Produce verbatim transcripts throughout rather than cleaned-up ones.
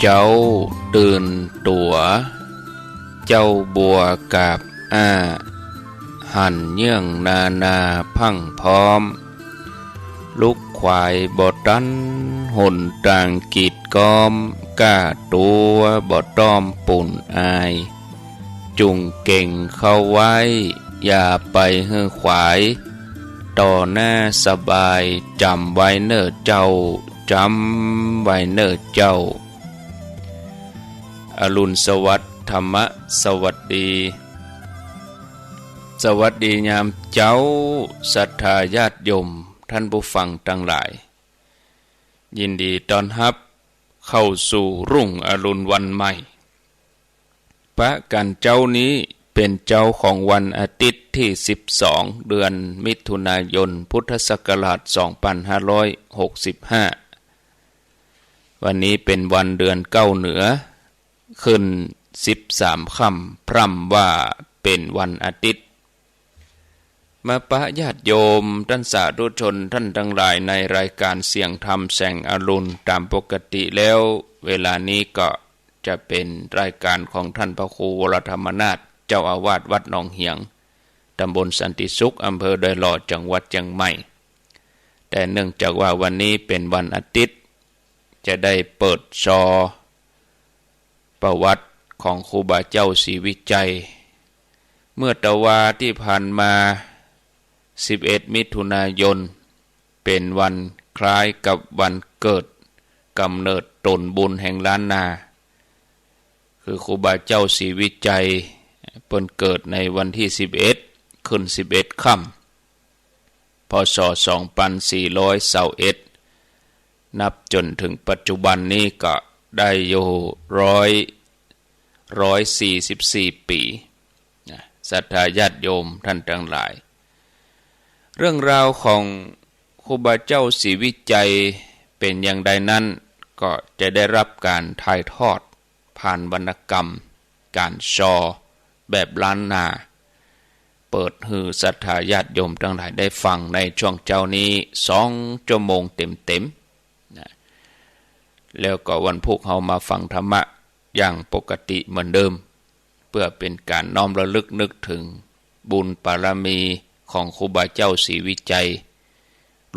เจ๊าตื่นตั๋ว เจ้าบัวกาบอ้า หันเยื่องนานาพรั่งพร้อม ลุกขวายบ่ตัน หนตางกีดก๊อม ก้าตั๋วบ่ต้อมปูนอาย จุ่งเก๋งเข้าไว้ อย่าไปหื้อขวาย ต่อหน้าสบาย จ๋ำไว้เน่อเจ้า จ๋ำไว้เน่อเจ้า อรุณสวัสดิ์ ธรรมะสวัสดี สวัสดียามเจ๊า ศรัทธาญาติโยม ท่านผู้ฟังตังหลาย ยินดีต้อนฮับเข้าสู่รุ่งอรุณวันใหม่ ปะกั๋นเจ๊านี้เป๋นเจ๊าของวันอาทิตย์ตี้สิบสอง เดือนมิถุนายน พุทธศักราชสองปันห้าร้อยหกสิบห้า วันนี้เป๋นวันเดือนเก้าเหนือ ขึ้นสิบสามค่ำ พร่ำว่าเป๋นวันอาทิตย์ มาปะญาติโยมต้านสาธุชนท่านตังหลายในรายก๋านเสียงธรรมแสงอรุณต๋ามปกติแล้ว เวลานี้ก็จะเป๋นรายก๋านของท่านพระครูวรธรรมนาถ เจ้าอาวาสวัดหนองเหียง ตำบลสันติสุข อำเภอดอยหล่อ จังหวัดเจียงใหม่ แต่เนื่องจากว่าวันนี้เป๋นวันอาทิตย์ จะได้เปิดซอ ประวัติของครูบาเจ้าศรีวิชัย เมื่อตะวาตี้ผ่านมา สิบเอ็ดมิถุนายน เป๋นวันคล้ายกับวันเกิดก๋ำเนิดต๋นบุญแห่งล้านนา คือครูบาเจ้าศรีวิชัย เปิ้นเกิดในวันตี้สิบเอ็ด ขึ้นสิบเอ็ดค่ำ พ.ศ. สองปันสี่ร้อยซาวเอ็ด นับจ๋นเถิงปัจจุบันนี้ก็ได้อยู่ร้อย ร้อยสี่สิบสี่ปี๋ นะ ศรัทธาญาติโยมท่านตังหลาย เรื่องราวของครูบาเจ้าศรีวิชัยเป๋นอย่างใดนั้น ก็จะได้ฮับก๋านถ่ายทอดผ่านวรรณกรรม ก๋านซอแบบล้านนา เปิดหื้อศรัทธาญาติโยมตังหลายได้ฟังในช่วงเจ๊านี้สองชั่วโมงเต๋มๆ นะ แล้วก็วันพูกเฮามาฟังธรรมะอย่างปกติเหมือนเดิม เปื้อเป๋นก๋านน้อมระลึกนึกเถิงบุญปารมีของครูบาเจ้าศรีวิชัย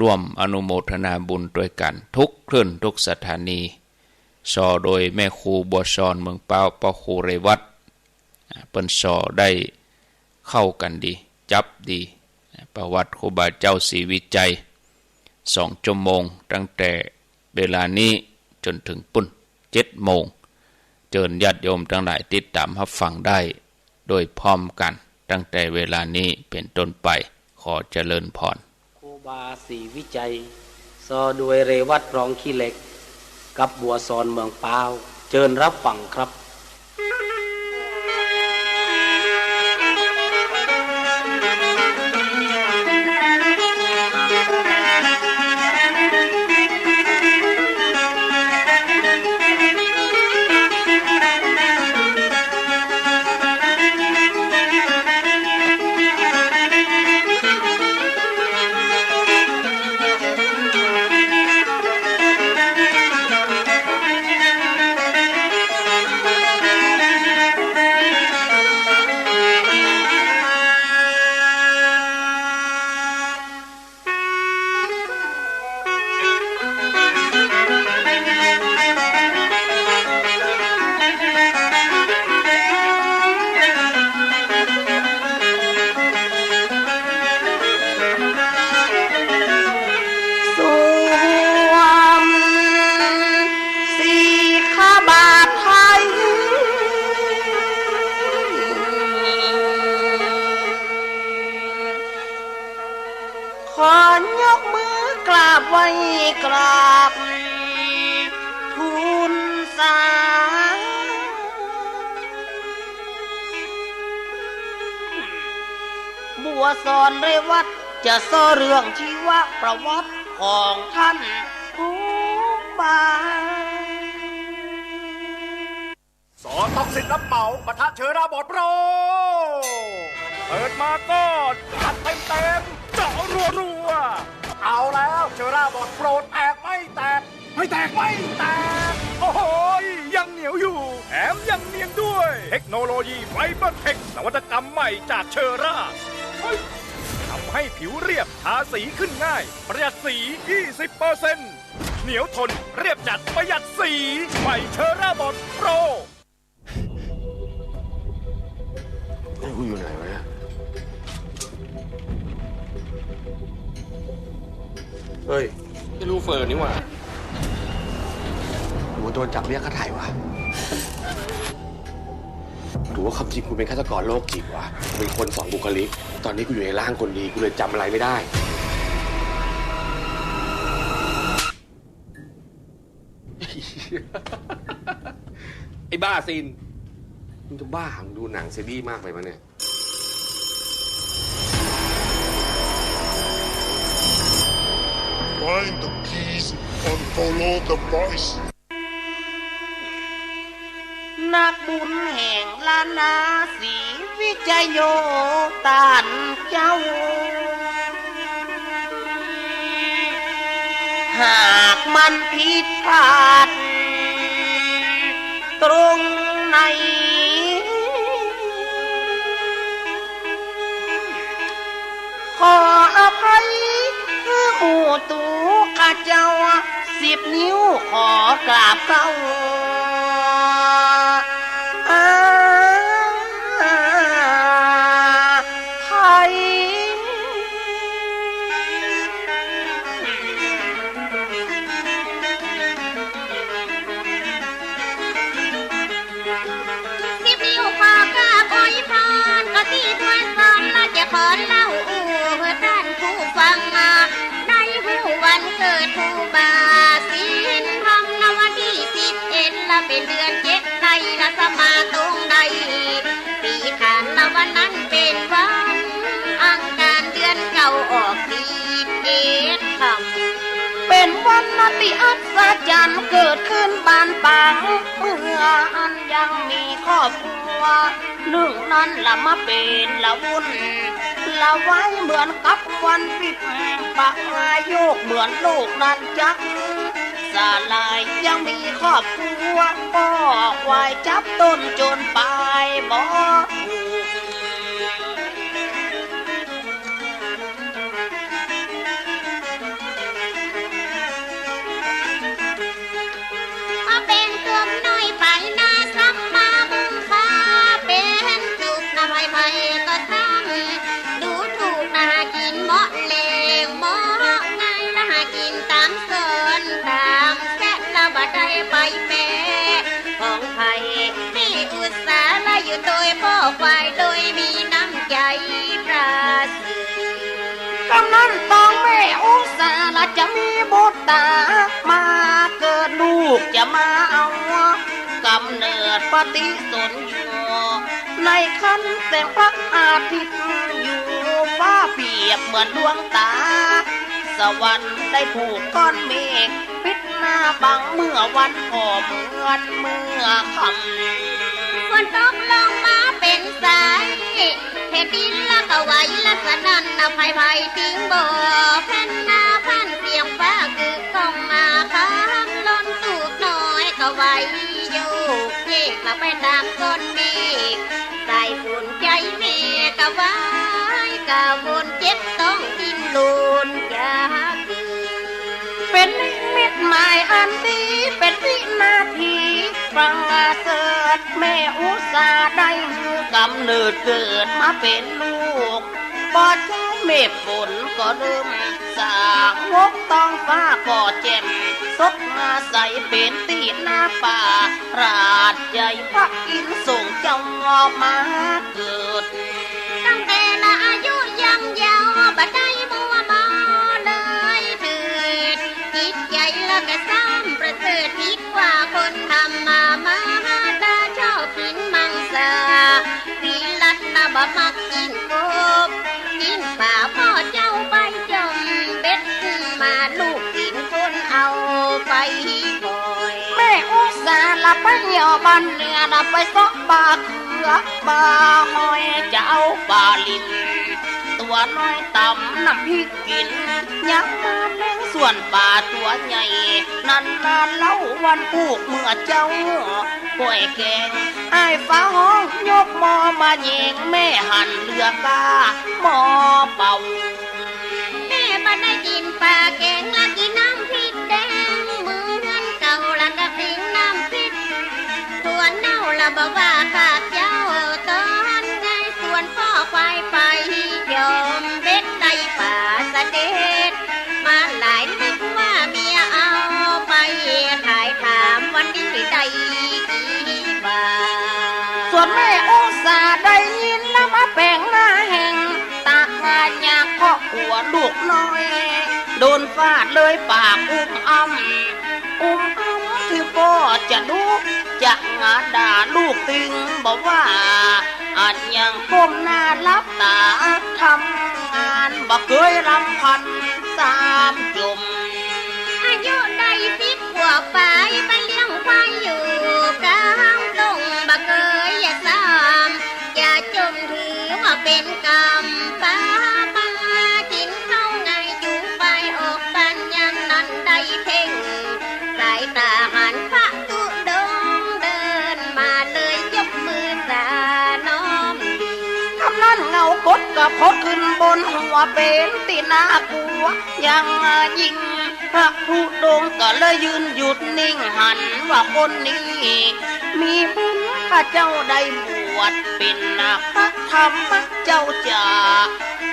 ร่วมอนุโมทนาบุญตวยกั๋นทุกคลื่นทุกสถานี ซอโดยแม่ครูบัวสอนเมืองป๊าว ป้อครูเรวัต อ่า เปิ้นซอได้เข้ากั๋นดี จับดี ประวัติครูบาเจ้าศรีวิชัย สองชั่วโมง ตั้งแต่เวลานี้จ๋นเถิงปู๊น เจ็ดโมง เจิญญาติโยมตังหลายติดต๋ามฮับฟังได้ โดยพร้อมกั๋นตั้งแต่เวลานี้เป๋นต้นไป ขอเจริญพร ครูบาศรีวิชัย ซอโดยเรวัต รองขี้เหล็ก กับบัวสอนเมืองป๊าว เจิญฮับฟังครับ สวมสีขบาทไทย ขอยกมือกราบไหว้กราบทูลสา บัวสอนเรวัตจะซอเรื่องชีวประวัติของท่านครูบา ส.ทองสิทธิ์ รับเหมา ปะทะเชอราบอร์ดโปร เปิดมาก็จัดเต็มๆ เจาะรัวๆ เอาแล้ว เชอราบอร์ดโปรแตกไม่แตก ไม่แตก ไม่แตก โอ้โห เหนียวอยู่ แถมยังเนียนด้วย เทคโนโลยีไฟเบอร์เทค นวัตกรรมใหม่จากเชอร่า ทำให้ผิวเรียบ ทาสีขึ้นง่าย ประหยัดสี ยี่สิบเปอร์เซ็นต์ เหนียวทน เรียบจัด ประหยัดสี ใหม่เชอร่าบอลโปร เฮ้ย กูอยู่ไหนวะเนี่ย เฮ้ย ไม่รู้เฟิร์นนี่หว่า กูโดนจับเรียกค่าไถ่วะ หรือว่าความจริงกูเป็นฆาตกรโรคจิตวะ กูเป็นคนสองบุคลิก ตอนนี้กูอยู่ในร่างคนดี กูเลยจำอะไรไม่ได้ ไอ้บ้าซิน มึงจะบ้า มึงดูหนังซีรีส์มากไปปะเนี่ย Find the peace and follow the voice. นักบุญแห่งล้านนาศรีวิไชยโย ต้านเจ้า หากมันผิดพลาดตรงไหน ขออภัย หมู่ตุ๊ข้าเจ้า สิบนิ้วขอกราบเข้า อภัย สิบนิ้วขอกราบอวยพร ก็ตี้ถ้วยซ้อน ละจะขอเล่าอู้หื้อต้านผู้ฟังมา ในฮู้วันเกิดครูบาสินธรรม ในวันตี้สิบเอ็ด ละเป๋นเดือนเจ็ด ในละสมาตรงใด ปีขาน ละวันนั้นเป๋นวันอังคาร เดือนเก้าออกสิบเอ็ดค่ำ เป๋นวันตี้อัศจรรย์ เกิดขึ้นบ้านป๋าง เมื่ออั้นยังมีครอบครัว นึ่งนั้นละมาเป๋นละวุ่น ละวายเหมือนกับวันวิปปะโยค เหมือนโลกนั้นจักสลาย ยังมีครอบครัวก็ควายจับต้นจนปายบ่ถูก มาเป๋นกลุ่มน้อยไปนา ซ้ำมาบุงคา เป๋นสุขนะไผๆ ก็ซ้ำ ดูถูกนะหากินเหมาะแหล่งเหมาะง่าย นะหากินต๋ามสวนต๋ามแสะ ละบ่ได้ไปแปะของใผ แม่อุตสาละอยู่โตยป้อควาย โดยมีน้ำใจ๋ประเสริฐ กำนั้นต้องแม่อุตสาละจะมีบุตรต๋า มาเกิดลูกจะมาเอา กำเนิดปฏิสนธิอยู่ ในครรภ์แสงพระอาทิตย์ อยู่ฟ้าเปรียบเหมือนดวงต๋า สวรรค์ได้ผูกก้อนเมฆ ปิดหน้าบังเมื่อวัน ก็เหมือนเมื่อค่ำ ฝนตกลงมาเป๋นสาย แผ่นดินละก็ไหว ละสนั่นนะไพๆ ติงบ่อ แผ่นนาพันเสียงฟ้ากึกก้องมา คำลนตูบน้อยก็ไหว โยกเยกละไปต๋ามก้อนเมฆ สายฝนใจ๋เมฆก็ไหว กะวนเจ็บต้องดิ้นรนอยากเกิด เป๋นนิมิตหมายอันดี เป๋นวินาทีประเสริฐ แม่อุตสาได้กำเนิดเกิดมาเป๋นลูก ปอเจ๊าเมฆฝนก็เริ่มสางบ ท้องฟ้าก็แจ่มสดมาใส เป๋นตี้น่าประหลาดใจ๋ พระอินทร์ส่งเจ้ามาเกิด ตั้งแต่ละอายุยังเยาว์ บ่ได้มัวเมาเลยเถิด จิตใจ๋ละก็ซ้ำประเสริฐ ผิดกว่าคนธรรมดา มาตาชอบกิ๋นมังสวิรัติ บ่มักกิ๋นกบ กิ๋นป๋า ป้อเจ้าไปจ่อมเบ็ดมา ลูกกิ๋นคนเอาไปก่อย แม่อุตสาละไปเยี่ยวบ้านเหนือ ละไปเซาะบ่าเขือบ่าหอย จะเอาป๋าลิ่มตั๋วน้อยต๋ำน้ำพริกกิ๋น ยังมาแล่งส่วนป๋าตั๋วใหญ่ นั้นนาเล่าวันพูกเมื่อเจ๊า ก้อยแก๋ง อ้ายฟ้าฮ้องยกหม้อมาแยง แม่หันเหลือก้าหม้อเป่า แม่บ่ได้กิ๋นป๋าแก๋ง ละกิ๋นน้ำพริกแดงเหมือนเก่า ละกะติงน้ำพริก ถั่วเน่าละบ่ว่าข้าเจ้า ต๋อนไงสวนป้อควายไป ยอมเบ็ดได้ป๋าสะเด็ด มาหลายนึกว่าเมียเอาไปขาย ถามวันนี้ได้กี่บาท ส่วนแม่อุตส่าห์ได้ยินแล้วมาแป๋งหน้าแหง ตากหน้าอยากเพราะกั๋วลูกน้อย โดนฟาดเลยปากอุ้มอ้ำ อุ้มอ้ำถือป้อจะดุ จะหงาด่าลูกตึงบ่ว่า อาจยังก้มหน้าหลับต๋า ทำงานบ่เกยรำพันสามจม อายุได้สิบกว่าป๋าย ไปเลี้ยงควายอยู่ก๋างต้งบ่เกยอย่าซ้ำ อย่าจมถือว่าเป๋นกรรม ป๋ามากิ๋นข้าวไงจุงไปออกบ้าน ยามนั้นได้เพ่ง สายต๋าหันพระธุดงค์เดินมาเลยยกมือสาน้อม กำนั้นเงากดกะพดขึ้นบนหัวเป๋นตี้น่ากลัวอย่างยิ่ง พระธุดงค์ก็เลยยืนหยุดนิ่ง หันว่าคนนี้มีบุญ ข้าเจ้าได้บวชเป๋นพระธรรมเจ้าจ๋า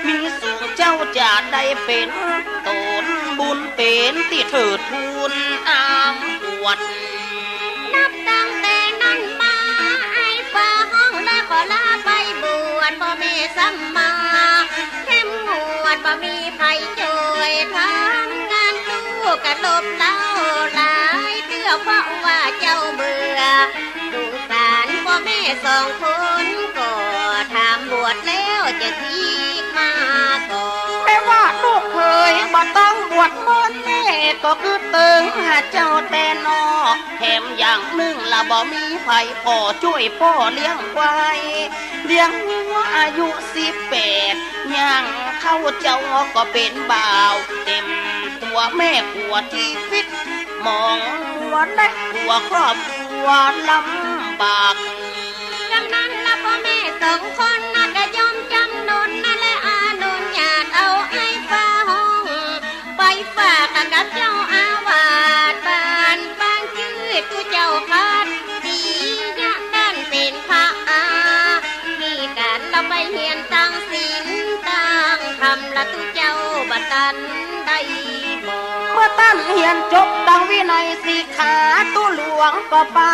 มีสูงเจ้าจ๋าได้เป๋นต๋นบุญเป๋นตี้เถิดทูลอ้างอวด นับตั้งแต่นั้นมา อ้ายฟ้าฮ้องได้ขอลาไปบวช ป้อแม่ซ้ำมาเข้มงวด บ่มีใผจ้วยทำงาน ลูกกะหลบเล้าหลายเตื้อ เพราะว่าเจ้าเบื่อ สงสารป้อแม่สองคน ก็ถามบวชแล้วจะทีมาก่อ แม่ว่าลูกเขยบ่ต้องบวชเหมือนแม่ ก็คือเติงหาเจ้าแต๊นอ แถมอย่างนึ่งละบ่มีใผพอจ้วยป้อเลี้ยงควาย เลี้ยงงัวอายุสิบแปด ย่างเข้าเจ้าก็เป๋นบ่าวเต็มตั๋ว แม่กั๋วจีวิต มองมัวและกั๋วครอบครัวลำบาก กำนั้นละป้อแม่สองคนนะกะยอมจ๋ำนนนะ และอนุญาตเอาอ้ายฟ้าฮ้องไปฝากกับเจ้าอาวาสบ้านปางจื้อ ตุ๊เจ้าขัดสียะด้านเป๋นพระอา มีก๋านละไปเฮียนตั้งศีลตั้งธรรม ละตุ๊เจ้าบ่ตันได้บอก เมื่อต้านเฮียนจบดังวินัยสิกขา ตุ๊หลวงก็ปา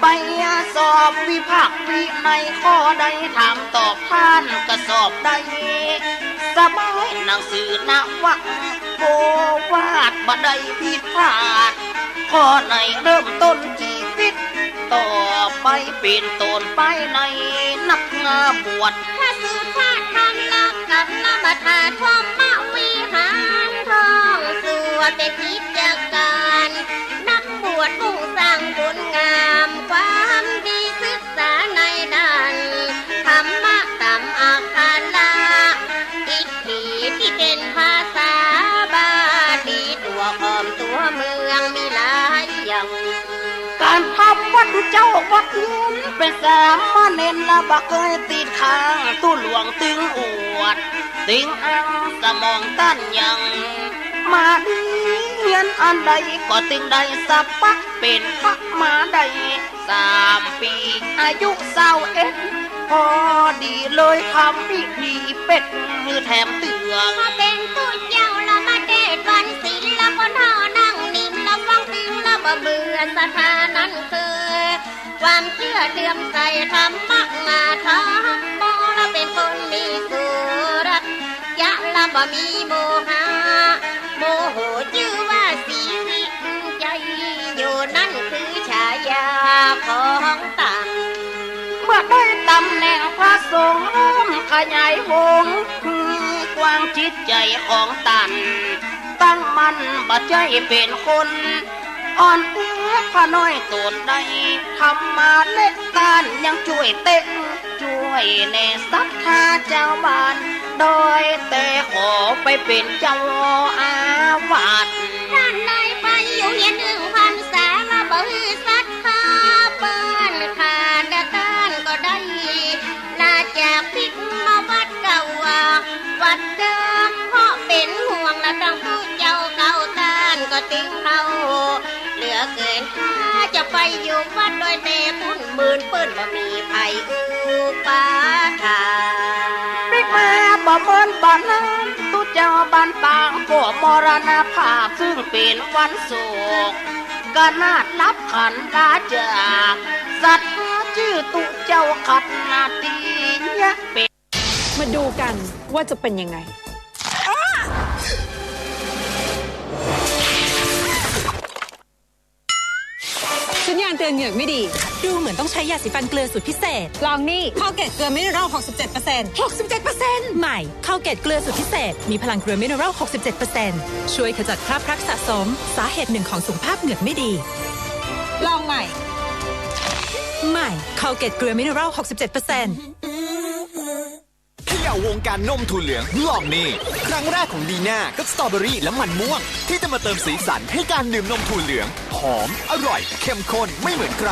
ไปสอบวิพากษ์วินัย ข้อใดถามตอบต้านก็สอบได้สบาย หนังสือนวโอวาทบ่ได้ผิดพลาด ข้อไหนเริ่มต้นจีวิต ต่อไปเป๋นต้นไปในนักบวช พระสูตรพระธรรมละกับละบทาธรรมวิหาร ท่องสวดเป๋นกิจก๋าน นักบวชมุ่งสร้างบุญงาม ความดีศึกษาในด้านธรรมะต๋ามอักขระ อิทธิที่เป๋นภาษาบาลี ตั๋วขอมตั๋วเมืองมีหลายอย่าง ก๋านทำวัตรเจ้าวัตรโยมเป๋นสามเณรละบ่เกยติดข้าง ตุ๊หลวงตึงอวด ตึงอังสมองต้านยัง มาดีเฮียนอันใดก็ตึงได้สัพพะ เป๋นพระมาได้สามปี๋ อายุซาวเอ็ด พอดีเลยทำพิธีเป๋นหื้อแถมเตื้อ พอเป๋นตุ๊เจ้าละมาเตศน์วันศีล ละคนเฒ่านั่งนิ่ม ละฟังตึงละบ่เบื่อ ศรัทธานั้นคือ ความเจื้อเลื่อมใสธรรมะมาธรรมโม ละเป๋นคนมีสุรัตยะ ละบ่มีโมหะ โมโหจื้อว่าศรีวิชัย อยู่นั้นคือฉายาของต้าน เมื่อได้ต๋ำแหน่งพระสงฆ์เริ่มขยายวง กว้างจิตใจ๋ของต้าน ตั้งมั่นบ่ใจ้เป๋นคน อ่อนแอข้าน้อยต๋นได้ ธรรมาและต้านยังจ้วยเต๊ะ จ้วยแนะศรัทธาจาวบ้าน โดยแต่ขอไปเป๋นเจ้าอาวาส ต้านได้ไปอยู่เฮียนนึ่งพรรษา ละบ่หื้อศรัทธาเปิ้น อยู่วัดโดยแต่ปุ้นหมื่นเปิ้นบ่มีใผอุปถัมภ์ ปิ๊กมาบ่เหมือนบ้านนั้น ตุ๊เจ้าบ้านปางก็มรณภาพ ซึ่งเป๋นวันโศก กนาฏรับขันลาจาก สัตว์จื้อตุ๊เจ้าขัดนาทีเนี้ยเป๋น มาดูกันว่าจะเป็นยังไง สัญญาณเตือนเหงือกไม่ดี ดูเหมือนต้องใช้ยาสีฟันเกลือสูตรพิเศษ ลองนี่ Colgate เกลือมิเนอรัล หกสิบเจ็ดเปอร์เซ็นต์ หกสิบเจ็ดเปอร์เซ็นต์ ใหม่ Colgate เกลือสูตรพิเศษ มีพลังเกลือมิเนอรัล หกสิบเจ็ดเปอร์เซ็นต์ ช่วยขจัดคราบพลักสะสม สาเหตุหนึ่งของสุขภาพเหงือกไม่ดี ลองใหม่ ใหม่ Colgate เกลือมิเนอรัล หกสิบเจ็ดเปอร์เซ็นต์ เขย่าวงการนมถั่วเหลืองลองนี่ ครั้งแรกของดีน่ากับสตรอเบอรี่และมันม่วง ที่จะมาเติมสีสันให้การดื่มนมถั่วเหลือง หอม อร่อย เข้มข้น ไม่เหมือนใคร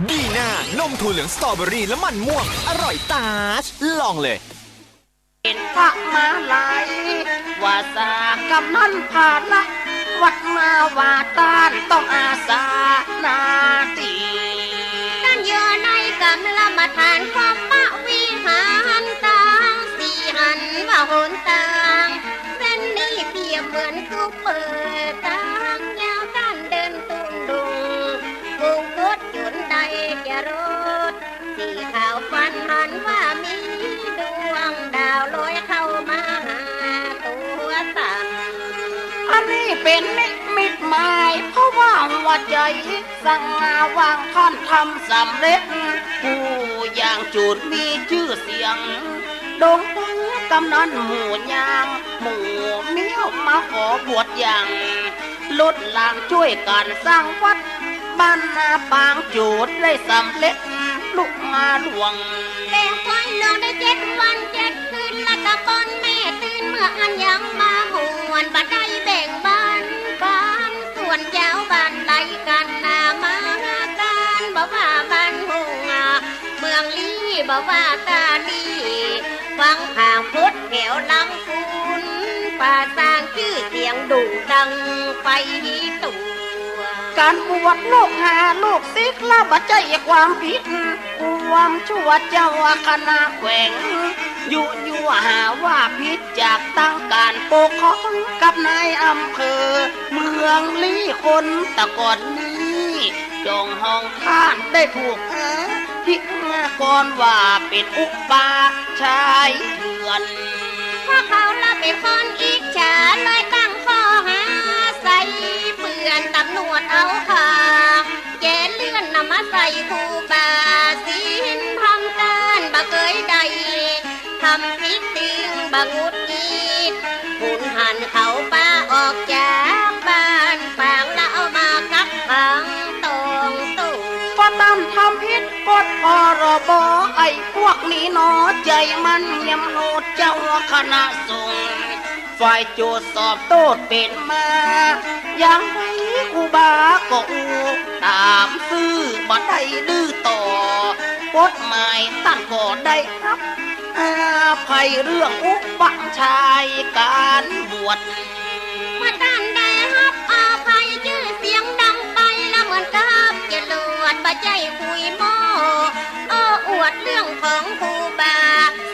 ดีน่า นมถั่วเหลืองสตรอเบอรี่และมันม่วง อร่อยตาช ลองเลย เป๋นพระมาลัย ว่าสากำนันพาละ วัดมาว่าต้านต้องอาสาหน้าตี้ ต้านอยู่ในกำละมาฐานพรหมวิหาร ตางสี่หันว่าหนตาง เส้นนี้เปรียบเหมือนตุ๊เปิดตาง ยาวต้านเดินตุงดุง กุงคดจุนได้จะรด สีขาวฟันหันว่ามีดวงดาวลอยเข้ามาหาตั๋วตัน อันนี้เป๋นนิมิตหมาย เพราะว่าหัวใจ๋สั่งมาหวังต้านทำสำเร็จ ผู้อย่างจูดมีจื้อเสียง ดงตึงกำนันหมู่ยาง หมู่เมี้ยวมาขอบวชยัง ลุกหลานจ้วยกั๋นสร้างวัด บ้านนาปางจูดได้สำเร็จลุกมาหลวง เป๋นควายหลวงได้เจ็ดวันเจ็ดคืน ละกะป้อนแม่ตื่น เมื่ออั้นยังมาม่วน บ่ได้แบ่งบ้านปันส่วน จาวบ้านไหลกั๋นหน้ามาหากั๋น บ่ว่าบ้านหงส์ เมืองลี้ บ่ว่าตาลี ฟังข่าวหมดแถวลำพูน ป่าสร้างจื้อเสียงโด่งดังไปทั่ว ก๋านบวชลูกหาลูกศิษย์ละบ่ใจ้ความผิด ความชั่วเจ้าคณะแขวง ยุยั่วหาว่าผิดจากตั้งก๋านปกครอง กับนายอำเภอเมืองลี้คนตะก่อนนี้ จ้องห้องต้านได้ถูกอภิกรว่าเป๋นอุปาชายเถื่อน พวกเขาละเป๋นคนอิจฉา เลยตั้งข้อหาใส่เปื้อน ตำรวจเอาข่า แกเลื่อนนำมาใส่ครูบา ศีลธรรมต้านบ่เกยได้ ทำผิดตึงบ่หงุดหงิด หุนหันเขาปาออกจากบ้าน ปางละเอามากักขังต้องตู้ เพราะต้านทำผิดกฎ พรบ ไอ้พวกนี้หนอ ใจ๋มันเหี่ยมโหด เจ้าคณะสงฆ์ ฝ่ายโจทก์สอบโต้ษเป๋นมา อย่างใดครูบาก็อู้ต๋ามซื่อ บ่ได้ดื้อต่อกฎหมาย ต้านก็ได้ฮับอภัยเรื่องอุปาชายก๋านบวช เมื่อต้านได้ฮับอภัย จื้อเสียงดังไป ละเหมือนกับจรวด บ่ใจ้คุยหม้อ โอ้อวดเรื่องของครูบา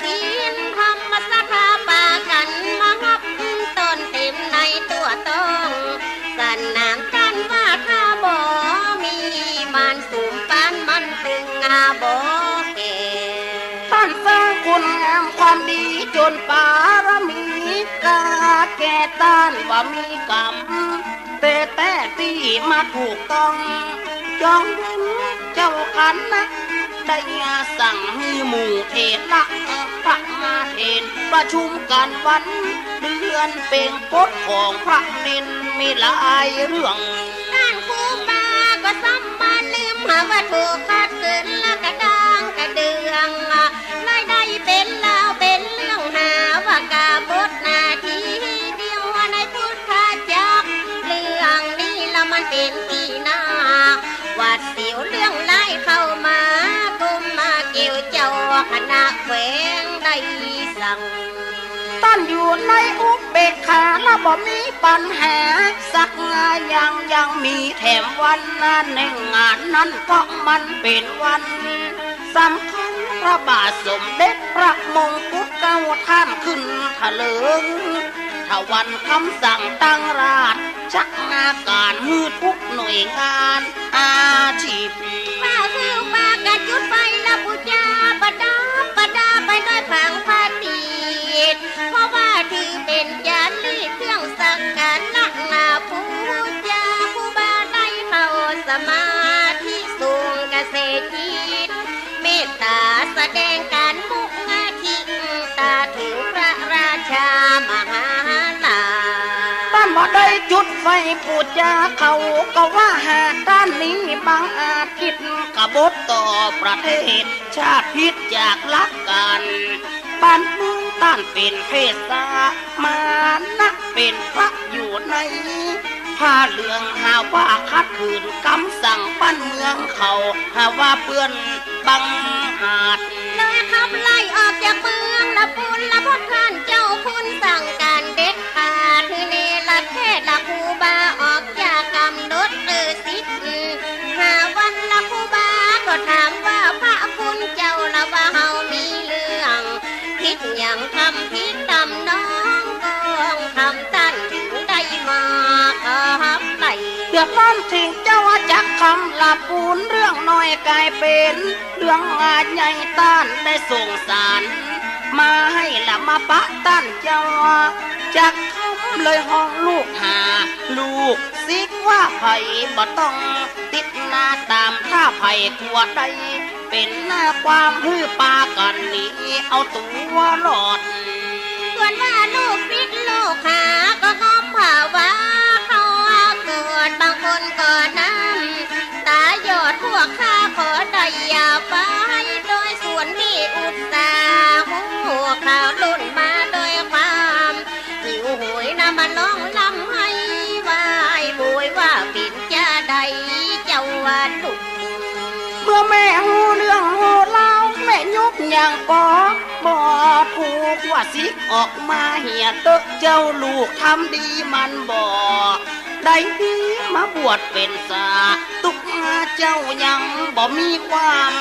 ศีลธรรมศรัทธาปากั๋นมาฮับต้อนเต๋มในตั๋วต้อง สนามต้านว่าถ้าบ่มี มานสุมปานมันตึงอาบ่แก่ ต้านสร้างคุณงามความดีจ๋นปารมี กาแก่ต้านว่ามีกรรม แต่แต๊ตี้มาถูกต้อง จองเว้นเจ้าคณะ ได้สั่งหื้อหมู่เถระ พระมาเถรประชุมกั๋นวันเดือนเพ็ง กฎของพระเณรมีหลายเรื่อง ต้านครูบาก็ซ้ำบ่ลืม หาว่าถูกขัดขืนละกระด้างกระเดื่อง รายได้เป๋นราวเป๋นเรื่อง หาว่ากบฏหน้าทีเดียวในพุทธจักร เรื่องนี้ละมันเป๋นตี้น่าหวาดเสียว เรื่องร้ายเข้ามากุมมาเกี่ยว เจ้าคณะแขวงได้สั่ง ต้านอยู่ในอุเบกขา และบ่มีปัญหาสักอย่าง ยังมีแถมวันหนึ่ง งานนั้นเพราะมันเป๋นวันสำคัญ พระบาทสมเด็จพระมงกุฎเกล้าต้านขึ้นเถลิง ถวายกำสั่งตั้งราชการหื้อกู้หน่วยงานอาชีพ ว่าหื้อปากั๋นจุดไฟและปู๋จาประดับประดาไปด้วยผงประทีป เพราะว่าถือเป๋นจารีตเครื่องสักการะนาปู๋จา ครูบาได้เข้าสมาธิสูงกระแสจิต เมตต๋าแสดงก๋านมุทิตาถึงพระราชามหาราช ต้านบ่ได้จุดไฟปู๋จา เขาก็ว่าหาต้านนี้บังอาจผิดกบฏต่อประเทศชาติ ผิดจากหลักการบ้านเมือง ต้านเป๋นเพศสมานะ เป๋นพระอยู่ในผ้าเหลือง หาว่าขัดขืนกำสั่งบ้านเมืองเขา หาว่าเปื้อนบังอาจ เลยขับไล่ออกจากเมืองละปู๋น และเพราะต้านเจ้าคุณสั่งก๋านเด็ดขาด หื้อเนรเทศน์และครูบาออกจากก๋ำหนดฤๅษี ห้าวันละครูบาก็ถามว่า พระคุณเจ้า ละว่าเฮามีเรื่องผิดหยัง ทำผิดตำนองกองคำ ต้านจึงได้มาขับไล่ เดือดร้อนเถิงเจ้าจักกำ ละปู๋น เรื่องน้อยก๋ายเป๋นเรื่องใหญ่ ต้านได้ส่งสารมาหื้อ ละมาปะต้านเจ้าจักกำ เลยฮ้องลูกหาลูกศิษย์ว่า ใผบ่ต้องติดหน้าต๋าม ถ้าใผกั๋วได้เป๋นหน้าความ หื้อปากั๋นหนีเอาตั๋วรอด ส่วนว่าลูกศิษย์ลูกหาก็ง้อมภาวะเข้าเกิด บางคนก็น้ำตาหยด พวกข้าขอได้อย่าไป โดยส่วนมีอุตสาหะ ข่าวล้นมาโดยความ หิวโหยนำมาร้องร่ำไห้ไหว้โหยว่าเป๋นจาใดเจ้าว่าลูก เมื่อแม่ฮู้เรื่องฮู้ราว แม่ยกย่างปอบ่ถูก ว่าสิกออกมาเหียเต๊อะ เจ้าลูกทำดีมันบ่ได้ดี มาบวชเป๋นสา ตุ๊กเจ้ายังบ่มีความ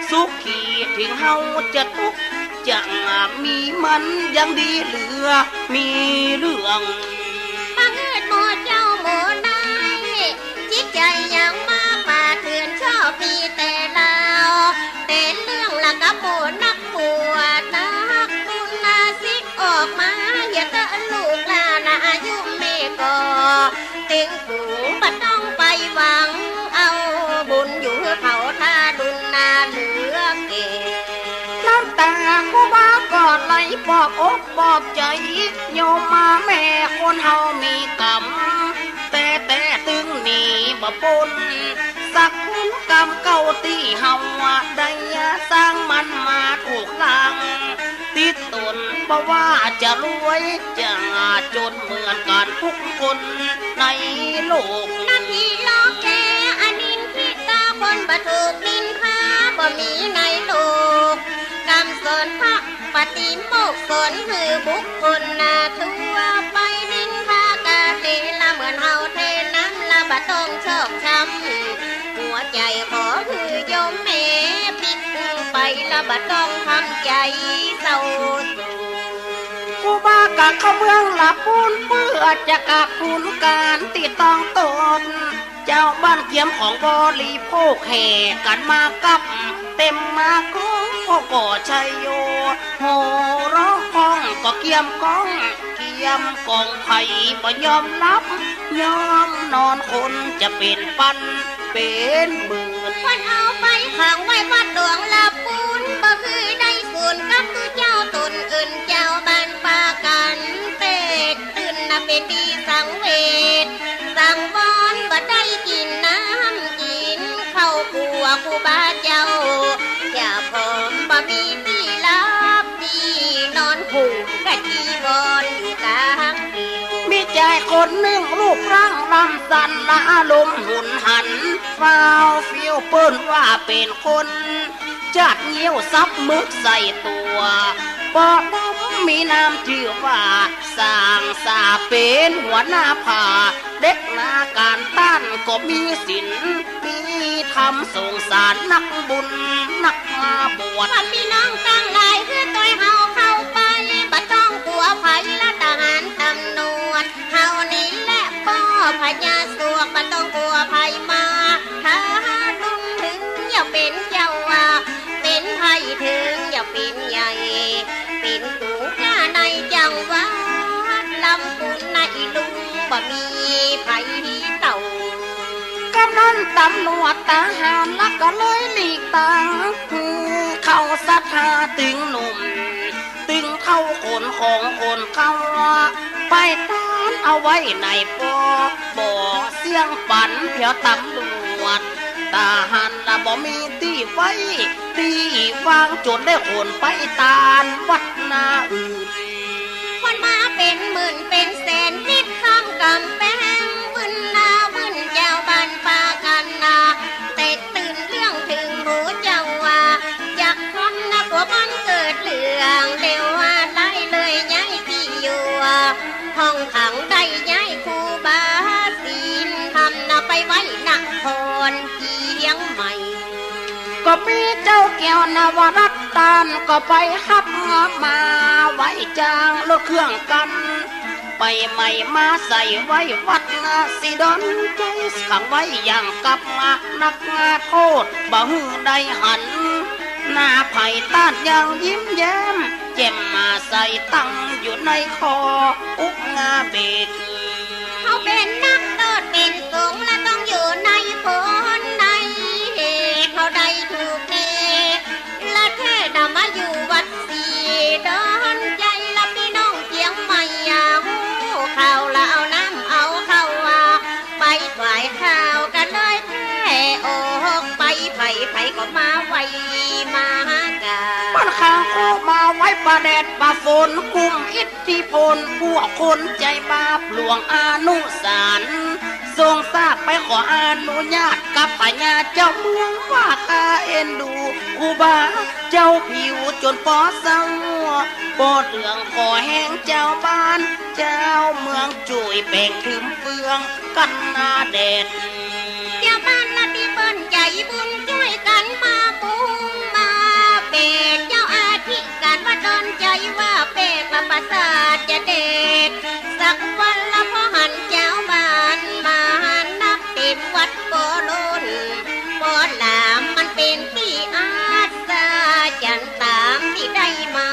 สุขี เถิงเฮาจะตุ๊ก จะมีมันยังดีเหลือมีเรื่อง มาเอิ้นหมู่เจ้าหมู่นาย จิตใจ๋ยังมาป่าเถื่อนชอบมีแต่ลาว แต่เรื่องละกับหมู่นักบวชนักบุญนาสิกออกมา อย่าเต๊อะลูกหลานอายุแม่ก็ เต็งฝูงบ่ต้องไปหวังเอาบุญ อยู่หื้อเผาทารุณนาเหลือเก๋ น้ำต๋าครูบาก็ไหลปลอบอกอกปลอบใจ๋ โยมมาแม่คนเฮามีกรรม แต่แต่ตึงหนีบ่ป๊น สักคนกรรมเก่าตี้เฮาได้สร้างมันมาถูกหลัง ติดตนบ่ว่าจะรวยจะจนเหมือนกั๋นทุกคนในโลก นาทีโลกแท้อนินทิตา คนบ่ถูกนินทาบ่มีในโลก กำสอนพระปฏิโมกข์สอนหื้อบุคคลนาทั่วไป นินทากาเตละเหมือนเฮาเทน้ำละบ่ต้องชอกช้ำ หัวใจ๋ขอหื้อโยมแม่ปิ๊กไป ละบ่ต้องทำใจ๋เศร้าโศก ครูบากะเข้าเมืองละปู๋น เปื้อจะกราบทูลก๋านตี้ต้องตน เจ้าบ้านเกียมของบริโภคแห่กั๋นมากับเต็มมาก็ ก็ชัยโย โห่ร้องก้องก็เกียมก้อง เกียมก้อง ใผบ่ยอมหลับยอมนอน คนจะเป๋นปันเป๋นหมื่น เปิ้นเอาไปขังไว้วัดหลวงละปู๋น บ่หื้อได้สูนกับตุ๊เจ้าต๋นอื่น เจ้าบ้านปากั๋นแตกตื่นนะ เป๋นตี้สังเวชสังวร บ่ได้กิ๋นน้ำกิ๋นข้าว กั๋วครูบาเจ้าจะผอม บ่มีตี้หลับตี้นอน หุงกะจีวรอยู่ก๋างเดียว มีจายคนนึ่งรูปร่างล่ำสันละอารมณ์หุนหัน ฟ้าวฟิว เปิ้นว่าเป๋นคน จาดเงี้ยวซับมึกใส่ตั๋ว ป้อดำมีนามจื้อว่า สร้างสาเป๋นหัวหน้าผ่า เด็กนาก๋านต้านก็มีศีล มีธรรมสงสารนักบุญนักบวช ว่าปี้น้องตังหลาย หื้อตวยเฮาเข้าไป บ่ต้องกั๋วใผละ ทหารตำรวจ เฮานี่แหละป้อพญาสวก บ่ต้องกั๋วใผมา ถ้าลุงเถิงอย่าเป๋นเจ้าว่า เป๋นใผเถิงอย่าเป๋นใหญ่ เป๋นกู๋กล้าในจังหวัดลำพูน ในลุงบ่มีใผเต้า กำนันตำรวจทหารละก็เลยหลีกตาง หื้อเข้าศรัทธาตึงหนุ่ม ตึงเฒ่าคนของคนเก่า ไปต้านเอาไว้ในป้อ บ่เสี้ยงปันเผียวตำรวจ ทหารละบ่มีตี้ไว้ตี้วาง จ๋นได้ขนไปต้านวัดนาอื่น คนมาเป๋นหมื่นเป๋นแสน ติดข้ามก๋ำแปง วึ่นนา วึ่นจาวบ้านปากั๋นนา แตกตื่นเรื่องเถิงหูเจ้าว่า จักคนนะกั๋วมันเกิดเรื่อง เร็วว่าหลายเลยย้ายตี้อยู่ ห้องขังได้ย้ายครูบาศีลธรรมนะ ไปไว้นครเจียงใหม่ ก็มีเจ้าแก้วนวรัตน์ต้านก็ไปฮับมาไว้จ้างรถเครื่องกั๋น ไปใหม่มาใส่ไว้วัดนา สิดอนใจ๋ขังไว้อย่างกับมานักโทษ บ่หื้อได้หันหน้าใผ ต้านยังยิ้มแย้ม แจ่มมาใสตั้งอยู่ในคอ อุกงาเบก เขาเป๋นนักโทษเป๋นสงฆ์ และต้องอยู่ในผลในเหตุ เขาได้ถูกเนรเทศน์มาอยู่วัดศรีดอนใจ๋ และปี้น้องเจียงใหม่อย่าฮู้ข่าว และเอาน้ำเอาข้าวว่า ไปฝ่ายข่าวก็เลยแพร่ออกไป ใผๆก็มาไหว้มาหากราบ เปิ้นข้างครูมาไหว้ ปะแดดปะฝน กุมอิทธิพล พวกคนใจ๋บาป หลวงอนุสาร ทรงทราบไปขออนุญาตกับพญาเจ้าเมืองว่า ข้าเอ็นดูครูบาเจ้าผิวจ๋นปอเศร้า ปอเหลืองขอแฮงจาวบ้าน จาวเมืองจุ้ยแป๋งถืมเฟือง กั๋นหน้าแดด จาวบ้านละตี้เปิ้นใจ๋บุญจุ้ยกั๋นมามุงมาเปก เจ้าอธิการวัดดอนใจ๋ว่า แปลกละประสาทจะเดช สักวันละพอหันจาวบ้านมานับเต๋มวัดก็ล้น ปอหลามมันเป๋นตี้อัศจรรย์ต๋ามตี้ได้มา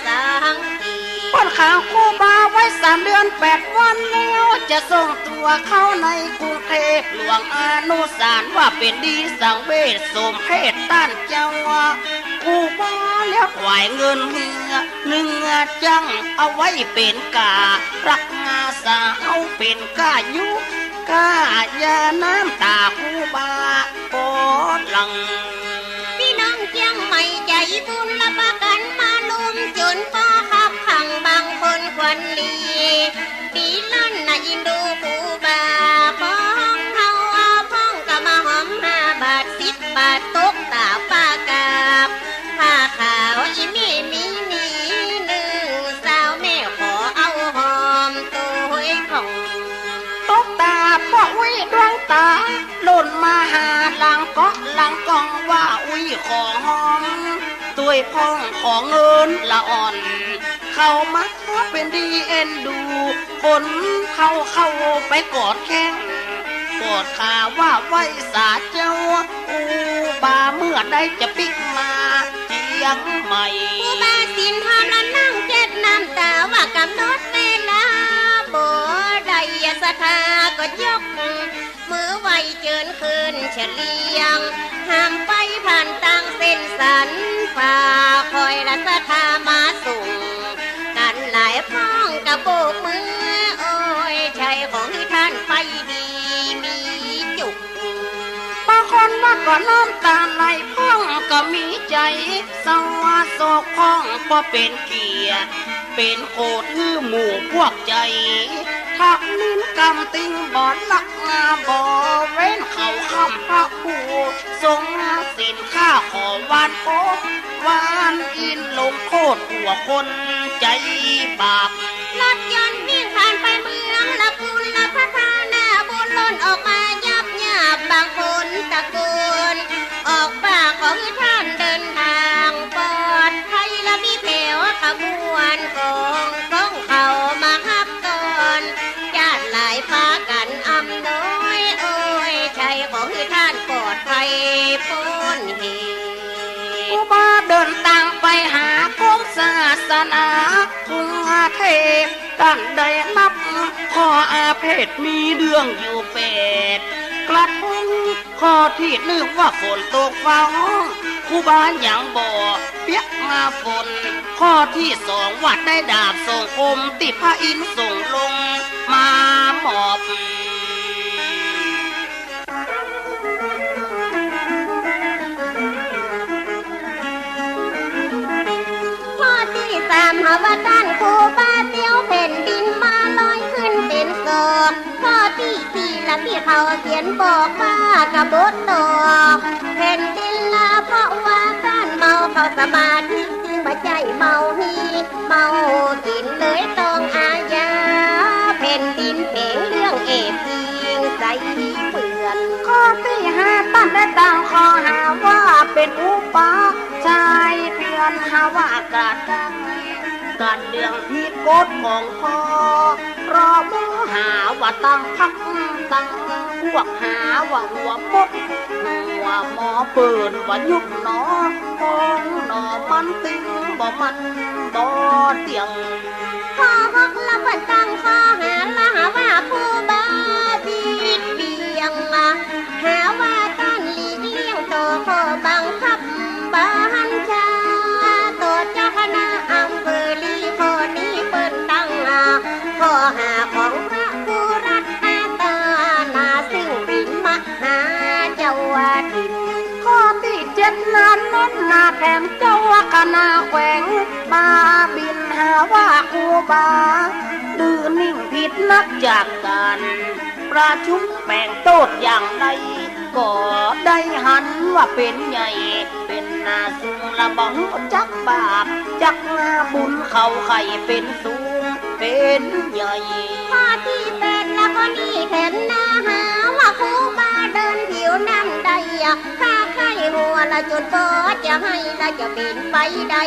สังเกต เปิ้นขังครูบาไว้สามเดือนแปดวันแล้ว จะส่งตั๋วเข้าในกรุงเทพ หลวงอนุสารว่าเป๋นดีสังเวช สมเพชต้านเจ้าครูบา แล้วถวายเงินเฮือนึ่งจั๊ง เอาไว้เป๋นก้ารักษา เอาเป๋นก้ายุ ก้ายาน้ำต๋าครูบาปอหลัง ปี้น้องเจียงใหม่ใจ๋บุญละปากั๋นมาลุมจ๋นปอคับขังบางคนขวัญดี ดีลั่นนะอินดูครูบาของเฮา พ่องก็มาหอมห้าบาทสิบบาท ตกต๋าป้ากาบ ผ้าขาวอีหมี่มีหนี้นึ่ง สาวแม่ขอเอาหอมตวยผ่อง ตกต๋าป้ออุ๊ยดวงต๋า หล่นมาหาหลังเกาะหลังกองว่า อุ๊ยขอหอมตวยผ่อง ขอเงินละอ่อน เข้ามาเป๋นดีเอ็นดู คนเฒ่าเข้าไปกอดแข้งกอดขาว่า ไหว้สาเจ้าครูบา เมื่อใดจะปิ๊กมาเจียงใหม่ ครูบาศีลธรรมละนั่งเจ็ดน้ำต๋าว่า กำหนดเวลาบ่ได้ ศรัทธาก็ยก มือไหว้เจิญขึ้นเฉลียง ห้ามไปผ่านตางเส้นสัน ฝ่าคอยละศรัทธามาส่ง กั๋นหลายพ่องกะโบกมือ โอ้ย ใช่ของหื้อต้านไปดีมีจุก บางคนว่า น้ำตาไหลพร่องก็มีใจ๋เศร้าโศกพ่อง เพราะเป๋นเกียรติ เป๋นโขดหื้อหมู่พวกใจ๋ ทำนินกำติงบ่ละบ่เว้น เขาค่ำพระผู้ทรงศีล ข้าขอวานโภ วานอินทร์ลงโทษกั๋วคนใจ๋บาป รถยนต์วิ่งผ่านไปเมืองละกุล ละพระธานาบุญล้นออกมายับยั้งบางคนตะโกน ออกว่าขอหื้อต้านเดินตางปลอดภัย ละมีแถวขบวนของ ของเขามาฮับต้อน ญาติหลายปากั๋นอำนวย โอ้ย ใจ้ขอหื้อต้านปลอดภัยป๊นเหตุ ครูบาเดินตางไปหากรมศาสนา กรุงเทพฯ ต้านได้นับข้ออาเพศ มีเรื่องอยู่แปดกระทง ข้อตี้นึ่งว่าฝนตกฟ้าฮ้อง ครูบายังบ่เปียกมาฝน ข้อตี้สองว่าได้ดาบส่งคม ตี้พระอินทร์ส่งลงมาหมอบ ข้อตี้สามหาว่าต้านครูบาเตียวแผ่นดินมาลอยขึ้นเป๋นศอก ข้อตี้สี่ละตี้เขาเขียนบอกว่ากบฏต่อแผ่นดินละ เพราะว่าต้านเมาเข้าสมาธิ จึงบ่ใจ้เมาฮี เมากิ๋นเลยต้องอาญา แผ่นดินเป๋นเรื่องแอบอิงใส่เปื้อน ข้อตี้ห้าต้านได้ตั้งข้อหาว่าเป๋นอุปาชายเปื้อน หาว่ากระทำก๋านเรื่องผิดกฎของพ่อ เพราะหมู่หาว่าตั้งพรรคตั้งพวก หาว่าหัวมดหัวหมอ เปิ้นว่ายุบหนอ ของหนอมันตึงบ่มั่นบ่เตี้ยง ข้อหกละเปิ้นตั้งข้อหาละหาว่าครูบาบิดเบียง หาว่าต้านหลีกเลี่ยงต่อข้อบังคับบัญชา ต่อเจ้าคณะอำเภอลี ข้อนี้เปิ้นตั้งหา ข้อหาของพระครูรัตนตานา ซึ่งเป๋นมหาเจ้าถิ่น ข้อตี้เจ็ดนั้นนั้นนาแถมเจ้าคณะแขวงบาบิน หาว่าครูบาดื้อนิ่งผิดนักจากก๋านประชุม แป๋งโต้ษอย่างใดก็ได้หันว่าเป๋นใหญ่ เป๋นหน้าสูงละบ่ฮู้จักบาปจักบุญ เขาใค่เป๋นสูงเป๋นใหญ่ ข้อตี้แปดละข้อนี้แถมนา หาว่าครูบาเดินผิวน้ำได้ ถ้าใค่หัวละจนปอดจะไห้ ละจะเป๋นไปได้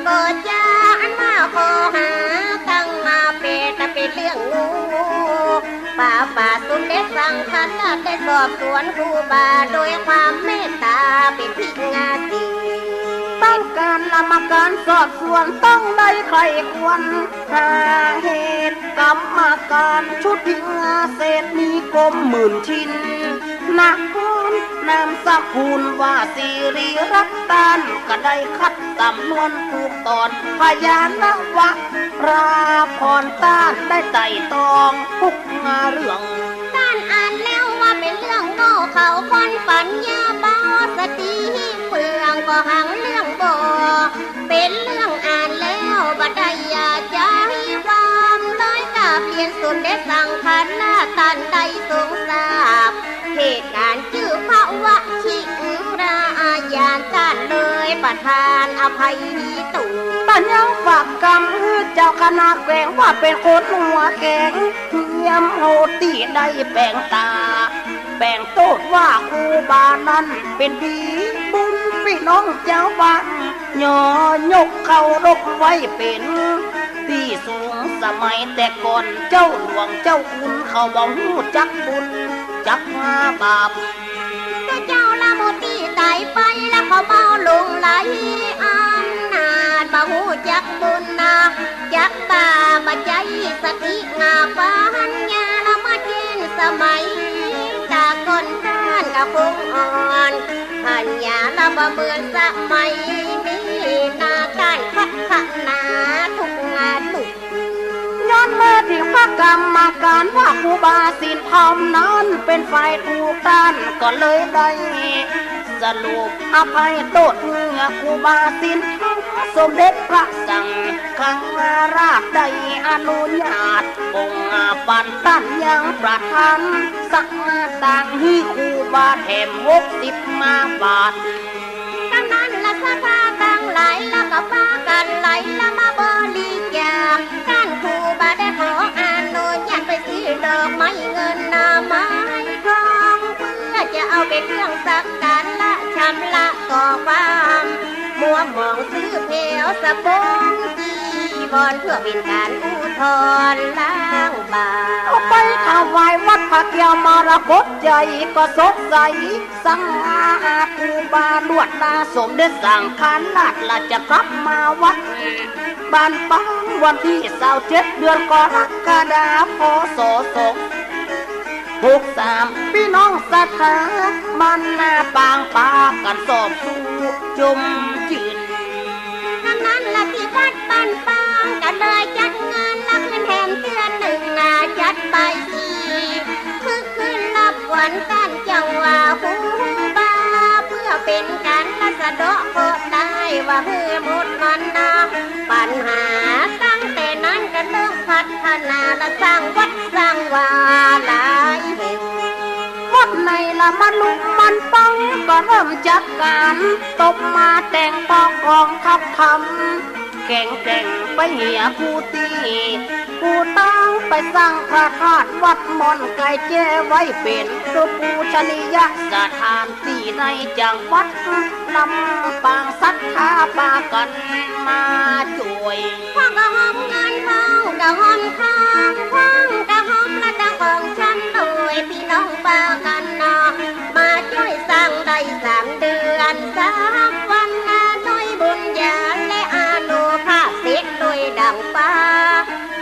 ก็จะอันว่าข้อหาตั้งมาแปด แต่เป๋นเรื่องโง่ ป่าป่าสมเด็จสังฆราชได้สอบสวนครูบาโดยความเมตตาเป๋นพิงาสี ตั้งก๋านละมาก๋านสอบสวนต้องได้ใค่ควร หาเหตุกรรมก๋านชุดพิงาเศษ มีกรมหมื่นชินนคร นามสกุลว่าสิริรัตน์ ต้านก็ได้คัดสำนวนผูกตอน พยานวราพร ต้านได้ไต่ตองทุกเรื่อง ต้านอ่านแล้วว่าเป๋นเรื่องโง่ เขาคนปัญญาเบา สติเฟื่องก็หังเรื่องบ่ เป๋นเรื่องอ่านแล้วบ่ได้อยากจะหื้อความ เลยกราบเรียนสมเด็จสังฆราช ต้านได้ทรงทราบเหตุก๋ารณ์ จื้อพระวชิราอาญา ต้านเลยประทานอภัยตั๋ว ต้านยังฝากกำหื้อเจ้าคณะแขวง ว่าเป๋นคนหัวแข็ง เยียมโหดตี้ได้แป๋งตา แป๋งโต้ษว่าครูบานั้นเป๋นผีบุญ ปี้น้องจาวบ้านยอยกเคารพไว้เป๋นตี้สูง สมัยแต่ก่อนเจ้าหลวงเจ้าคุณเขาบ่ฮู้จักบุญจักบาป แต่เจ้าละหมู่ตี้ต๋ายไป ละเขาเบาหลงไหลอำนาจ บ่ฮู้จักบุญนะ จักบาป บ่ใจ๊สติงาปัญญา ละมาเจนสมัย ตะก่อนต้านก็คงอ่อน ปัญญาละบ่เหมือนสมัยนี้นา ต้านคัดขนาทุกงาทุก ย้อนมาเถิงภาค กรรมการว่าครูบาสินธรรมนั้นเป๋นฝ่ายถูกต้าน ก็เลยได้สรุปอภัยโต้ษเมื่อครูบาสินธรรม สมเด็จพระสังฆราชได้อนุญาต ปงปันต้านยังประธาน สักตางค์หื้อครูบาแถมหกสิบห้าบาท ดังนั้นละศรัทธาตังหลายละก็ปากั๋นไหลละมาบริจาค ต้านครูบาได้ขออนุญาตไปซื้อดอกไม้เงินหน้าไม้ทอง เปื้อจะเอาเป๋นเครื่องสักการะชำระก่อความมัวหมอง ซื้อแผวสบงจีวร เปื้อเป๋นก๋านอุทธรณ์ล้างบาป เอาไปถวายวัดพระแก้วมรกตใหญ่ ก็สดใส สังฆาครูบาลวดลา สมเด็จสังฆราชละจะกลับมาวัดบ้านปาง วันตี้ซาวเจ็ด เดือนกรกฎาคม พ.ศ. สองหกสาม ปี้น้องศรัทธาบ้านนาปางปากั๋นสอบสู้จมจื้น ดังนั้นละตี้วัดบ้านปางก็เลยจัดงานละคืนแหมเดือนหนึ่งนา จัดบายสี คึกคืนรับขวัญต้านเจ้าว่าครูบา เปื้อเป๋นก๋านละสะเดาะเคราะห์ตายว่าหื้อหมดมรณะปัญหา ตั้งแต่นั้นก็เริ่มพัฒนาละสร้างวัดสร้างวาหลายแห่ง วัดในละมะลุมมันปัง ก็เริ่มจัดก๋านตบมาแต่งปอกกองทับทำ แข่งแข่งไปเหียกู้ตี้กู้ตาง ไปสร้างพระธาตุวัดม่อนไก่แจ้ไว้เป๋นปูชนียสถานตี้ในจังหวัดลำปาง ศรัทธาปากั๋นมาจ้วย พ่องก็หอบเงิน พ่องก็หอบทอง พ่องก็หอบละตางของชำร่วย ปี้น้องปากั๋นนา มาจ้วยสร้างได้สามเดือนสามวันนา โดยบุญญาณและอานุภาพเสร็จโดยดั่งปา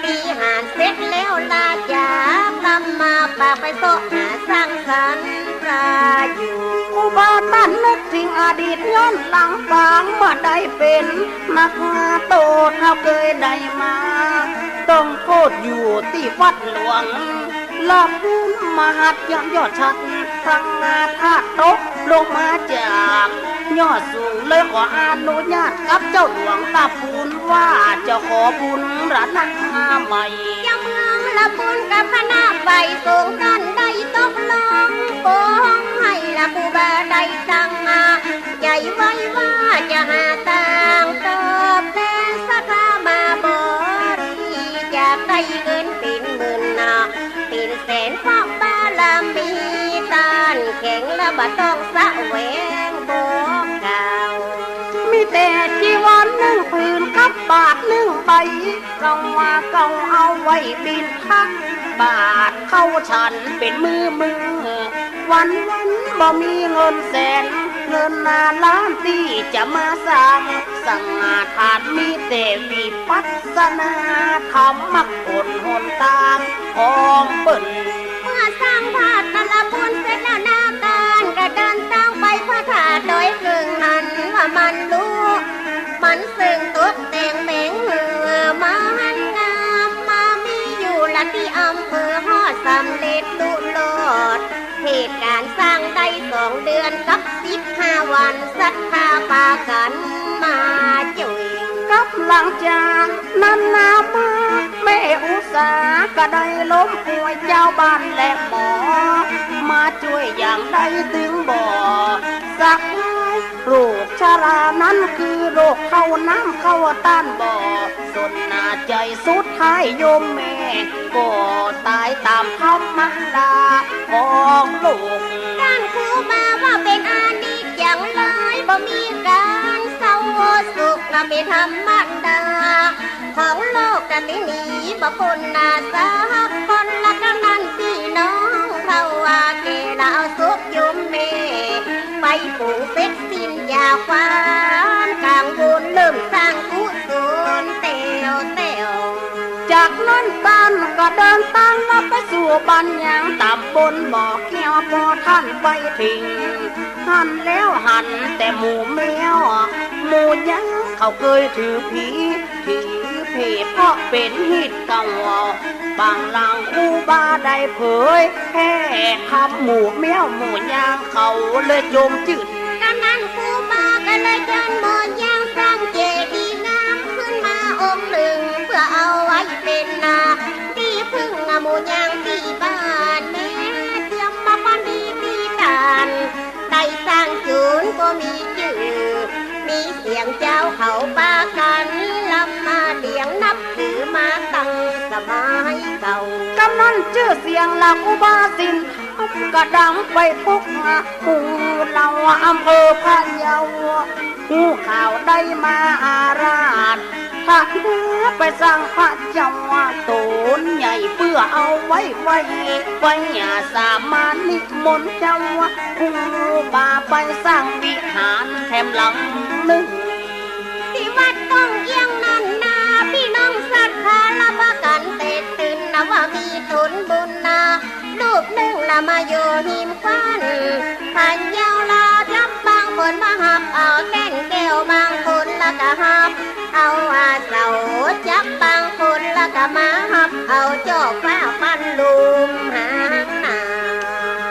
ฏิหาริย์ เสร็จแล้วลาจากลำมาปากไปเซาะหาสร้างสรรค์ประโยชน์ ครูบาต้านนึกเถิงอดีตย้อนหลังปาง เมื่อได้เป๋นนักโต้ษเฮาเกยได้มาต้องโทษอยู่ตี้วัดหลวง ละปูนมหัดยอดชัด ทั้งนาธาตุตกลงมาจากยอดสูง เลยขออนุญาตกับเจ้าหลวงตาปูนว่าจะขอบูรณะใหม่ เจ้าเมืองละปูนกับคณะฝ่ายสงฆ์ต้านได้ตกลงปงให้ละครูบาได้ตั้งใจ๋ไว้ว่าจะหาตางตอบแตนศรัทธามาบริจาค ได้เงินเป๋นหมื่นนา เป๋นแสนเพราะบารมีต้านแข็ง และบ่ต้องแสวงบอกกล่าว มีแต่จีวรนึ่งผืนกับบาตรนึ่งใบ เก่าว่าเก่าเอาไว้บิณฑบาต เข้าฉันเป๋นมื้อมื้อ วันวันบ่มีเงินแสน เงินนาล้านตี้จะมาสร้างสังฆทาน มีแต่วิปัสสนาธรรมมรรคผลหนตางของเปิ้น เมื่อสร้างธาตุตะละปูนเสร็จแล้วนาต้านก็เดินตางไปพระธาตุดอยเกิ่งนั้น ว่ามันลุกมันเซิ่งตกแต่งแป๋งหื้อมันงามมา มีอยู่ละตี้อำเภอฮอดสำเร็จลุโลด เหตุก๋ารณ์สร้างได้สองเดือนกับสิบห้าวัน ศรัทธาปากั๋นมาจ้วย กับหลังจากนั้นนามา แม่อุสาก็ได้ล้มป่วย เจ้าบ้านและหมอมาจ้วยอย่างใดตึงบ่สบาย โรคชรานั้นคือโรคเข้าน้ำเข้าต้านบ่สนใจ สุดท้ายโยมแม่ก็ต๋ายต๋ามธรรมดาของโลก ต้านครูบาว่าเป๋นอนิจจังเลย บ่มีก๋านเศร้าโศก ก็เป๋นธรรมดาของโลก กตินี้บ่พ้นนาสักคน ละดังนั้นพี่น้องเฮาว่าแก่ ละเอาศพโยมแม่ไปปรุงเสร็จสิ้นจากความกังวล เริ่มสร้างกุศลแต๊วแต๊ว จากนั้นต้านก็เดินตางละไปสู่บ้านยางตำบลบ่อแก้ว พอต้านไปเถิงหั้นแล้วหันแต่หมู่แมว หมู่ยางเขาเกยถือผี ถือเปรตเพราะเป๋นฮีตเก่า บางหลังครูบาได้เผยแผ่ธรรม หมู่เมี้ยวหมู่ยางเขาเลยจมจื้น กำนั้นครูบาก็เลยเจิญหมู่ยางสร้างเจดีย์งามขึ้นมาองค์นึ่ง เปื้อเอาไว้เป๋นนา ตี้เปิ้งหมู่ยางตี้บ้านแม่ เตรียมมาความดีตี้ต้าน ได้สร้างจูนก็มีจื้อ มีเสียงเจ้าเขาปากั๋นลำมาเลียงนับถือมาตั้งสมัยเก่า กำนั้นจื้อเสียงละครูบาสินธรรมก็ดังไปทุกหมู่เหล่าอำเภอพะเยา ฮู้ข่าวได้มาอาราธนาไปสร้างพระเจ้าต๋นใหญ่ เปื้อเอาไว้ไหว้ ไหว้สามัญนิมนต์เจ้า ครูบาไปสร้างวิหารแถมหลังนึ่ง ตี้วัดต้องเอี้ยงนั้นนา ปี้น้องศรัทธาละปากั๋นแตกตื่นนา ว่ามีตนบุญนา รูปนึ่งละมาอยู่ฮิมขวัญ พะเยาละจับบางคนมาฮับเอาแก่นแก้ว บางคนละก็ฮับเอาอาเสาจัก บางคนละก็มาฮับเอาจอบฟ้าปันลุ่มหางนา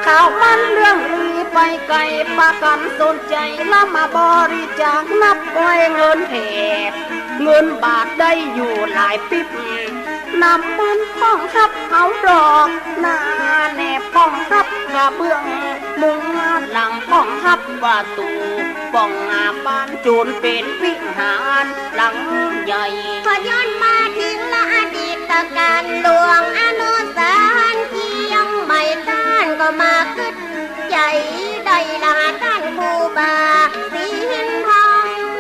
ข่าวมันเลื่องลือไปไก๋ ปากั๋นสนใจ๋ละมาบริจาคนับก้อยเงินแถบ เงินบาทได้อยู่หลายปิ๊บ น้ำมันป้องฮับเอาดอกนา แหนบป้องฮับกระเบื้องมุง หลังป้องฮับประตู๋ ป้องหน้าบ้านจูนเป๋นวิหารหลังใหญ่ พอย้อนมาถิงละอดีตก๋าล หลวงอนุสารเจียงใหม่ต้านก็มากึ๊ด ใจ๋ได้ละต้านครูบาสินธรร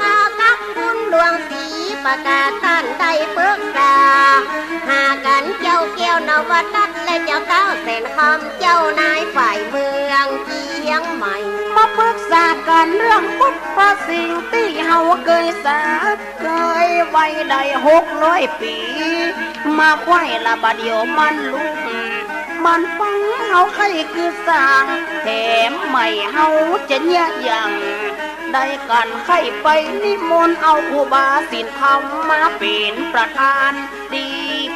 ม กับคุณหลวงศรีประกาศ ต้านได้ปึกษาหากั๋นเจ้าแก้วนวทัศน์และเจ้าเต้าแสนคำ เจ้านายฝ่ายเมืองเจียงใหม่ มาปึกษากั๋นเรื่องพุทธสิ่งตี้เฮาเกยสา เกยไว้ได้หกร้อยปี๋ มาไขว้ละบ่าเดี่ยวมันลุ่ม มันปังเฮาใค่กึ๊ดสร้าง แถมใหม่เฮาจะเยียะยัง ได้กั๋นใค่ไปนิมนต์เอาครูบาสินธรรมมาเป๋นประธานดี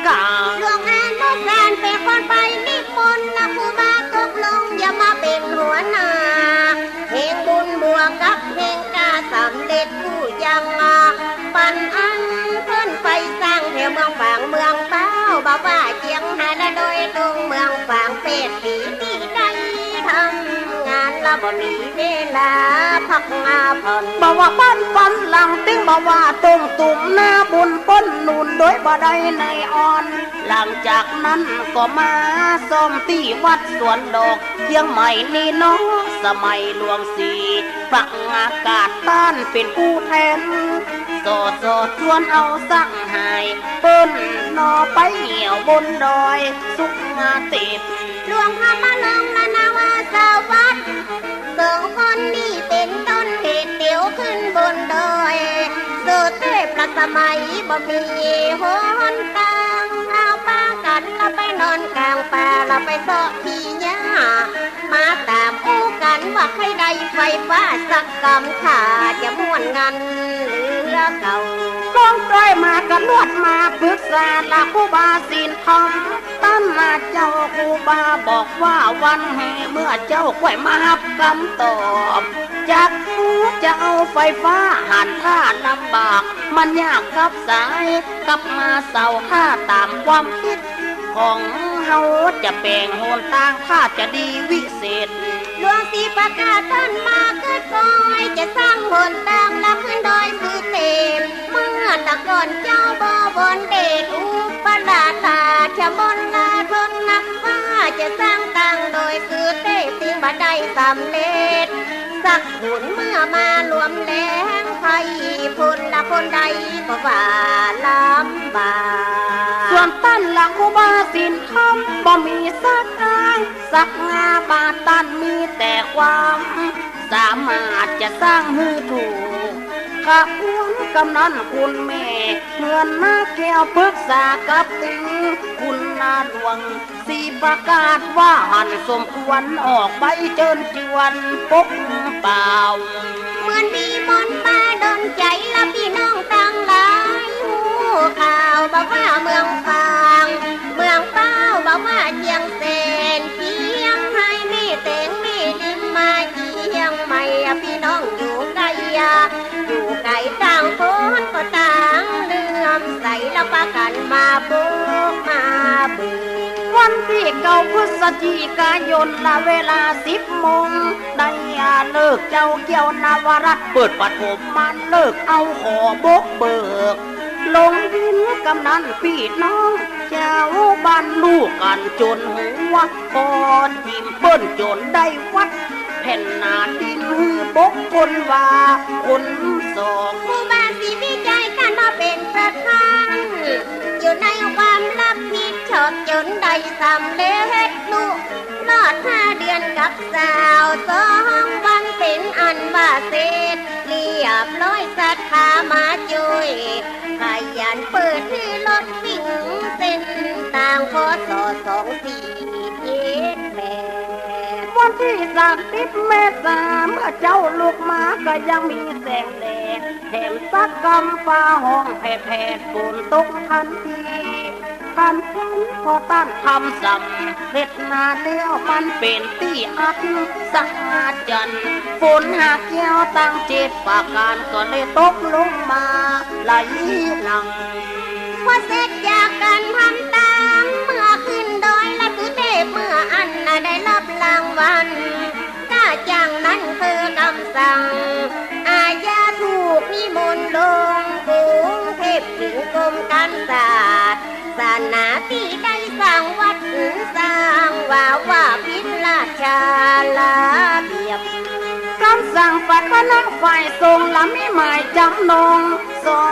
กา หลวงอนุสารเป๋นคนไปนิมนต์ ละครูบาตกลงจะมาเป๋นหัวหน้า แห่งบุญบวกกับแห่งก๋านสำเร็จ ผู้ยังปันอันเปิ้นไปสร้างแถวเมืองฝางเมืองเป้า บ่ว่าเจียงฮายและโดยตรงเมืองฝาง แปดปี๋ตี้ได้ทำงานละบ่มีเวลาพักผ่อน บ่ว่าบ้านปันหลัง ตึงบ่ว่าตรงตุ่มนาบุญเปิ้นหนุนโดยบ่ได้ในอ่อน หลังจากนั้นก็มาซ่อมตี้วัดสวนดอก เจียงใหม่นี่เนาะ สมัยหลวงศรีประกาศต้านเป๋นผู้แทน สอดสอดจวนเอาสังหายเปิ้นหนอไปเหี่ยวบนดอยสุกเต็บ หลวงพ่อมาลงละนาวาสวัสดิ์ สองคนนี้เป๋นต้นเหตุเตียวขึ้นบนดอยสุเต็บ ละสมัยบ่มีหนตาง เอาปากั๋นละไปนอนก๋างป่า ละไปเซาะขี้หญ้า มาต๋ามอู้กั๋นว่าใค่ได้ไฟฟ้าสักกำ ถ้าจะม่วนงันเหลือเก่า ลองได้มากั๋นนวดมาปึกษาละครูบาสินธรรม ต้านมาเจ้าครูบาบอกว่าวันแห่เมื่อเจ้าใค่อยมาฮับกำตอบ จักจะเอาไฟฟ้าหันท่าลำบาก มันยากกับสายกับมาเสา ถ้าต๋ามความกึ๊ดของเฮาจะแป๋งหนตาง ถ้าจะดีวิเศษ หลวงศรีประกาศต้านมากึ๊ดก้อย จะสร้างหนตางละขึ้นดอยสุเต็บ เมื่อตะก่อนเจ้าบ่วอนเดชอุปราชราชมนราชนนะ ว่าจะสร้างตางดอยสุเต็บ จึงบ่ได้สำเร็จสักหน เมื่อมารวมแลงไพร่พลละคนใดก็ว่าลำบาก ส่วนต้านละครูบาสินธรรมบ่มีสักตาง สักงาบาท ต้านมีแต่ความสามารถจะสร้างหื้อถูก ขบวนกำนันคุณแม่เฮือนนาแก้วปึกษากับตึงคุณนาหลวงศรีประกาศว่าหันสมควรออกใบเจิญจวนปกเป่า เหมือนมีมนต์มาดลใจ๋ละปี้น้องตังหลาย ฮู้ข่าวบ่ว่าเมืองฝาง เมืองฝ มาบุกมาเบิก วันตี้เก้าพฤศจิกายน ณ เวลาสิบโมง ได้ฤกษ์เจ๊าแก้วนวรัตน์ เปิดปฐมมฤกษ์ เอาขอบุกเบิก ลงดินกำนันปี้น้อง เจ้าบ้านลูกกั๋นจ๋นหัว ปอดจิ๋มเปิ้นจ๋นได้วัด แผ่นหน้าดินหื้อบุคคลว่าคนสอง ครูบาศรีวิชัยต้านมาเป๋นประธาน อยู่ในความรับผิดชอบจ๋นได้สำเร็จลุ รอดห้าเดือนกับซาวสองวันเป๋นอันว่าเสร็จเรียบร้อย ศรัทธามาจ้วย ขยันเปิดหื้อรถวิ่งเส้นตาง พ.ศ. สองสี่เจ็ดแปด วันตี้สามสิบเมษา เมื่อเจ๊าลุกมาก็ยังมีแสงแดด แถมสักกำฟ้าฮ้องแผดๆ ฝนตกทันที ทันควัน พอต้านทำสำเร็จนาแล้ว มันเป๋นตี้อัศจรรย์ ฝนหากแก้วตังเจ็ดประก๋านก็เลยตกลงมาไหลหลั่ง พอเสร็จจากก๋านทำตาง เมื่อขึ้นดอยละสุเทพ เมื่ออั้นน่ะได้รับรางวัล ถ้าจั้งนั้นคือกำสั่ง อาญาถูกนิมนต์ลงกรุงเทพฯ ถึงกรมก๋านศาสนาตี้ได้สร้างวัดสร้างวา ว่าผิดราชาระเบียบ กำสั่งปะคณะฝ่ายสงฆ์ ละมีหมายจำนอง ส่อ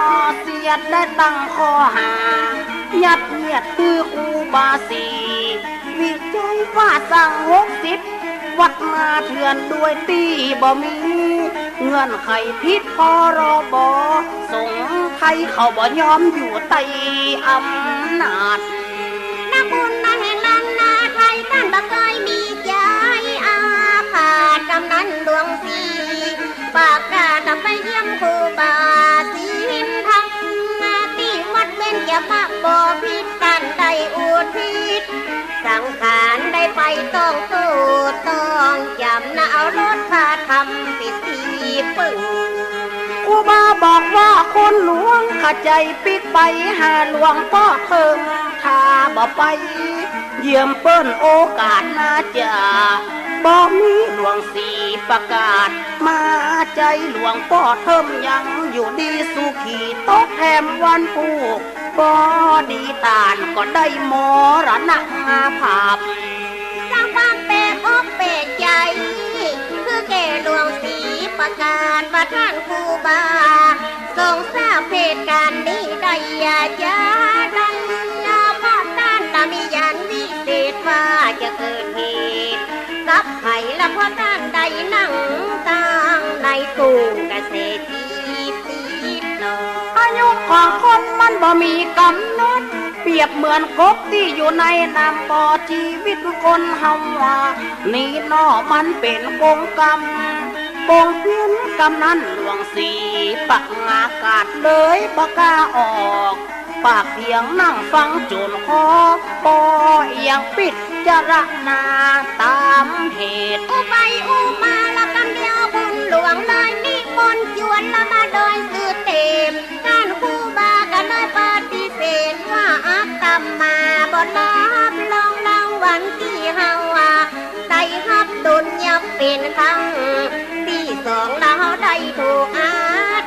เสียดและตั้งข้อหา ยัดเยียดหื้อครูบาศรีวิชัยว่าสร้างหกสิบวัดมาเถื่อนโดยตี้บ่มีเงื่อนไข ผิด พ.ร.บ. สงฆ์ไทยเขาบ่ยอมอยู่ใต้อำนาจ นักบุญนาแห่งล้านนาไทย ต้านบ่เกยมีใจ๋อาฆาต กำนันหลวงศรี ประกาศไปเยี่ยมครูบาศรีธรรม ตี้วัดเบญจมบพิตร ต้านได้อุทิศสังขาร ได้ไปต้องโต้ษต้องจ๋ำ นะเอารถพระธรรมเป๋นตี้ปึ้ง ครูบาบอกว่า คนหลวงข้าใจ๋ปิ๊กไปหาหลวงป้อเถิม ถ้าบ่ไปเยี่ยมเปิ้นโอกาสหน้าจะบ่มี หลวงศรีประกาศมาใจ๋ หลวงป้อเถิมยังอยู่ดีสุขี ตกแถมวันผูก บ่ดี ต้านก็ได้มรณภาพ สร้างความแปลกอกแปลกใจ๋ คือแก่หลวงศรีประกาศว่า ต้านครูบา ทรงทราบเหตุก๋ารณ์นี้ได้อย่าจ๊า ดังนั้น เพราะต้านละมีญาณวิเศษว่าจะเกิดเหตุกับใผ และเพราะต้านได้นั่งตางในตู้เกษตร อายุของคนมันบ่มีก๋ำหนด เปรียบเหมือนกบตี้อยู่ในน้ำบ่ จีวิตคนเฮาอะ นี่เนาะมันเป๋นกงกรรม กงเกวียน กำนันหลวงศรีประกาศเลยบ่กล้าออกปากเถียง นั่งฟังจ๋นคอ บ่เอี่ยงปิด จารณาต๋ามเหตุ อู้ไปอู้มาละกำเดียว คุณหลวงเลยนิมนต์จวน ละมาดอยสุเทพฯ ต้านครูบาก็เลยปฏิเสธว่า อาตมาบ่รับรองรางวัลตี้เฮาอะได้ฮับ โดนยับเป๋นครั้งตี้สอง แล้วได้ถูกอา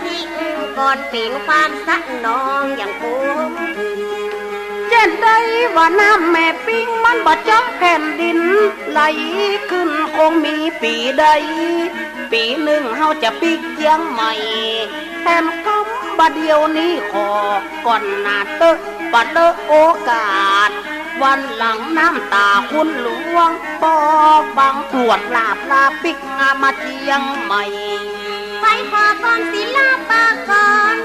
ทิตย์ก่อน เป๋นความสนองอย่างคง เจ้นใดว่าน้ำแม่ปิงมันบ่เจาะแผ่นดิน ไหลขึ้นคงมีปี๋ใด ปี๋นึ่งเฮาจะปิ๊กเจียงใหม่ แถมกำบ่าเดี่ยวนี้ขอก่อนหน้าเต๊อะ บ่าเต๊อะโอกาส วันหลังน้ำต๋าคุณหลวง บ่บังตรวจลาบลาปิ๊กงามาเจียงใหม่ ไปขอก่อนศิลปากร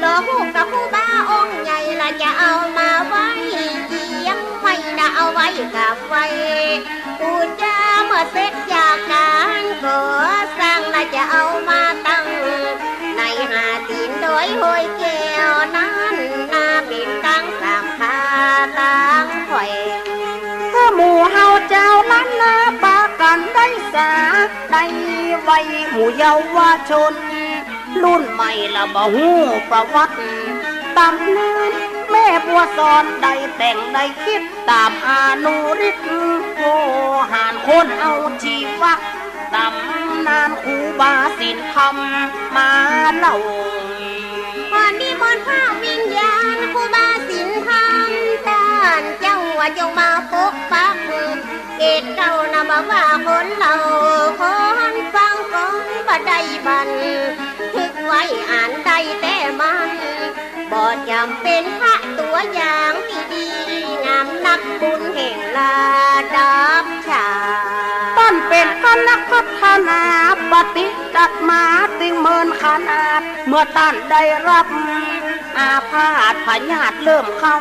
หล่อฮูปกับครูบาองค์ใหญ่ ละจะเอามาไว้เยียงใหม่ นะเอาไว้กราบไหว้ปู๋จา เมื่อเสร็จจากก๋านก่อสร้าง ละจะเอามาตั้งในหาตีนดอยห้วยแก้วนั้น นาเป๋นตางสามคาตางแขวง เพื่อหมู่เฮาจาวล้านนาปากั๋นได้สา ได้ไหว้หมู่เยาวชน รุ่นใหม่ละบ่ฮู้ประวัติ ต๋ำนานแม่ บัวสอนได้แต่งได้กึ๊ด ต๋ามอนุริกษ์ โวหารคนเอาจีวะ ต๋ำนานครูบาศีลธรรมมาเล่า ขอนิมนต์พระวิญญาณครูบาศีลธรรม ต้านเจ้าว่าจงมาปกปัก เกตเก่านะบ่ว่าคนเล่า คนฟังก็บ่ได้บันทึกไว้ อ่านได้แต่มัน บ่จ๋ำเป๋นพระตั๋วอย่างตี้ดีงามนัก บุญแห่งระดับชาติ ต้านเป๋นพระนักพัฒนา ปฏิจัดมาตึงเมินขนาด เมื่อต้านได้ฮับอาพาธพยาธิเริ่มเข้า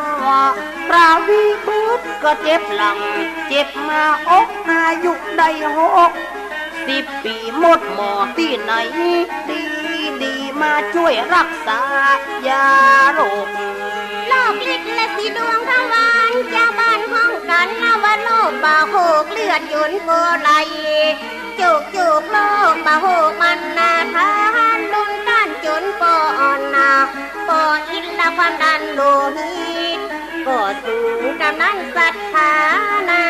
พระวิบูตรก็เจ็บหลัง เจ็บหน้าอก อายุได้หก สิบปี๋ หมดหมอตี้ไหนดีๆ มาจ้วยฮักษายาโรค โรคฤทธิ์และสีดวงทวาร จาวบ้านฮ้องกั๋นนะว่าโรคบ่าโฮก เลือดจ๋นบ่ไหล จุกๆ โรคบ่าโฮกมันนาทาน ลุนต้านจ๋นปออ่อนนา ปออิดและความดันโลหิต ก็สูงกำนั้นศรัทธานา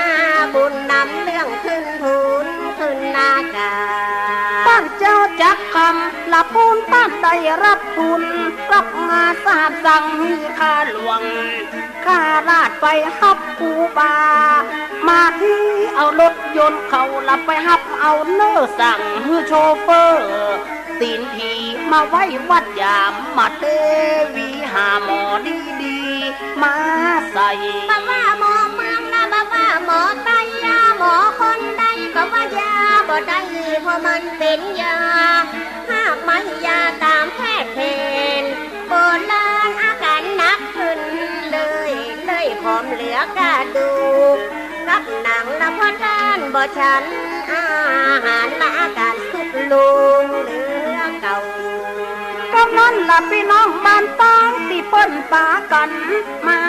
บุญนำเรื่องขึ้นทูลขึ้นนากา ต้านเจ้าจักคำละปูน ต้านได้ฮับทุน ฮับมาสาบสั่งหื้อข้าหลวง ข้าราชไปฮับครูบา มาตี้เอารถยนต์เขาละไปฮับเอาเน่อ สั่งหื้อโชเฟอร์ ตีนผีมาไว้วัดยาม มาเตวีหาหมอดีๆ มาใส่ บ่ว่าหมอเมืองนะ บ่ว่าหมอใต้ หมอคนใดก็ว่ายาบ่ได้ เพราะมันเป๋นยา หากไม่ยาต๋ามแพทย์แผนโบราณ อาก๋านหนักขึ้นเรื่อยๆ ผอมเหลือกระดูก กับหนังละ เพราะต้านบ่ฉันอาหารละ อาก๋านทรุดโทรมเหลือเก่า กำนั้นละปี้น้องบ้านปางตี้เปิ้นปากั๋นมา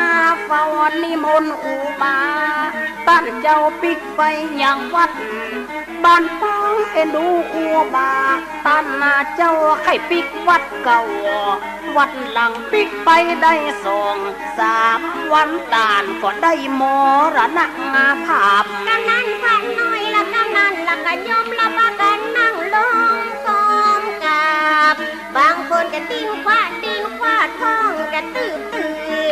เฝ้านิมนต์ครูบา ต้านเจ้าปิ๊กไปยังวัดบ้านปางเอ็นดูครูบา ต้านนาเจ้าใค่ปิ๊กวัดเก่า วัดหลังปิ๊กไปได้สองสามวัน ต้านก็ได้มรณภาพ กำนันข้าน้อยละ กำนันละก็โยมละปากั๋นนั่งลงก้มกราบ บางคนก็ดิ้นคว้าดิ้นคว้า ท้องก็ตืบ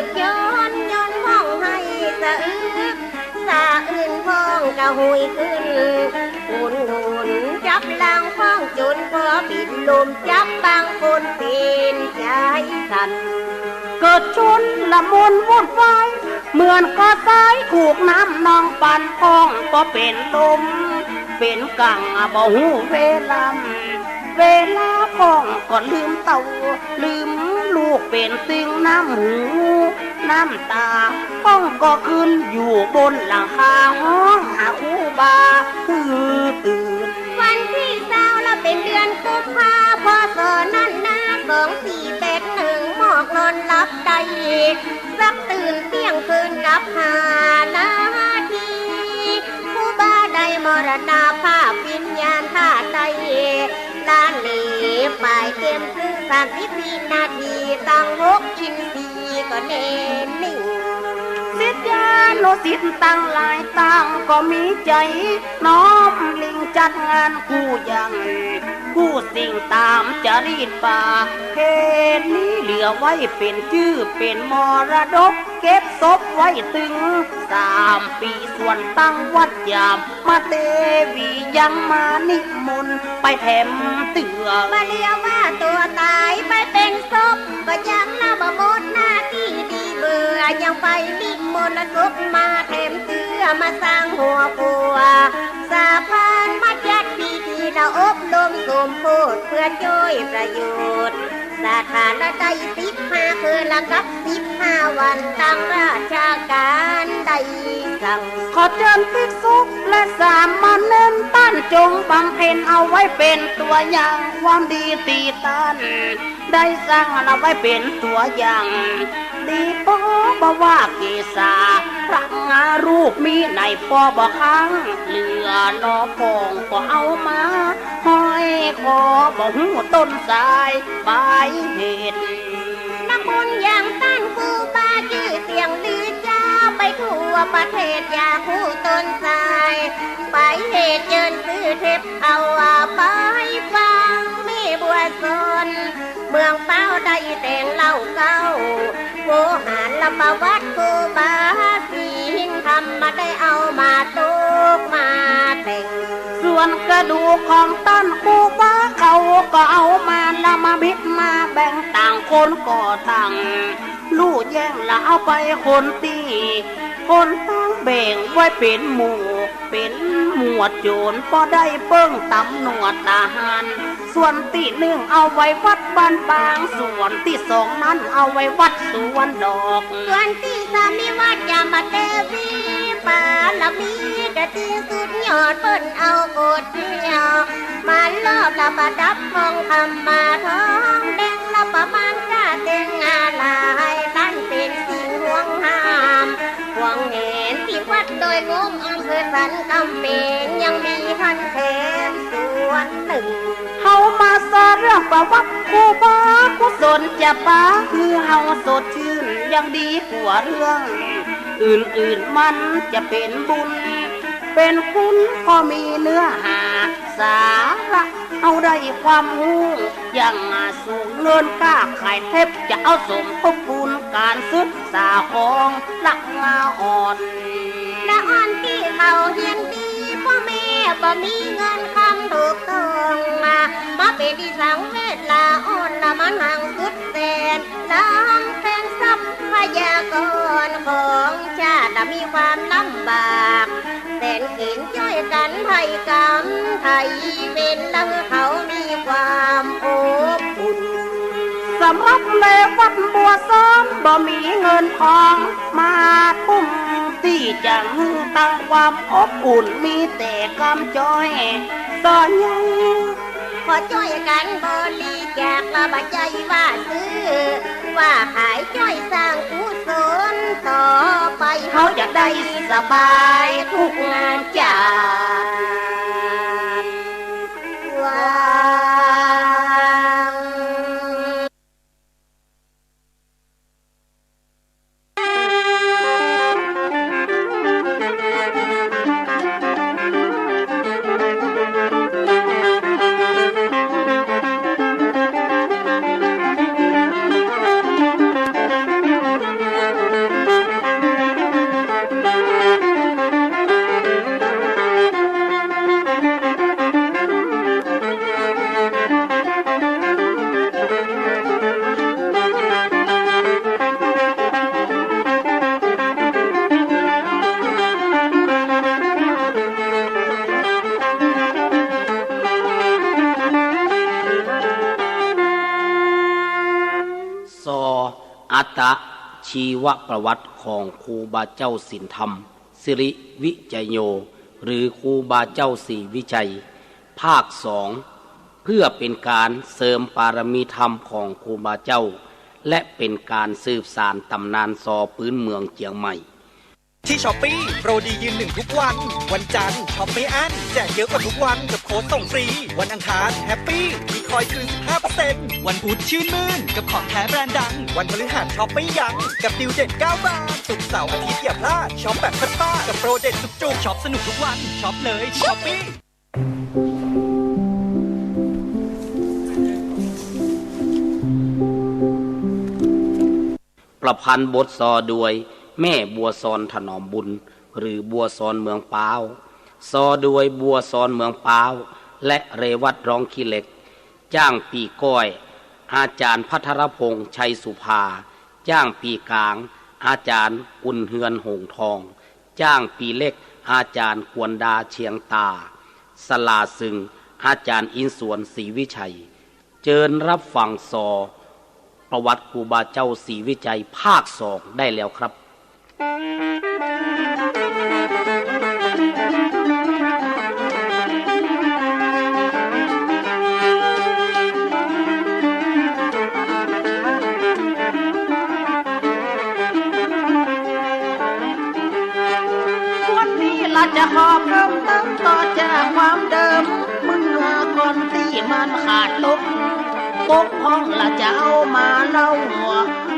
ๆ โยนโยน ฮ้องไห้สะอึก สะอื้น ท้องก็หุยขึ้น หงุนหงุนจับหลัง ท้องจ๋นปอปิดลม จับบางคนเป๋นใจ๋สั่น เกิดชุลมุนวุ่นวาย เหมือนกระต่ายถูกน้ำนองปั่น ท้องก็เป๋นลมเป๋นกัง บ่ฮู้เวลา เวลาท้องก็ลืมเต้า ลืมลูก เป๋นตึงน้ำหูน้ำต๋า ท้องก็ขึ้นอยู่บนหลังคา ฮ้องหาครูบาหื้อตื่น วันตี้ซาวละเป๋นเดือนกุมภา พ.ศ. นั้นนา สองสี่แปดหนึ่ง หมอกนอนหลับได้สักตื่น เตี้ยงคืนกับห้านาที ครูบาได้มรณภาพ วิญญาณธาตุได้ละเหนไป เตรียมคือสามสิบวินาที ตังหกอินทรีย์ก็แน่นิ่ง ศิษยานุศิษย์ตังหลายต่างก็มีใจ๋น้อมเล็งจัดงานกู้หยัง กู้สิ่งต๋ามจารีตประเพณี เหลือไว้เป๋นจื้อเป๋นมรดก เก็บศพไว้ตึงสามปี๋ ส่วนตังวัดยาม มาเตวียังมานิมนต์ไปแถมเตื้อ บ่เหลือว่าตั๋วต๋ายไปเป๋นศพ บ่ยังละบ่หมดหน้าตี้ดีเบื่อ ยังไปนิมนต์ศพมาแถมเตื้อ มาสร้างหัวปัวสะพาน มาจัดพิธีละอบรมสมโพธิ เพื่อจ้วยประโยชน์ สถานละได้สิบห้าคืนละกับสิบห้าวัน ตังราชก๋านได้สั่ง ขอเจิญภิกษุและสามเณรต้านจงบำเพ็ญเอาไว้เป๋นตั๋วอย่างความดีตี้ต้านได้สั่งเอาไว้เป๋นตั๋วอย่างดี ปอบ่ว่าเกศา พระรูปมีในปอบ่ค้าง เหลือหนอพองก็เอามา ห้อยคอบ่ฮู้ต้นสายปลายเหตุ นักบุญอย่างต้านครูบาจื้อ ทั่วประเทศอยากฮู้ต้นสาย ไปเหตุเจิญซื้อเทปเอาว่าไปฟัง แม่บัวสอนเมืองป๊าวได้แต่งเล่าเก้า โวหารละประวัติครูบาสิงห์ธรรม มาได้เอามาตกมาแต่ง ส่วนกระดูกของต้านครูบาเขาก็เอามาละมาบิดมาแบ่ง ต่างคนก็ต่าง ฮู้แจ้งละเอาไปคนตี้ คนต่างแบ่งไว้เป๋นหมู่ เป๋นหมวดโจร ปอได้เปิ้งต๋ำรวจทหาร ส่วนตี้นึ่งเอาไว้วัดบ้านปาง ส่วนตี้สองนั้นเอาไว้วัดสวนดอก ส่วนตี้สามมีวัดยามาเตวี ปารมีกะตี้สุดยอด เปิ้นเอาโกดเดียว มารอบละประดับทองคำมาทองแดง ละประมาณก้าเต็งห้าหลายล้าน เป๋นสิ่งห่วงห้ามห่วงแหนตี้วัดดอยงมอำเภอสันกำแพง ยังมีหั้นแถมส่วนนึ่ง เฮามาสาเรื่องประวัติครูบากุศลจะปาหื้อเฮาสดชื่น ยังดีกว่าเรื่องอื่นๆ มันจะเป๋นบุญเป๋นคุณ ก็มีเนื้อหาสาระ เอาได้ความฮู้อย่างสูง เงินก้าขายเทปจะเอาสมทบปูนก๋านศึกษาของละมาอ่อน ละอ่อนตี้เขาเฮียนดี ป้อแม่บ่มีเงินคำถูกต้องมา มาเป๋นตี้สังเวชละอ่อน ละมันหังสุดแสน ลำแสนทรัพยากรของชาติมีความลำบาก แสนเข็ญจ้อยกั๋นไถ่กำไถ่เวร ละหื้อเขามีความอบอุ่น สำหรับในวัดบัวสอนบ่มีเงินทองมาตุ้มตี้จะหื้อตังความอบอุ่น มีแต่กำจ้อยสอนใหญ่ ขอจ้อยกั๋นบริจาค ละบ่ใจ้ว่าซื้อว่าขาย จ้อยสร้างกุศลต่อไป เขาจะได้สบายกู้หน้าจาดวาง ซอ อัตตชีวประวัติของครูบาเจ้าศีลธรรม สิริวิจัยโย หรือครูบาเจ้าศรีวิชัย ภาคสอง เพื่อเป๋นก๋านเสริมปารมีธรรมของครูบาเจ้า และเป๋นก๋านสืบสานต๋ำนานซอปื๊นเมืองเจียงใหม่ ที่ช้อปปี้ โปรดียืนหนึ่งทุกวัน วันจันทร์ ช็อปไม่อั้น แจกเยอะกว่าทุกวันกับโค้ดส่งฟรี วันอังคาร แฮปปี้ มีคอยคืน สิบห้าเปอร์เซ็นต์ วันพุธ ชื่นมื่น กับของแท้แบรนด์ดัง วันพฤหัส ช็อปไม่ยั้ง กับดีลเด็ด เก้าบาท ศุกร์เสาร์อาทิตย์อย่าพลาด ช็อปแบบพลาดๆ กับโปรเด็ดจุกๆ ช็อปสนุกทุกวัน ช็อปเลย ช้อปปี้ ประพันธ์บทซอโดยแม่บัวซอนถนอมบุญ หรือบัวซอนเมืองป๊าว ซอโดยบัวซอนเมืองป๊าว และเรวัตร้องขี้เหล็ก จ้างปี่ก้อย อาจ๋ารย์พัทรพงษ์ ชัยสุภา จ้างปี่ก๋าง อาจ๋ารย์อุ่นเฮือน หงส์ทอง จ้างปี่เล็ก อาจ๋ารย์กวนดา เชียงตา สลาสึง อาจ๋ารย์อินสวน ศรีวิชัย เจิญรับฟังซอ ประวัติครูบาเจ้าศรีวิชัยภาคสองได้แล้วครับ วันนี้ละจะขอเพิ่มเติมต่อจากความเดิม เมื่อก่อนตี้มันขาดตก ปกป้องละจะเอามาเล่า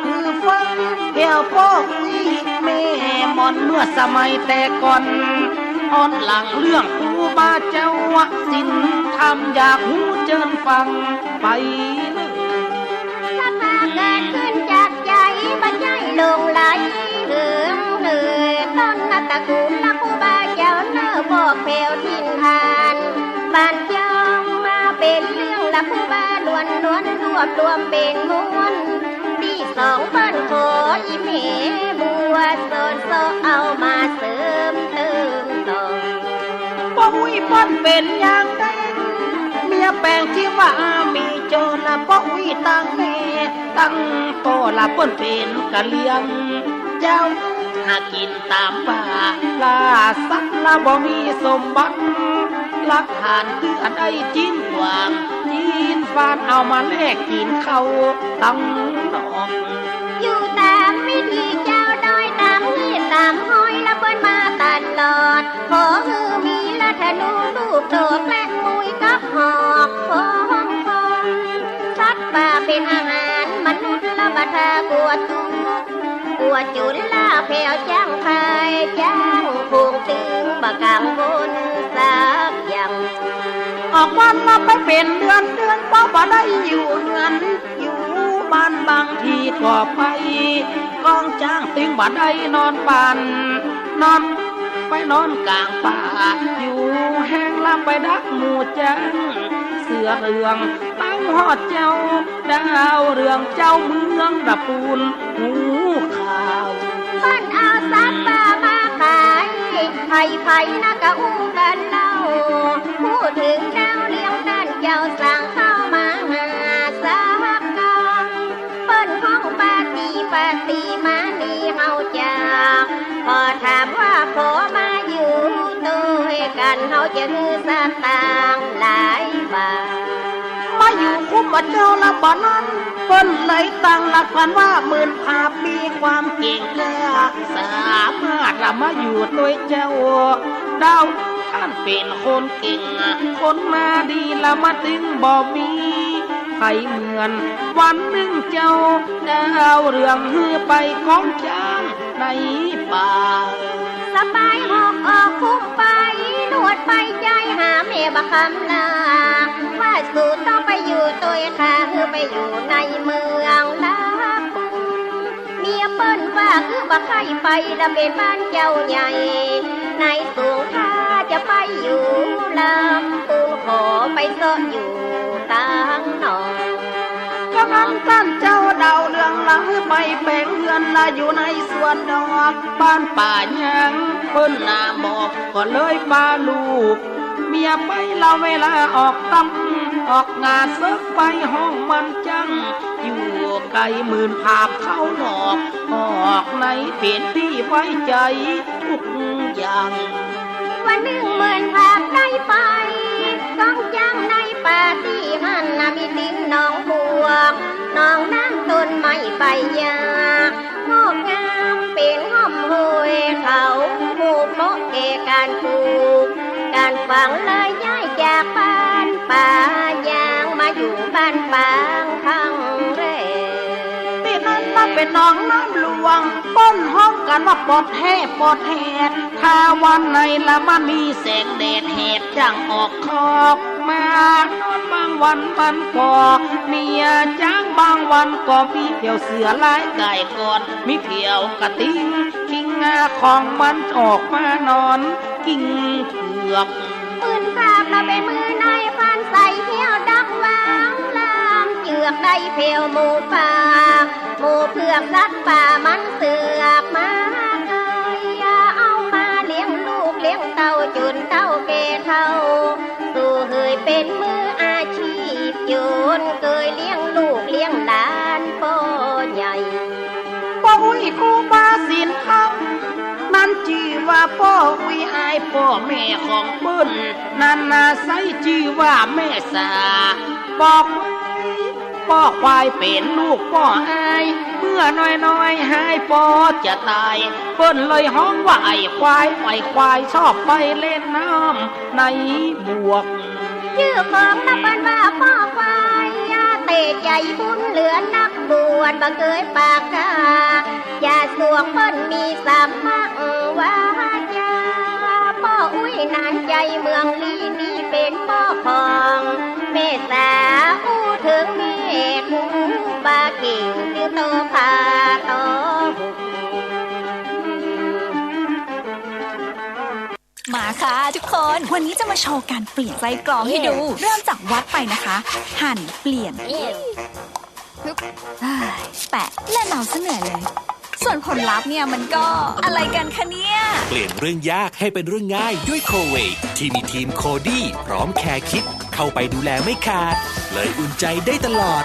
หื้อฟัง แก้วป้ออุ๊ยแม่หม่อนเมื่อสมัยแต่ก่อน อ่อนหลังเรื่องครูบาเจ้า ศีลธรรมอยากฮู้เจิญฟังไปเลย สภาเกิดขึ้นจากใจ๋ บ่ใจ้หลงไหลเหิงเหิง ต้นตระกูลละครูบาเจ้าเน่อ บอกแผ่วถิ่นฐาน บ้านจ้องมาเป๋นเรื่องละครูบาล้วนๆ รวบรวมเป๋นม้วน ตี้สองเปิ้นขออี่แม่บัว สอนเซาะเอามาเสริมเติมต่อ ป้ออุ๊ยเปิ้นเป๋นอย่างใด เมียแป๋งจื้อว่าอามีโจรละ ป้ออุ๊ยตังแม่ตังป้อละ เปิ้นเป๋นกะเหลี่ยงเจ้า หากิ๋นต๋ามป่าล่าสัตว์ละ บ่มีสมบัติ หลักฐานคืออันใด จิ๊นกวางจิ๊นฟาน เอามาแลกกิ๋นข้าวตังนอก อยู่ต๋ามวิถีเจ้าดอย ต๋ามฮี่ต๋ามฮอยละ เปิ้นมาตลอด ขอหื้อมีละธนูลูกดอก และมุยกับหอกพร้อมพร้อม สัตว์ป่าเป๋นอาหารมนุษย์ละ บ่ถ้ากลัวตุ๊กข์ กลัวจุลละแผ่วจ้างพาย จ้างฝูงตึง บ่กังวลสักอย่าง ออกวันละไปเป๋นเดือนเดือน ป้อบ่ได้อยู่เฮือนอยู่บ้าน บางทีก็ไปก้องจ้าง ตึงบ่ได้นอนบ้าน นอนไปนอนก๋างป่า อยู่แฮงละไปดักหมู่จ้าง เสือเหลือง ต๋ามฮอดเจ้าดาวเรือง เจ้าเมืองตะปูนฮู้ข่าว เปิ้นเอาสัตว์ป่ามาขาย ใผใผนะกะอู้กั๋นเล่า พูดเถิงดาวเรืองต้านเจ้า สั่งเข้ามาหาสักกำ เปิ้นฮ้องปาตี้ปาตี้มานี่เฮาจัก ขอถามว่าขอมาอยู่ตวยกั๋น เฮาจะหื้อสตางค์หลายบาท มาอยู่คุ้มบ่เจ้าละบ่นั้น เปิ้นเลยตั้งหลักปันว่า หมื่นผาบมีความเก่งกล้า สามารถละมาอยู่ตวยเจ้า ดาวต้านเป๋นคนเก่ง คนมาดีละ มาตึงบ่มีใผเหมือน วันนึ่งเจ้าดาวเรืองหื้อไปก้องจ้างในป่า สบายหอกออกคุ้มไป หนวดไปใจ๋หาแม่บ่าคำนา ว่าสูต้องไปอยู่ตวยข้า หื้อไปอยู่ในเมืองลำพูน เมียเปิ้นว่าหื้อบ่ใค่ไป ละเป๋นบ้านเจ้าใหญ่ ในสูงข้าจะไปอยู่ลำพูน ขอไปเซาะอยู่ตางนอก กำนั้นต้านเจ้าดาวเรืองละหื้อไปแป๋งเฮือนละอยู่ในสวนดอก บ้านป่ายางเปิ้นนาบอก ก็เลยปาลูกเมียไปละ เวลาออกตำออกงาเสิร์กไป ฮ้องมันจั้ง อยู่ไก๋หมื่นผาบเข้านอก ออกในเป๋นตี้ไว้ใจ๋ทุกอย่าง วันนึ่งหมื่นผาบได้ไป ก้องจ้างในป่าตี้หั้นนะ มีติ๊งหนองบวก หนองน้ำ ต้นไม้ใบหญ้า งอกงามเป๋นฮ่อมห้วยเขา เหมาะแก่ก๋านปลูกก๋านฝัง เลยย้ายจากบ้านป่ายาง มาอยู่บ้านปางครั้งแรก ตี้นั้นละเป๋นหนองน้ำหลวง เปิ้นฮ้องกั๋นว่าปอดแห่ ปอดแห่ ถ้าวันไหนละมันมีแสงแดด แหบจั้งออกคอกมา นอนบางวันมันก็เมียจ๊าง บางวันก็มีแผ่วเสือร้ายก่ายก่อน มีแผ่วกระติ๊ง คิงงาของมันออกมานอน กิ่งเผือก ปืนสาบละเป๋นมือในพรานใส่เขี้ยวดักวาง ล่ามเจือกได้แผ่วหมูป่า หมูเผือกสัตว์ป่ามันเสือกมาเกย เอามาเลี้ยงลูกเลี้ยงเต้า จ๋นเต้าแก่เฒ่า สู่เหยเป๋นมืออาชีพ จ๋นเกยเลี้ยงลูกเลี้ยงหลานป้อใหญ่ ป้ออุ๊ยครูบาศีลธรรม นั้นจื้อว่าป้ออุ๊ย อ้ายป้อแม่ของเปิ้นนั้นนา ใซ้จื้อว่าแม่สา ป้อควาย ป้อควายเป๋นลูกป้ออ้าย เมื่อน้อยๆ ฮ้ายป้อจะต๋าย เปิ้นเลยฮ้องว่าไอ้ควาย ไอ้ควายชอบไปเล่นน้ำในบวก จื้อของนะเปิ้นว่าป้อควาย เต๋ใจ๋บุญเหลือนัก ควรบ่เกยปากกา อย่าสวงเปิ้นมีสมัครวาจา ป้ออุ๊ยหนานใจ๋เมืองลี้นี้เป๋นป้อของ เมตตาอู้เถิงเมตตา บ่าเก่งจื้อต่อผาต่อ มาค่ะทุกคน วันนี้จะมาโชว์การเปลี่ยนไส้กรองให้ดู เริ่มจากวัดไปนะคะ หั่นเปลี่ยน อ่า แปะ และเนาซะเหนือเลย ส่วนผลลัพธ์เนี่ยมันก็อะไรกันคะเนี่ย เปลี่ยนเรื่องยากให้เป็นเรื่องง่ายด้วยโคเวท ที่มีทีมโคดี้พร้อมแคร์คิดเข้าไปดูแลไม่ขาด เลยอุ่นใจได้ตลอด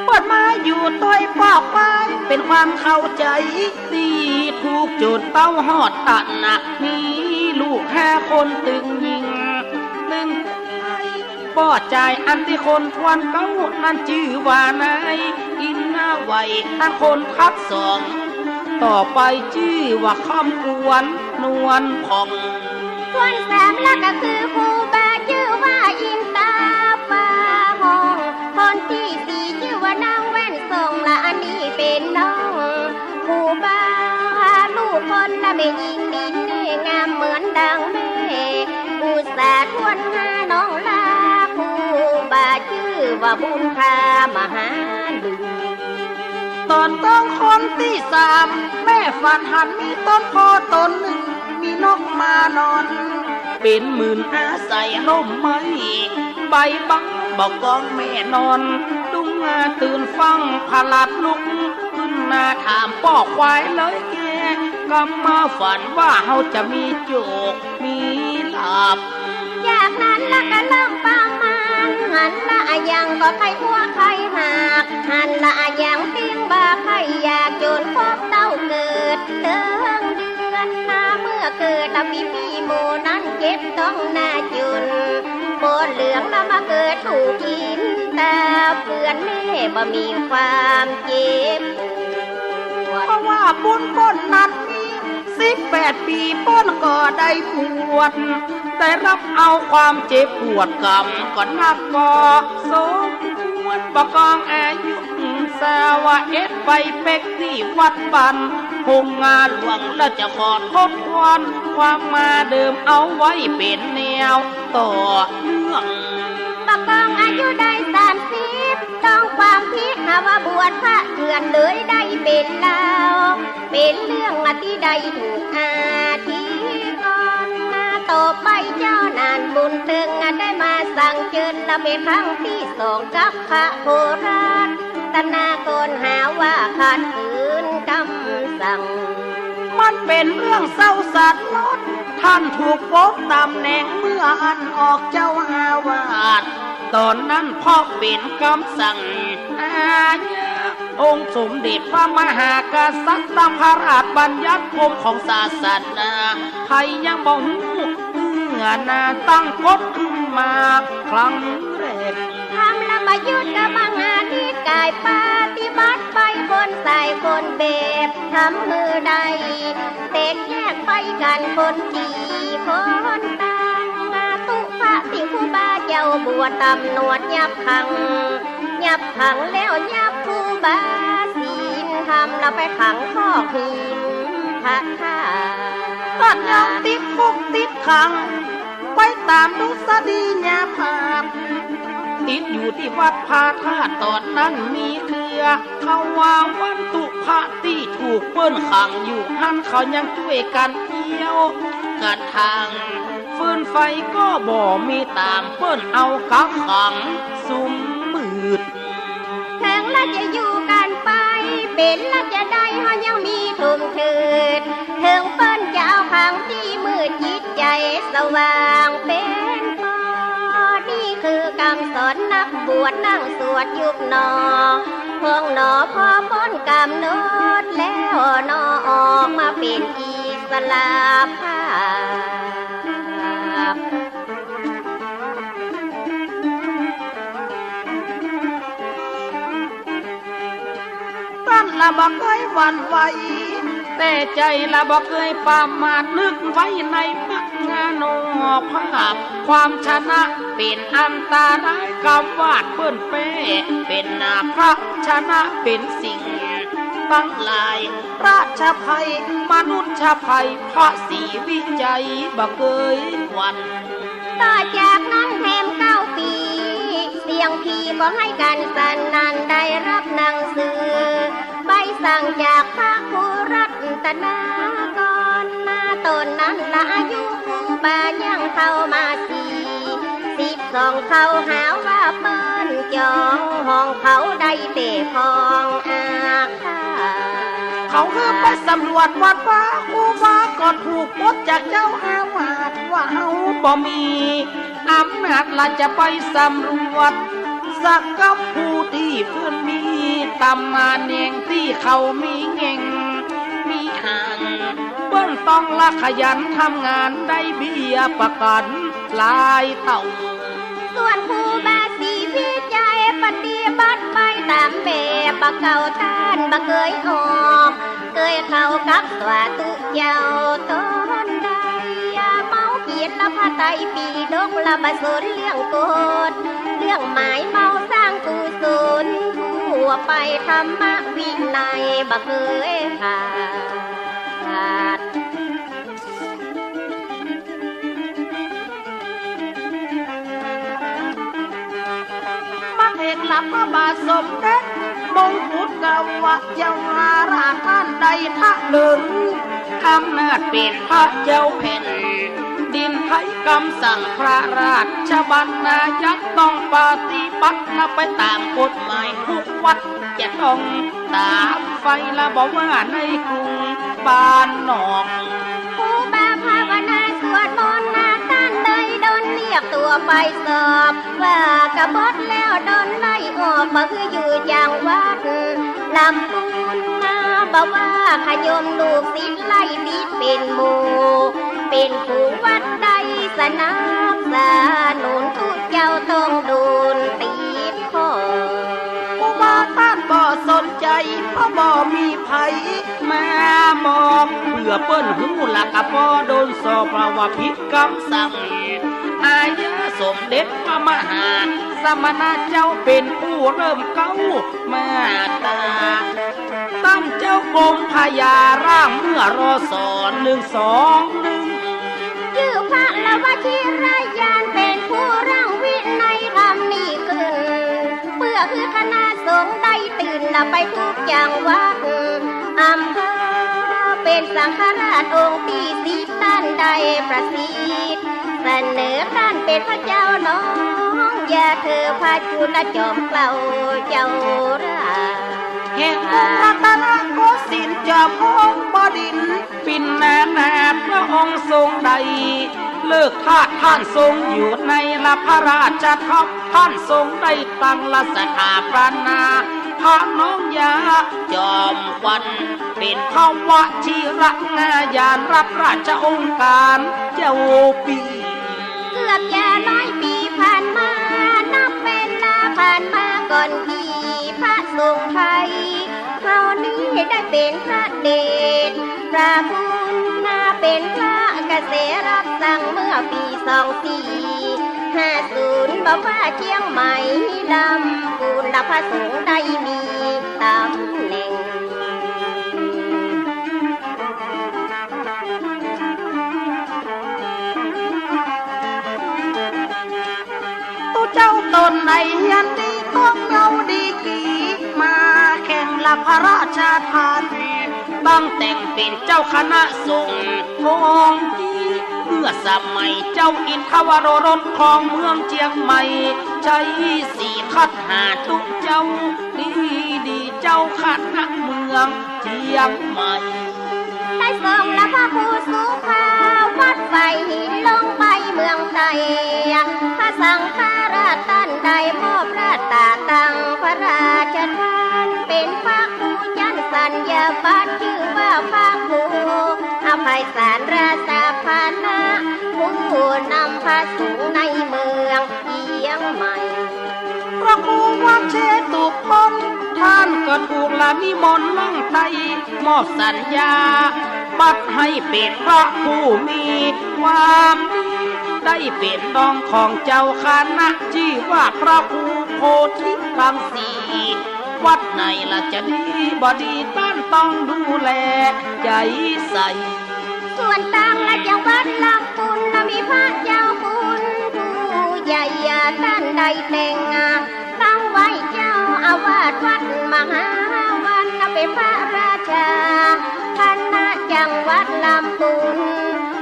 เปิ้นมาอยู่ตวยปอกไม้ เป๋นความเข้าใจ๋ตี้ถูกจุดเป้าฮอดตระหนัก มีลูกห้าคนตึงญิงตึง ป้อจายอันตี้คนทวนเก๊า นั้นจื้อว่านายอินนาไหว อันคนทัดสอง ต่อไปจื้อว่าคำควรนวลผ่อง ส่วนสามละก็คือครูบา จื้อว่าอินตาฟ้าห้อง คนตี้สี่จื้อว่านางแว่นส่ง ละอันนี้เป๋นน้องครูบาลูก คนละแม่ญิงมีเน่ห์งามเหมือนดังแม่ อุตส่าห์ถ้วนหาน้องลา ผู้บ่าจื้อว่าบุญพามหาลือ ต๋อนเติงคนตี้สาม แม่ฝันหันมีต้นโพธิ์ต้นนึ่ง มีนกมานอน เป๋นเหมือนอาศัยฮ่มไม้ ใบบังบ่กองแม่นอน ดุ้งตื่นฟั่งผลัดลุก ขึ้นมาถามป้อควายเลยแก่ กำมาฝันว่าเฮาจะมีโจคมีลาภ จากนั้นละก็เริ่มประมาณ หันละอะหยังก็ใค่อัวใค่หัก หันละอะหยังเตียงบ่าใค่อยาก จ๋นครบเต้าเกิดเติงเดือน นาเมื่อเกิดละปี้ๆ หมู่นั้นเจ็บต้องหน้าจ๋น โปนเหลืองละมาเกิดถูกกิ๋นตา เปื้อนแม่บ่มีความเจ็บปวด เพราะว่าบุญเปิ้นนั้นมี สิบแปดปี๋เปิ้นก็ได้บวช ได้ฮับเอาความเจ็บปวดกำก็นักก็สมควร บ่กองอายุสาวเอ็ดไปเป๊กตี้วัดบ้านหงส์หลวง แล้วจะขอทบทวนความมาเดิมเอาไว้เป๋นแนวต่อเนื่อง บ่กองอายุได้สามสิบ ต้องความผิดหาว่าบวชพระเถื่อนเลยได้เป๋นลาว เป๋นเรื่องตี้ได้ถูกอธิกรณ์ ต่อไปเจ้าหนานบุญเถิงได้มาสั่งเจิญละเป๋นครั้งตี้สองกับพระโคราช ตนากรหาว่าขัดขืนกำสั่ง มันเป๋นเรื่องเศร้าสันลด ท่านถูกปลดตำแหน่งเมื่ออั้นออกเจ้าอาวาส ต๋อนนั้นเพราะเป๋นกำสั่งอาญา องค์สมเด็จพระมหากษัตริย์ตั้งพระราชบัญญัติกรมของศาสนา ใผยังบ่ฮู้เตื้อหน้าตั้งกฎขึ้นมาครั้งแรก ธรรมยุตตมหานิกายปฏิบัติไปคนสายคนแบบ ทำหื้อได้แตกแยกไปกั๋นคนตี้คนต่าง มาตุพระตี้ครูบาเจ้าบวชตำหนวดยับขัง ยับขังแล้วยับครูบาศีลธรรม แล้วไปขังคอกหินพระธาตุ ก็ยังติดคุกติดขัง ไปต๋ามดุษฎียภาพ ติดอยู่ตี้วัดพระธาตุ ต๋อนนั้นมีเตื้อ เขาว่าวันตุพระตี้ถูกเปิ้นขังอยู่หั้น เขายังจ้วยกั๋นเอี้ยวกั๋นถาง ฟืนไฟก็บ่มีต๋าม เปิ้นเอากักขังสุมมืด เถิงละจะอยู่กั๋นไป เป๋นละจะได้ เฮายังมีทุ่มเถิด เถิงเปิ้นจะเอาขังตี้มืด จิตใจ๋สว่างเป๋นปอ นี่คือกำสอนนักบวชนั่งสวดยุบหนอ พ่องหนอพอป๊นก๋ำหนดแล้วหนอ ออกมาเป๋นอิสระภาพ ตั้นละบ่เกยหวั่นไหว แต่ใจ๋ละบ่เกยประมาท นึกไว้ในมัคคานุภาพ ความชนะเป๋นอันตราย กำวาดเปิ้นแป๊ เป๋นหน้าพระชนะเป๋นสิ่งตังหลาย ราชภัย มนุษยภัย พระศรีวิชัยบ่เกยหวั่น ต่อจากนั้นแถมเก้าปี๋ เสียงผีก็ให้กั๋นสนั่น ได้ฮับหนังสือใบสั่งจากพระครูรัตนากร นาต๋นนั้นละอายุครูบายังเข้ามาสี่สิบสอง เขาหาว่าเปิ้นจองห้องเขาได้แต่ของอาฆาต เขาหื้อไปสำรวจวัดวา ครูบาก็ถูกปลดจากเจ้าอาวาส ว่าเฮาบ่มีอำนาจละจะไปสำรวจสักกับผู้ตี้เปิ้นมีตำแหน่งตี้เขามีแง่งมีห่าง เปิ้นต้องละขยันทำงานได้เบี้ยประกั๋นหลายเต้า ส่วนครูบาศรีวิชัยปฏิบัติไปต๋ามแบบ บ่เก่าต้านบ่เกยออก เกยเข้ากับสาธุเจ้าต๋นใด เมาเขียนละพระไตรปิฎกละบ่สนเรื่องกฎเรื่องหมาย เมาสร้างกุศลทั่วไป ธรรมวินัยบ่เกยขาด พระบาทสมเด็จมงกุฎเกล้าเจ้าอาราชต้านได้ถะเลิงอำนาจเป๋นพระเจ้าแผ่นดินไทย กำสั่งพระราชบัญญัติต้องปฏิบัติไปต๋ามกฎหมาย ทุกวัดจะต้องต๋ามไปละ บ่ว่าในกรุงบ้านนอก ครูบาภาวนาสวดมนต์นา ต้านเลยโดนเรียกตั๋วไปสอบ ว่ากบฏแล้วโดนไล่ออก บ่หื้ออยู่จังหวัดลำพูนนา บ่ว่าขยมลูกศิษย์ไล่ติดเป๋นหมู่เป๋นฝูง วัดใดสนับสนุน ตุ๊เจ้าต้องโดนติดข้อ ครูบาต้านบ่สนใจ๋ เพราะบ่มีใผมาบอก เปื้อเปิ้นฮู้ละก็บ่โดนสอบ เพราะว่าผิดกำสั่งอาญา สมเด็จพระมหาสมณเจ้าเป๋นผู้เริ่มเก๊ามาตรา ต้านเจ้ากรมพญาร่างเมื่อ ร.ศ. หนึ่งสองหนึ่ง จื้อพระวชิรญาณเป๋นผู้ร่างวินัยธรรมนี้ขึ้น เปื้อหื้อคณะสงฆ์ได้ตื่นละไปทุกจังหวัดอำเภอ เป๋นสังฆราชองค์ตี้สิบ ต้านได้ประสิทธิ์เสนอต้านเป๋นพระเจ้าน้อง อย่าเถอพระจุลจอมเกล้าเจ้าราช แห่งกรุงรัตนโกสินทร์ จอมพระองค์บดินทร์ ปิ่นนานาพระองค์ทรงได้เลิกทาส ต้านทรงอยู่ในละพระราชทัพ ต้านทรงได้ตั้งละสถาปนาพระนองยาจอมขวัญ เป๋นพระวชิรญาณรับราชองค์การเจ้าปี เกือบจะร้อยปี๋ผ่านมา นับเวลาผ่านมาก่อนตี้พระสงฆ์ไทยเฮานี้ได้เป๋นพระเดชพระคุณนา เป๋นพระกระแสรับสั่งเมื่อปี๋สองสี่ห้าศูนย์ บอกว่าเจียงใหม่ลำพูน ละพระสงฆ์ได้มีตำแหน่ง ตุ๊เจ้าต๋นไหนเฮียนดีต้องเอาดีกรีมาแข่งละพระราชทาน ตั้งแต่งเป๋นเจ้าคณะสงฆ์องค์ตี้ เมื่อสมัยเจ้าอินทวโรรสครองเมืองเจียงใหม่ ใช้สีคาถาตุ๊เจ้าดีดี เจ้าคณะเมืองเจียงใหม่ ได้ส่งละพระครูสุภา วัดไฟหินลงไปเมืองใต้ พระสังฆราชต้านได้มอบราชตาตั้งพระราชทาน เป๋นพระครูชั้นสัญญาบัตร จื้อว่าพระครูอภัยสารราชสถาปนา ผู้นำพระสงฆ์ในเมืองเจียงใหม่ พระครูวัชเชตุพน ต้านก็ถูกละนิมนต์ลงใต้ มอบสัญญาบัตรหื้อเป๋นพระผู้มีความดี ได้เป๋นน้องของเจ้าคณะ จื้อว่าพระครูโพธิรังสี วัดไหนละจะดีบ่ดี ต้านต้องดูแลใจ๋ใส่ ส่วนตางละจังหวัดลำพูนนะ มีพระเจ้าคุณผู้ใหญ่ ต้านได้แต่งตั้งไว้เจ้าอาวาสวัดมหาวันนะ เป๋นพระราชาคณะจังหวัดลำพูน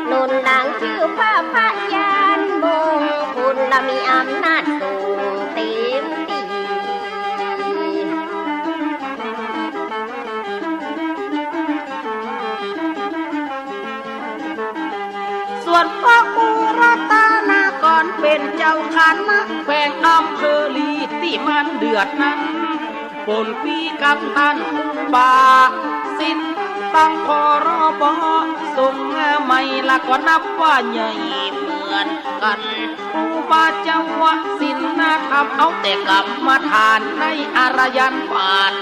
หนุนหลังจื้อพระพยานมงคล และมีอำนาจสูงเต็มตี้ ส่วนพระครูรัตนากรเป๋นเจ้าคณะแขวงอำเภอลีตี้มันเดือดนั้น ปนปี้กับต้านครูบาสินตั้ง พ.ร.บ. สงฆ์ใหม่ ละก็นับว่าใหญ่เหมือนกั๋น ครูบาเจ้าว่าศีลธรรม เอาแต่กรรมฐานในอรยันบาท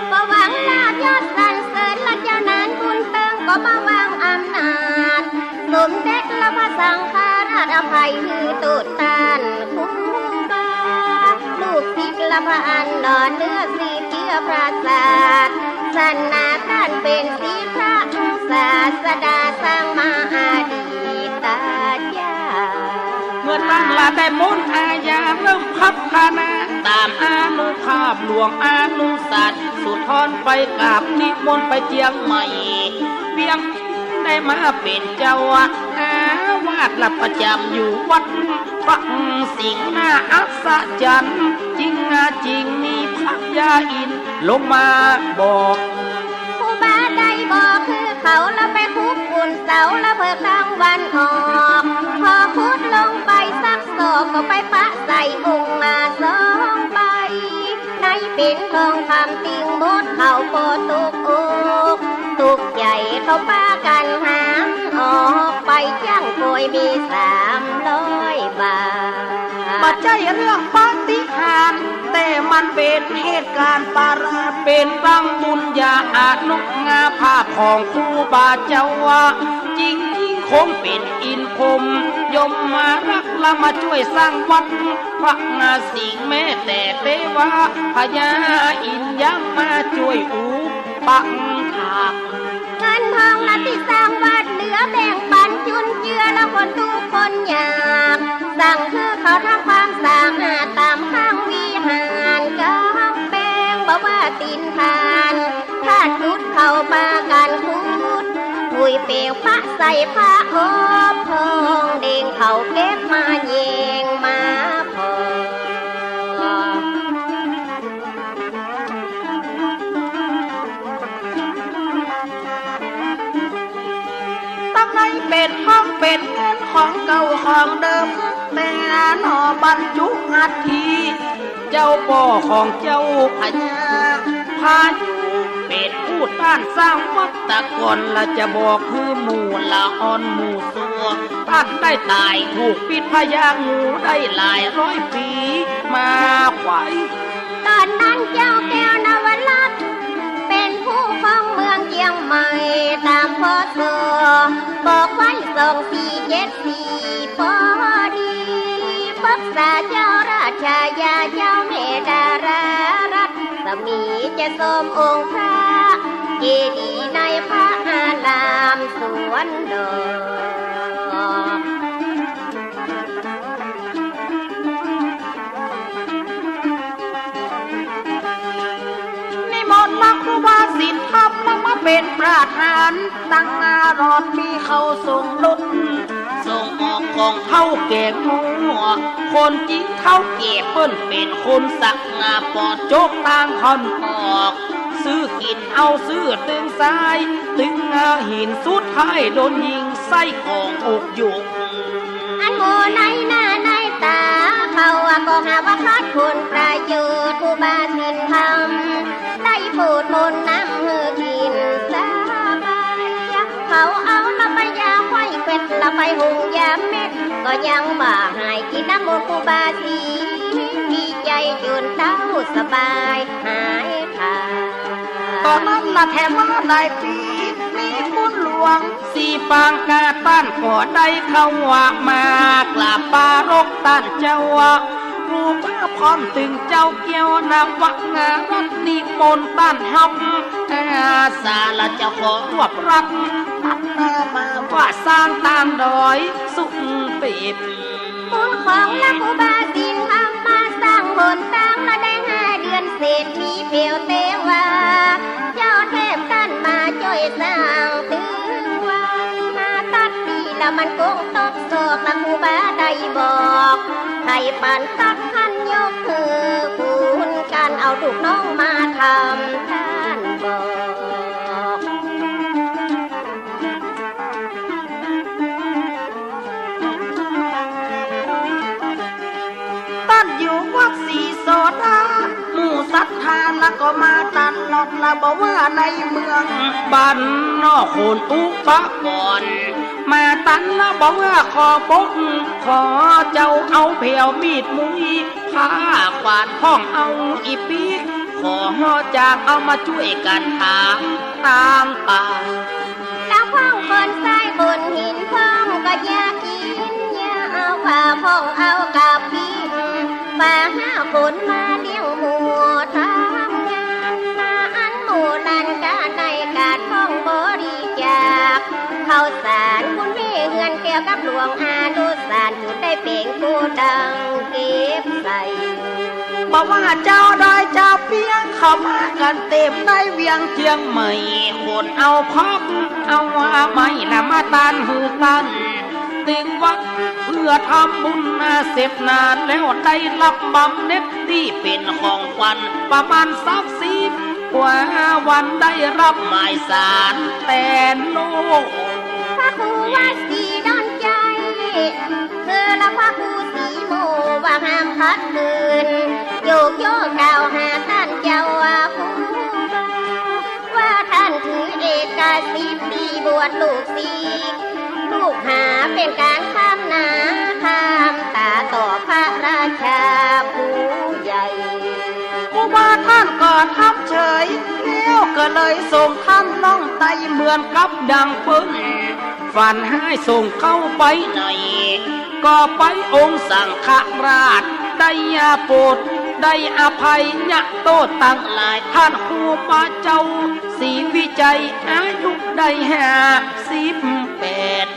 บ่หวังลาภยศสรรเสริญ ละเจ้านั้นบุญเติง ก็บ่หวังอำนาจ สมเด็จละพระสังฆราชอภัยหื้อโตษต้านครูบา ลูกศิษย์ละพระอันหล่อเนื้อสืบเจื้อพระศาสนา ต้านเป๋นศิษย์พระศาสดาสร้างมาอดีตชาติ เมื่อต้านละได้ป๊นอาญาเริ่มพัฒนา ต๋ามอานุภาพหลวงอนุสัตสุนทรไปกราบนิมนต์ไปเจียงใหม่ เวียงได้มาเป๋นเจ้าอาวาสประจ๋ำอยู่วัดพระสิงห์ น่าอัศจรรย์ จริงจริง มีพญาอินทร์ลงมาบอก ครูบาได้บอกคือเขา แล้วไปขุดปูนเสา แล้วเปิดตางวันออก พอขุดลงไปสักศอก ก็ไปปะใส่องค์มาสองใบ ในเป๋นทองคำติ่งหมด เขาก็ตกอกตกใจ๋ เขาปากั๋นหามออกไป จ้างโกยมีสามร้อยบาท บ่ใจ้เรื่องปาฏิหาริย์ แต่มันเป๋นเหตุก๋ารณ์ประหลาด เป๋นตังบุญญาอานุภาพของครูบาเจ้าว่า จริงๆ คงเป๋นอินทร์พรหมยมมารักษ์ ละมาจ้วยสร้างวัดพระนสิงห์ แม้แต่เตวาพญาอินทร์ยังมาจ้วยอุปถัมภ์ เงินทองละตี้สร้างวัด เหลือแบ่งปั๋นจุนเจือละคนตุ๊กข์คนยาก สั่งหื้อเขาทำความสะอาดต๋ามข้างวิหาร กำแพงบ่ว่าตินทาน ธาตุจุดเขาปากั๋นขุด ถุยเป๋วปะใส่ผ้าอบ ทองแดงเขาเก็บมาแยงมาผ่อ ตังในเป๋นทองเป๋นเงินของเก่าของเดิม แต่หน่อบรรจุอัฐิเจ้าป้อของเจ้าพญาพายุ เป๋นผู้ต้านสร้างวัดตะก่อน ละจะบอกหื้อหมู่ละอ่อนหมู่สัว ต้านได้ต๋ายถูกพิษพญางูได้หลายร้อยปี๋มาไขว่ ต๋อนนั้นเจ้าแก้วนวรัตน์เป๋นผู้ครองเมืองเจียงใหม่ ต๋าม พ.ศ. บอกไว้ สองสี่เจ็ดสี่ ปอดี ปรึกษาเจ้าราชญา เจ้าแม่ดารารัศมี จะซ่อมองค์พระเจดีย์ในพระอารามสวนดอก นิมนต์พระครูบาสินธรรม ลงมาเป๋นประธาน ตังหน้ารถมีเขาส่งรถส่งออกของเฒ่าแก่หมู่ คนจริงเฒ่าแก่เปิ้นเป๋นคนสักหน้าปอดโจกตางค่อนออก ซื้อกิ๋นเอาซื้อตึงซ้าย ตึงหิน สุดท้ายโดนยิงไส้กรองอกยุบ อันหมู่ในหน้าในต๋าเขาอะ ก็หาว่าขาดคุณประโยชน์ ครูบาสินธรรม ได้พูดมนต์นำหื้อกิ๋นสบาย เขาเอาละไปยาไข้เกล็ด ละไปหุงยาเม็ด ก็ยังบ่หาย กิ๋นน้ำมนต์ครูบาสิน ดีใจ๋จุนเต้าสบายหายขาด ต๋อนนั้นละแถมมาหลายปี๋ มีคุณหลวง สีปางกาต้านก็ได้เข้าว่ามากราบปรารภต้านเจ้าว่า ครูบาพร้อมตึงเจ้าแก้วนวรัตน์ นิมนต์ต้านฮับอาสา ละจะขอรวบรัฐ ตัดหน้ามาว่าสร้างตางดอยสุเทพ บุญของละครูบาสินธรรม มาสร้างหนตางละได้ห้าเดือนเศษ มีเปียวเตวา เจ้าเทพต้านมาจ้วยสร้างตึงวัน มาตัดตี้ละมันคงตกศอก ละครูบาได้บอก ใผปานตัดหั้นยกหื้อคุณ การเอาลูกน้องมาทำต้านบอก ต้านอยู่วัดศรีโสดา หมู่ศรัทธาละก็มาตลอด ละบ่ว่าในเมืองบ้านนอก คนอุปกรณ์มาตัน ละบ่ว่าขอปก ขอเจ้าเอาแผวมีดมุ้ย ผ้าขวานพ่องเอาอี้ปิ๊ก ขอจางเอามาจ้วยกั๋นถางตางป่า ละพ่องคนทรายคนหินพ่อง ก็อย่ากิ๋นอย่าเอา ว่าพ่องเอากะปิ ว่าห้าคนมาเลี้ยงหมู่ทำงาน มาอันหมู่นั้นกาในกาดพ่องบริจาค ข้าวสารคุณแม่เฮือนแก้วกับหลวงอนุสาร จุดได้เป๋นโกดังเก็บใส่ บ่ว่าจาวดอยจาวเปียง เข้ามากั๋นเต็มในเวียงเจียงใหม่ ขนเอาคอกเอาไม้ละมาต้านหื้อตัน ตึงวัดเพื่อทำบุญเสพนา แล้วได้รับบำเหน็จตี้เป๋นของขวัญประมาณสักสิบกว่าวัน ได้รับหมายสารแตนโลก พระครูวัดศรีดอนชัย คือละพระครูศรีโมว่าห้ามขัดขืน โยกโยกกล่าวหาต้านเจ้าว่าครูบา ว่าต้านถือเอกสิทธิ์ตี้บวชลูกศิษย์ ลูกหาเป๋นก๋านข้ามหน้าข้ามต๋าต่อพระราชาผู้ใหญ่ ครูบาต้านก็ทำเฉย แล้วก็เลยส่งต้านล่องไตเหมือนกับดังเปิ้น ฝันฮ้ายส่งเข้าไปใน ก็ไปองค์สังฆราช ได้โปรด ได้อภัยโต้ษตังหลาย ต้านครูบาเจ้าศรีวิชัย อายุได้ห้าสิบแปด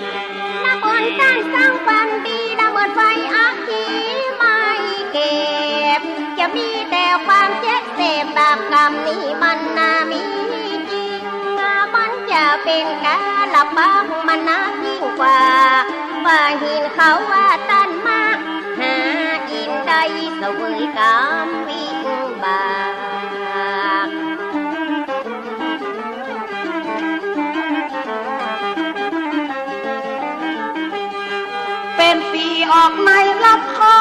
นครต้านสร้างความดี ละเหมือนไฟอัคคีไม่เก็บ จะมีแต่ความเจ็บเสพ บาปกรรมนี้มันนามีจริง มันจะเป๋นก๋านละปากมันนายิ่งกว่า ว่าหินเขาว่าต้านมาหากิ๋นได้เสวยกรรมวิบาก เป๋นปี๋ออกในลำคอ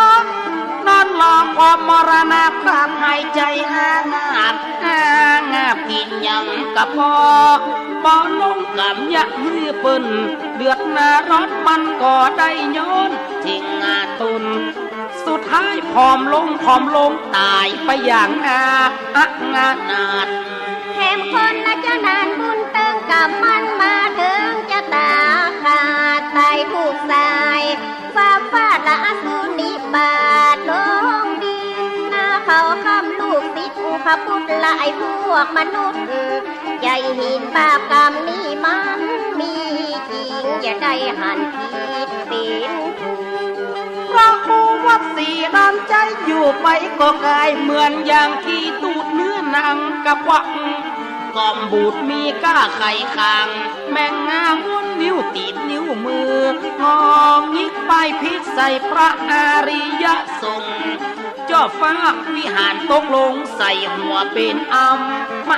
นอนรอความมรณภาพ หายใจ๋อางับอางับ กิ๋นหยังก็บ่ บ่ลง ก๋ำยะหื้อเปิ้นเดือดนาร้อน มันก็ได้ย้อนเถิงอาตน สุดท้ายผอมลงผอมลง ต๋ายไปอย่างอา อนาถ แถมคนละจะนานบุญเติงกรรมมันมาเถิงจะต๋าขาด ต๋ายถูกสายฟ้าฟาดละอสุรนิบาตลงดิน เขาคำลูกศิษย์พระพุทธละไอ้พวกมนุษย์ ใจ๋หินบาปกรรมนี้มันมีจริง อย่าได้หันผิดเป๋นถูก พระครูวัดศรีดอนชัย อยู่ไปก็ก๋ายเหมือนอย่างขี้ตูดเนื้อหนังกระป๋อง ก้อมบูดมีก้าไข่คาง แมงงาม้วนนิ้วติดนิ้วมือ งองิกป้ายผิดใส่พระอริยสงฆ์ จ้อฟ้าวิหารตกลงใส่หัวเป๋นอมตะ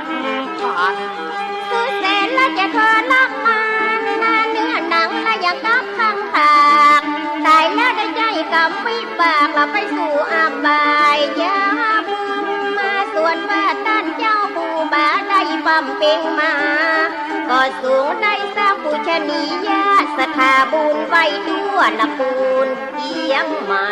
คือแสนละจะทรมาน เนื้อหนังละยังกับขังผาก ต๋ายแล้วได้ใจ๊กรรมวิบาก ละไปสู่อบายยภูมิ ส่วนว่าต้านเจ้าครูบาได้บำเพ็งมา ก็สูงได้สร้างปูชนียสถาบุญไว้ทั่วละปูนเจียงใหม่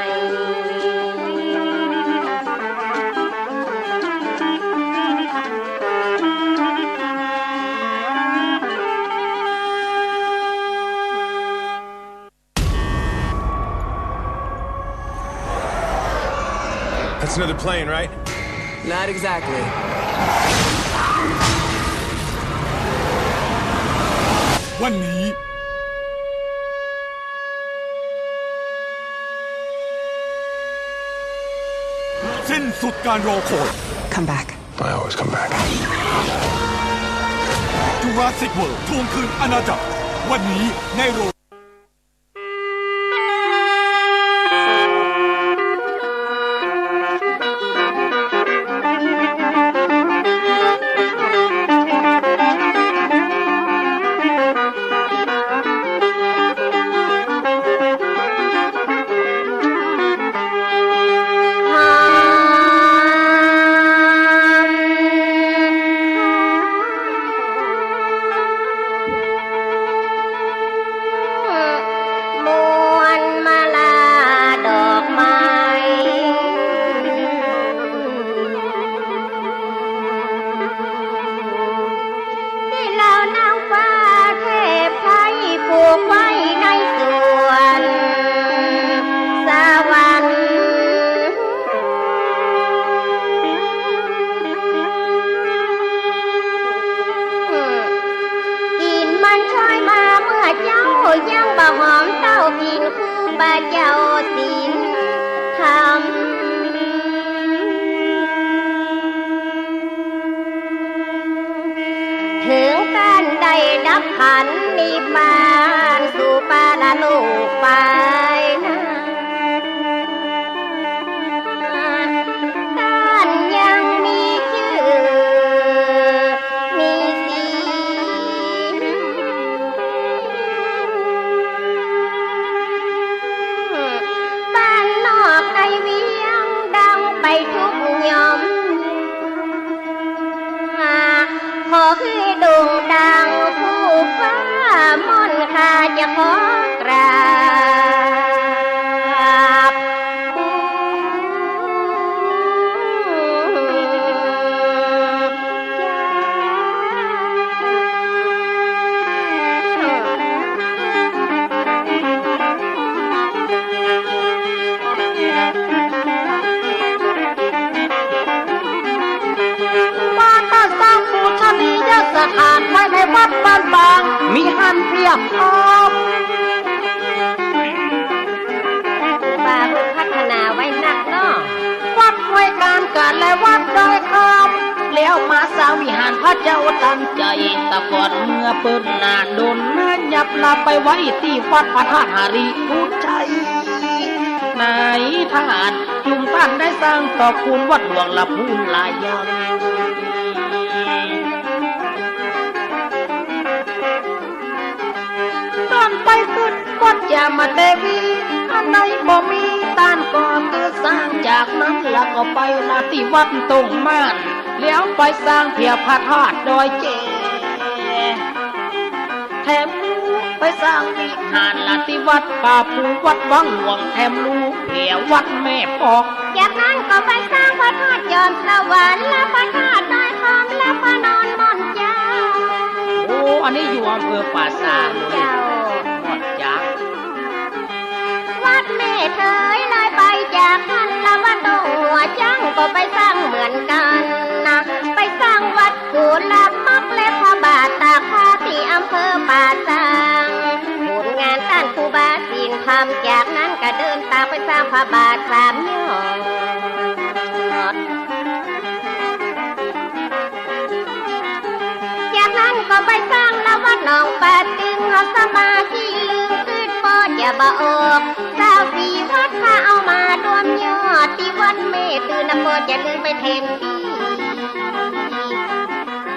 That's another plane, right? Not exactly. วันนี้ สิ้นสุดการรอคอย Come back. I always come back. Jurassic World ทวงคืนอาณาจักร วันนี้ในโรง ดับขันธ์นิพพานสู่ปรโลกไปนา ต้านยังมีจื้อมีเสียง บ้านนอกในเวียงดังไปทุกหย่อม ขอหื้อโด่งดังผู้ฟ้าม่อน ข้าจะขอกราบ ว่าถ้าสร้างปูชนียสถานไว้ในวัดบ้านบาง มีหั้นเปียบพร้อม ครูบาเปิ้นพัฒนาไว้นักเนาะ วัดห้วยกานกาดและวัดดอยคำ แล้วมาสร้างวิหารพระเจ้าตันใจ๋ ตะก่อนเมื่อเปิ้นนาดนนาหยับลาไปไว้ตี้วัดพระธาตุหริภุญชัย ในธาตุ จุมต้านได้สร้างต่อปูนวัดหลวงละพูนหลายอย่าง ต้านไปขึ้นวัดยามาเตวี อันใดบ่มีต้านก็เกิดสร้าง จากนั้นละก็ไปละตี้วัดตงม่าน แล้วไปสร้างเปียบพระธาตุดอยแจ แถมไปสร้างวิหารละตี้วัดป่าปูวัดวังหลวง แถมลูกเปียบวัดแม่ปอก จากนั้นก็ไปสร้างพระธาตุจอมสวรรค์และพระธาตุดอยคำและพระนอนม่อนเจ้า โอ้ อันนี้อยู่อำเภอป่าซาง เจ้า ม่อนเจ้า วัดแม่เถยเลยไปจากหั้นละวัดดงหัวจ๊างก็ไปสร้างเหมือนกั๋นนะ ไปสร้างวัดกุลมักและพระบาทตากผ้าตี้อำเภอป่าซาง ผลงานต้านครูบาศีลธรรม จากนั้นก็เดินตางไปสร้างพระบาทสามยอด จากนั้นก็ไปสร้างละวัดหนองป่าตึง เอาสมาธิลืมกึ๊ดปอจะบ่ออก ซาวสี่วัดข้าเอามารวมยอด ตี้วัดแม่เถยนะปอจะลืมไปแทนตี้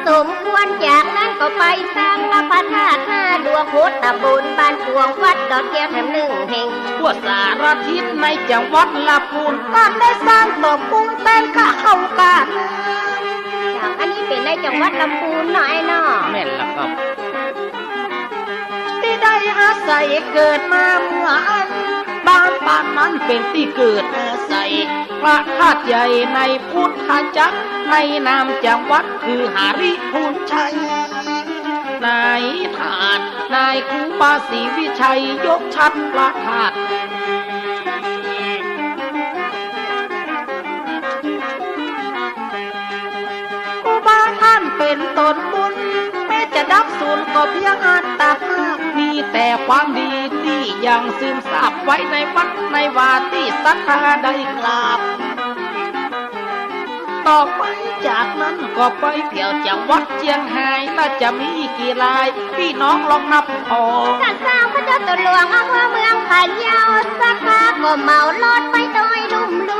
สมควร จากนั้นก็ไปสร้างละพระธาตุห้าดวง โหตะบนบ้านกวง วัดดอนแก้วแถมนึ่งแห่ง ทั่วสารทิศในจังหวัดลำพูน ต้านได้สร้างต่อปูนแตนข้าเข้ากัน เจ้า อันนี้เป๋นในจังหวัดลำพูนเนาะไอ้เนาะ แม่นละครับ ตี้ได้อาศัยเกิดมาเมื่ออั้น บ้านป่านั้นเป๋นตี้เกิดอาศัย พระธาตุใหญ่ในพุทธจักร ในนามจังหวัดคือหริภุญชัย ในธาตุ นายครูบาศรีวิชัยยกฉัตรพระธาตุ ครูบาต้านเป๋นต๋นบุญ แม้จะดับสูญก็เพียงอัตภาพ มีแต่ความดีตี้ยังซึมซาบไว้ในวัดในวาตี้ศรัทธาได้กราบ ต่อไปจากนั้นก็ไปเตียวจังหวัดเจียงฮาย น่าจะมีกี่ราย ปี้น้องลองนับออก ต้านสร้างพระเจ้าต๋นหลวงอำเภอเมืองพะเยา ศรัทธาก็เหมารถไปโดยลุ่มๆ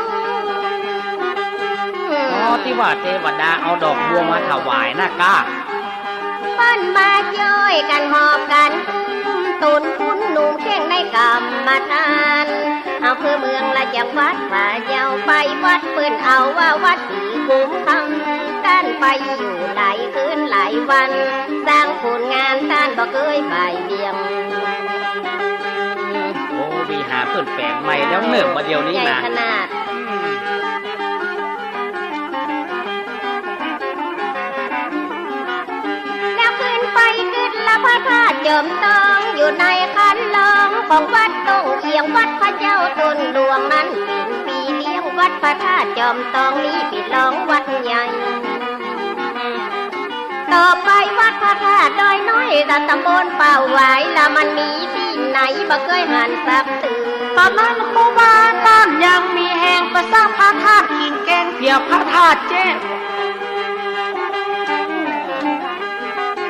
อ๋อ ตี้ว่าเตวดาเอาดอกบัวมาถวายนะก้า เปิ้นมาจ้อยกั๋นหอบกั๋นอุ้ม ต๋นคุณหนุ่มเข่งในกรรมฐาน อำเภอเมืองและจังหวัดพะเยา ไปวัดเปิ้นเอาว่าวัดศรีภูมิคำ ต้านไปอยู่หลายคืนหลายวัน สร้างผลงานต้านบ่เกยบ่ายเบี่ยง โอ้ วิหารเปิ้นแป๋งใหม่แล้วเนาะ บ่าเดี่ยวนี้นะ ใหญ่ขนาด อืม แล้วขึ้นไปกึ๊ดละพระธาตุจอมตอง อยู่ในคันลองของวัดต้งเอียง วัดพระเจ้าต๋นหลวงนั้นเป๋นปี้เลี้ยง วัดพระธาตุจอมตองนี้ปี้รองวัดใหญ่ ต่อไปวัดพระธาตุดอยน้อย ตำบลป่าหวาย ละมันมีตี้ไหนบ่เกยหันสักเตื้อ ต๋อนนั้นครูบาต้านยังมีแฮงไปสร้างพระธาตุขิงแก้งเปียบพระธาตุแจ้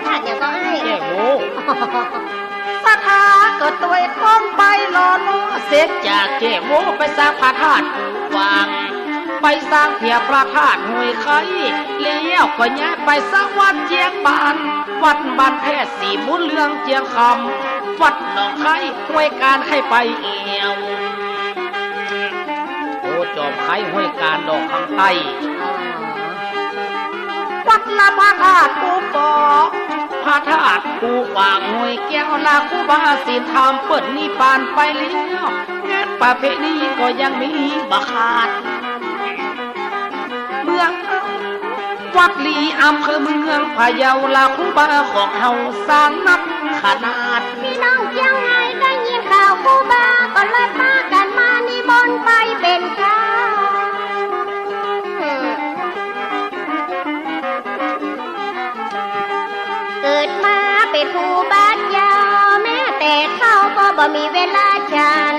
ธาตุหยังก็ไอ้ แจ้ ศรัทธาก็ตวยต้องไปลอเนาะ เสร็จจากเจ้าโวไปสร้างพระธาตุปู่กวาง ไปสร้างเตียพระธาตุห้วยไคร้ แล้วก็ย้ายไปสร้างวัดเจียงบาน วัดบ้านแพทย์ศรีบุญเรืองเจียงคำ วัดหนองไคร้ ห้วยกาญใค่ไปแอ่ว โอ้ จอมไคร้ ห้วยกาญ ดอกคำใต้ วัดละพระธาตุปู่ปอ พระธาตุปู่กวางห้วยแก้ว ละครูบาศีลธรรมเปิ้นนิพพานไปแล้ว งานประเพณีก็ยังมีบ่ขาด เมืองวัดลี อำเภอเมืองพะเยา ละครูบาของเฮาสร้างนักขนาด พี่น้องเจียงใหม่ได้ยินข่าวครูบา ก็เลยปากั๋นมานิมนต์ไปเป๋นเจ้า เกิดมาเป๋นครูบาเจ้า แม้แต่ข้าวก็บ่มีเวลาฉัน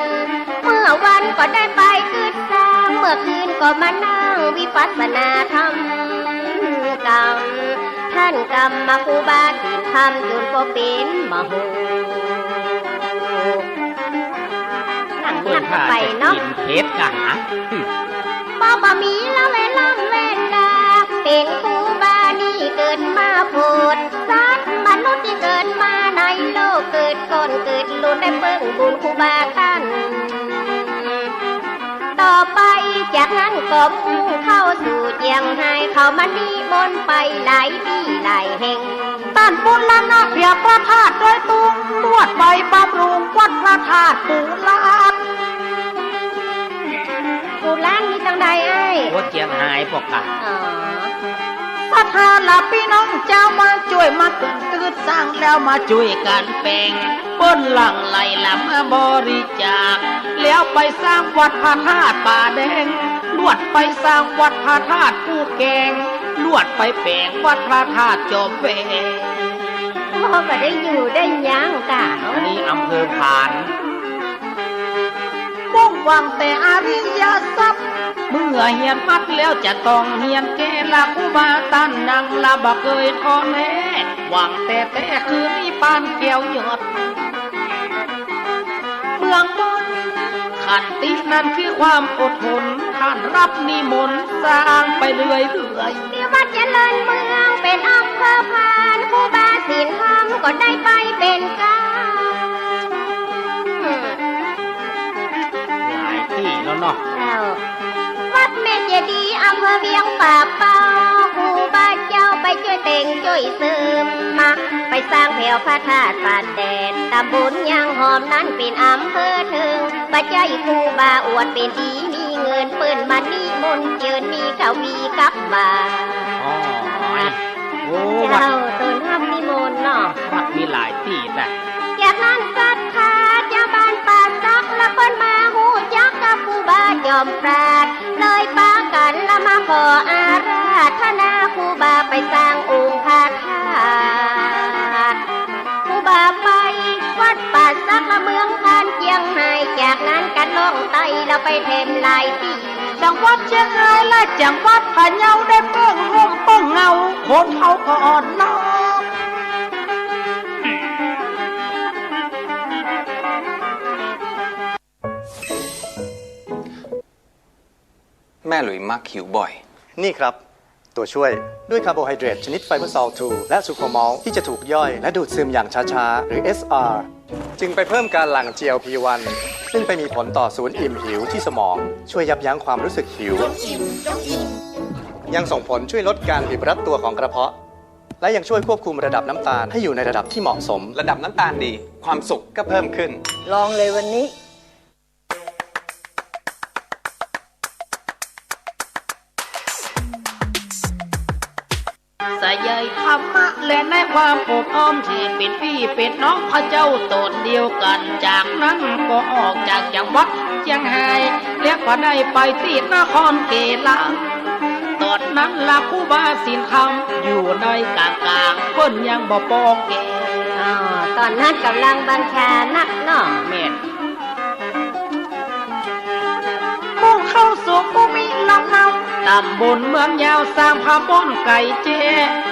เมื่อวันก็ได้ไปกึ๊ดสร้าง เมื่อคืนก็มานั่งวิปัสสนาธรรมกำ ท่านกำมาครูบาศีลธรรม จุนบ่เป๋นมโห นั่ง เปิ้น นั่ง ถ้า ไป จะ เนาะ กิ๋นเผ็ดกะหา บ่ บ่มีละเวลาเวลา เป๋นครูบานี่เกิดมาโผด สัตว์มนุษย์ตี้เกิดมาในโลก เกิดก้อนเกิดหลุน ได้เปิ้งบุญครูบาต้าน ต่อไปจากนั้นก็มุ่งเข้าสู่เจียงไฮ้ เขามานิมนต์ไปหลายตี้หลายแห่ง ต้านบูรณะเตียพระธาตุโดยตรง ลวดไปบำรุงวัดพระธาตุปู่ลาด ปู่ลาดมีตังใดอ้าย วัดเจียงไฮ้ปอกกะ อ๋อ ศรัทธาละพี่น้องเจ้า มาจ้วยมาเปิ้งกึ๊ดสร้าง แล้วมาจ้วยกั๋นแป๋ง เปิ้นหลั่งไหลละมาบริจาค แล้วไปสร้างวัดพระธาตุป่าแดง ลวดไปสร้างวัดพระธาตุปู่แกง ลวดไปแป๋งวัดพระธาตุจอมแวง โอ้ ก็ได้อยู่ได้ยังกะ อันนี้อำเภอผาน มุ่งหวังแต่อริยทรัพย์ เมื่อเฮียนมักแล้วจะต้องเฮียนแก้ ละครูบาต้านนั่งละบ่เกยท้อแท้ หวังแต่แต๊คือนิพพานแก้วยอด เมืองมนต์ ขันตินั้นคือความอดทน ต้านรับนิมนต์สร้างไปเรื่อยๆ ที่วัดเจริญเมืองเป๋นอำเภอผาน ครูบาศีลธรรมก็ได้ไปเป๋นเจ้า หลายตี้แล้วเนาะ เจ้า วัดแม่เจดีย์อำเภอเวียงป่าเป้า ครูบาเจ้าไปจ้วยแต่งจ้วยเสริมมา ไปสร้างแถวพระธาตุป่าแดด ตำบลยางหอมนั้นเป๋นอำเภอเถิง บ่ใจ้ครูบาอวดเป๋นดีมีเงิน เปิ้นมานิมนต์เจิญมีกวีกับบ่า อ๋อ โอ้ วัด เจ้า ต้อนฮับนิมนต์เนาะ วัดมีหลายตี้แต๊ จากนั้นศรัทธาจาวบ้านป่าสัก ละเปิ้นมาฮู้จักกับครูบาจอมปราชญ์ เลยปากั๋นละมาขออาราธนาครูบาไปสร้างองค์พระธาตุ ครูบาไปวัดป่าสักละเมืองพานเจียงไฮ้ จากนั้นกั๋นล่องใต้ละไปแถมหลายตี้ จังหวัดเจียงไฮ้และจังหวัดพะเยาได้เปิ้งฮ่มเปิ้งเงา คนเฮาก็อ่อนน้อม แม่หลุยมักหิวบ่อย นี่ครับ ตัวช่วย ด้วยคาร์โบไฮเดรตชนิดไฟเบอร์ซอลต์ทู และซูโครมอลต์ ที่จะถูกย่อยและดูดซึมอย่างช้าๆ หรือ เอสอาร์ จึงไปเพิ่มการหลั่ง จีแอลพีวัน ซึ่งไปมีผลต่อศูนย์อิ่มหิวที่สมอง ช่วยยับยั้งความรู้สึกหิว ยังส่งผลช่วยลดการบีบรัดตัวของกระเพาะ และยังช่วยควบคุมระดับน้ำตาลให้อยู่ในระดับที่เหมาะสม ระดับน้ำตาลดี ความสุขก็เพิ่มขึ้น ลองเลยวันนี้ สะใยธรรมะและในความอบอ้อมตี้เป๋นปี้เป๋นน้องพระเจ้าต๋นเดียวกั๋น จากนั้นก็ออกจากจังหวัดเจียงไฮ้ แล้วก็ได้ไปตี้นครเกลัง ต๋อนนั้นละครูบาศีลธรรมอยู่ในก๋างๆ เปิ้นยังบ่ปอแก่ อ๋อ ต๋อนนั้นก่ำลังบัญชานักเนาะ แม่น มุ่งเข้าสู่ภูมิลำเนา ตำบลเมืองยาว สร้างพระบ้อนไก๋แจ้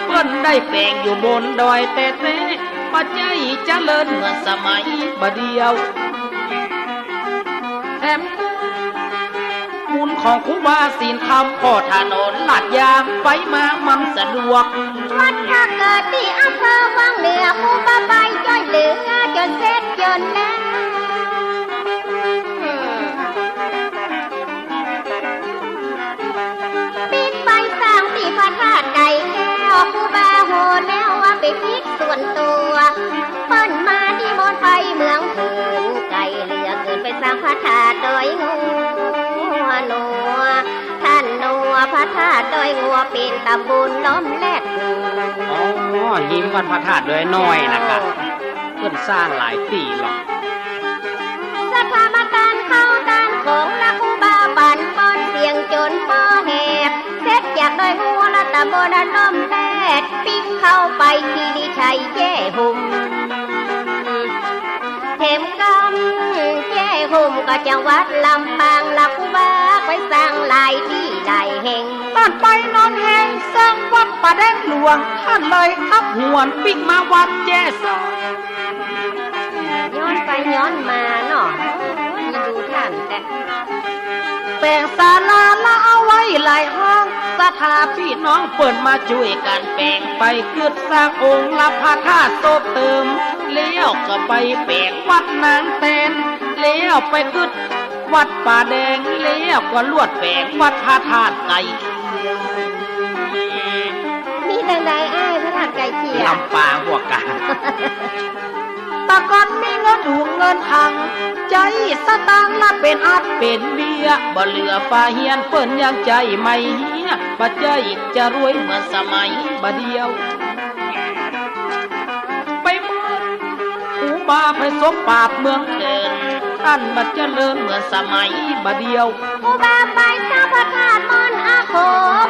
เปิ้นได้แป๋งอยู่บนดอยแต๊ๆ บ่ใจ้เจริญเหมือนสมัยบ่าเดี่ยว แถมบุญของครูบาศีลธรรม ผ่อถนนลาดยาง ไปมามันสะดวก วัดถ้าเกิดตี้อำเภอวังเหนือ ครูบาไปจ้วยเหลือจ๋นเสร็จจ๋นแล้ว ปิ๊กไปสร้างตี้พระธาตุไก่แก้ว ครูบาโหแล้วว่าปิ๊กส่วนตั๋ว เปิ้นมานิมนต์ไปเมืองเถิน ไก๋เหลือเกินไปสร้างพระธาตุดอยงัวหนัว ท่านหนัว พระธาตุดอยงัวเป๋นต๋ำบลล้อมแลด อ๋อ ฮิมวัดพระธาตุดอยน้อยนะกะ เปิ้นสร้างหลายตี้หรอก ศรัทธามาต้านข้าวต้านของ ละครูบาปั๋นป้อนเสียงจ๋นป้อแหบ เสร็จจากดอยงัวละต๋ำบลล้อมแลด ปิ๊กเข้าไปคีรีชัยแจ้ห่ม แถมกำแจ้ห่มก็จังหวัดลำปาง ละครูบาไปสร้างหลายตี้หลายแห่ง ต้านไปนอนแฮงสร้างวัดป่าแดงหลวง ต้านเลยขับหวนปิ๊กมาวัดแจ้ซ้อน ย้อนไปย้อนมาเนาะ โอ้ย ดูต้านแต๊ แป๋งศาลาละเอาไว้หลายห้อง ศรัทธาปี้น้องเปิ้นมาจ้วยกั๋นแป๋ง ไปกึ๊ดสร้างองค์ละพระธาตุศพเติม แล้วก็ไปแป๋งวัดนางแตน แล้วไปกึ๊ดวัดป่าแดง แล้วก็ลวดแป๋งวัดพระธาตุไก่เขียว มีตางใดอ้าย พระธาตุไก่เขียว ลำปางพวกกะ แต่ก่อนมีเงินถุงเงินถัง ใจ๊สตางค์ละเป๋นอัดเป๋นเบี้ย บ่เหลือป๋าเฮียนเปิ้นยังใจ๊ไม่เฮี้ย บ่ใจ้จะรวยเหมือนสมัยบ่าเดี่ยว ไปเมืองครูบาไปสมปราบเมืองเถิน ต้านบ่เจริญเหมือนสมัยบ่าเดี่ยว ครูบาไปสร้างพระธาตุมอนอาโข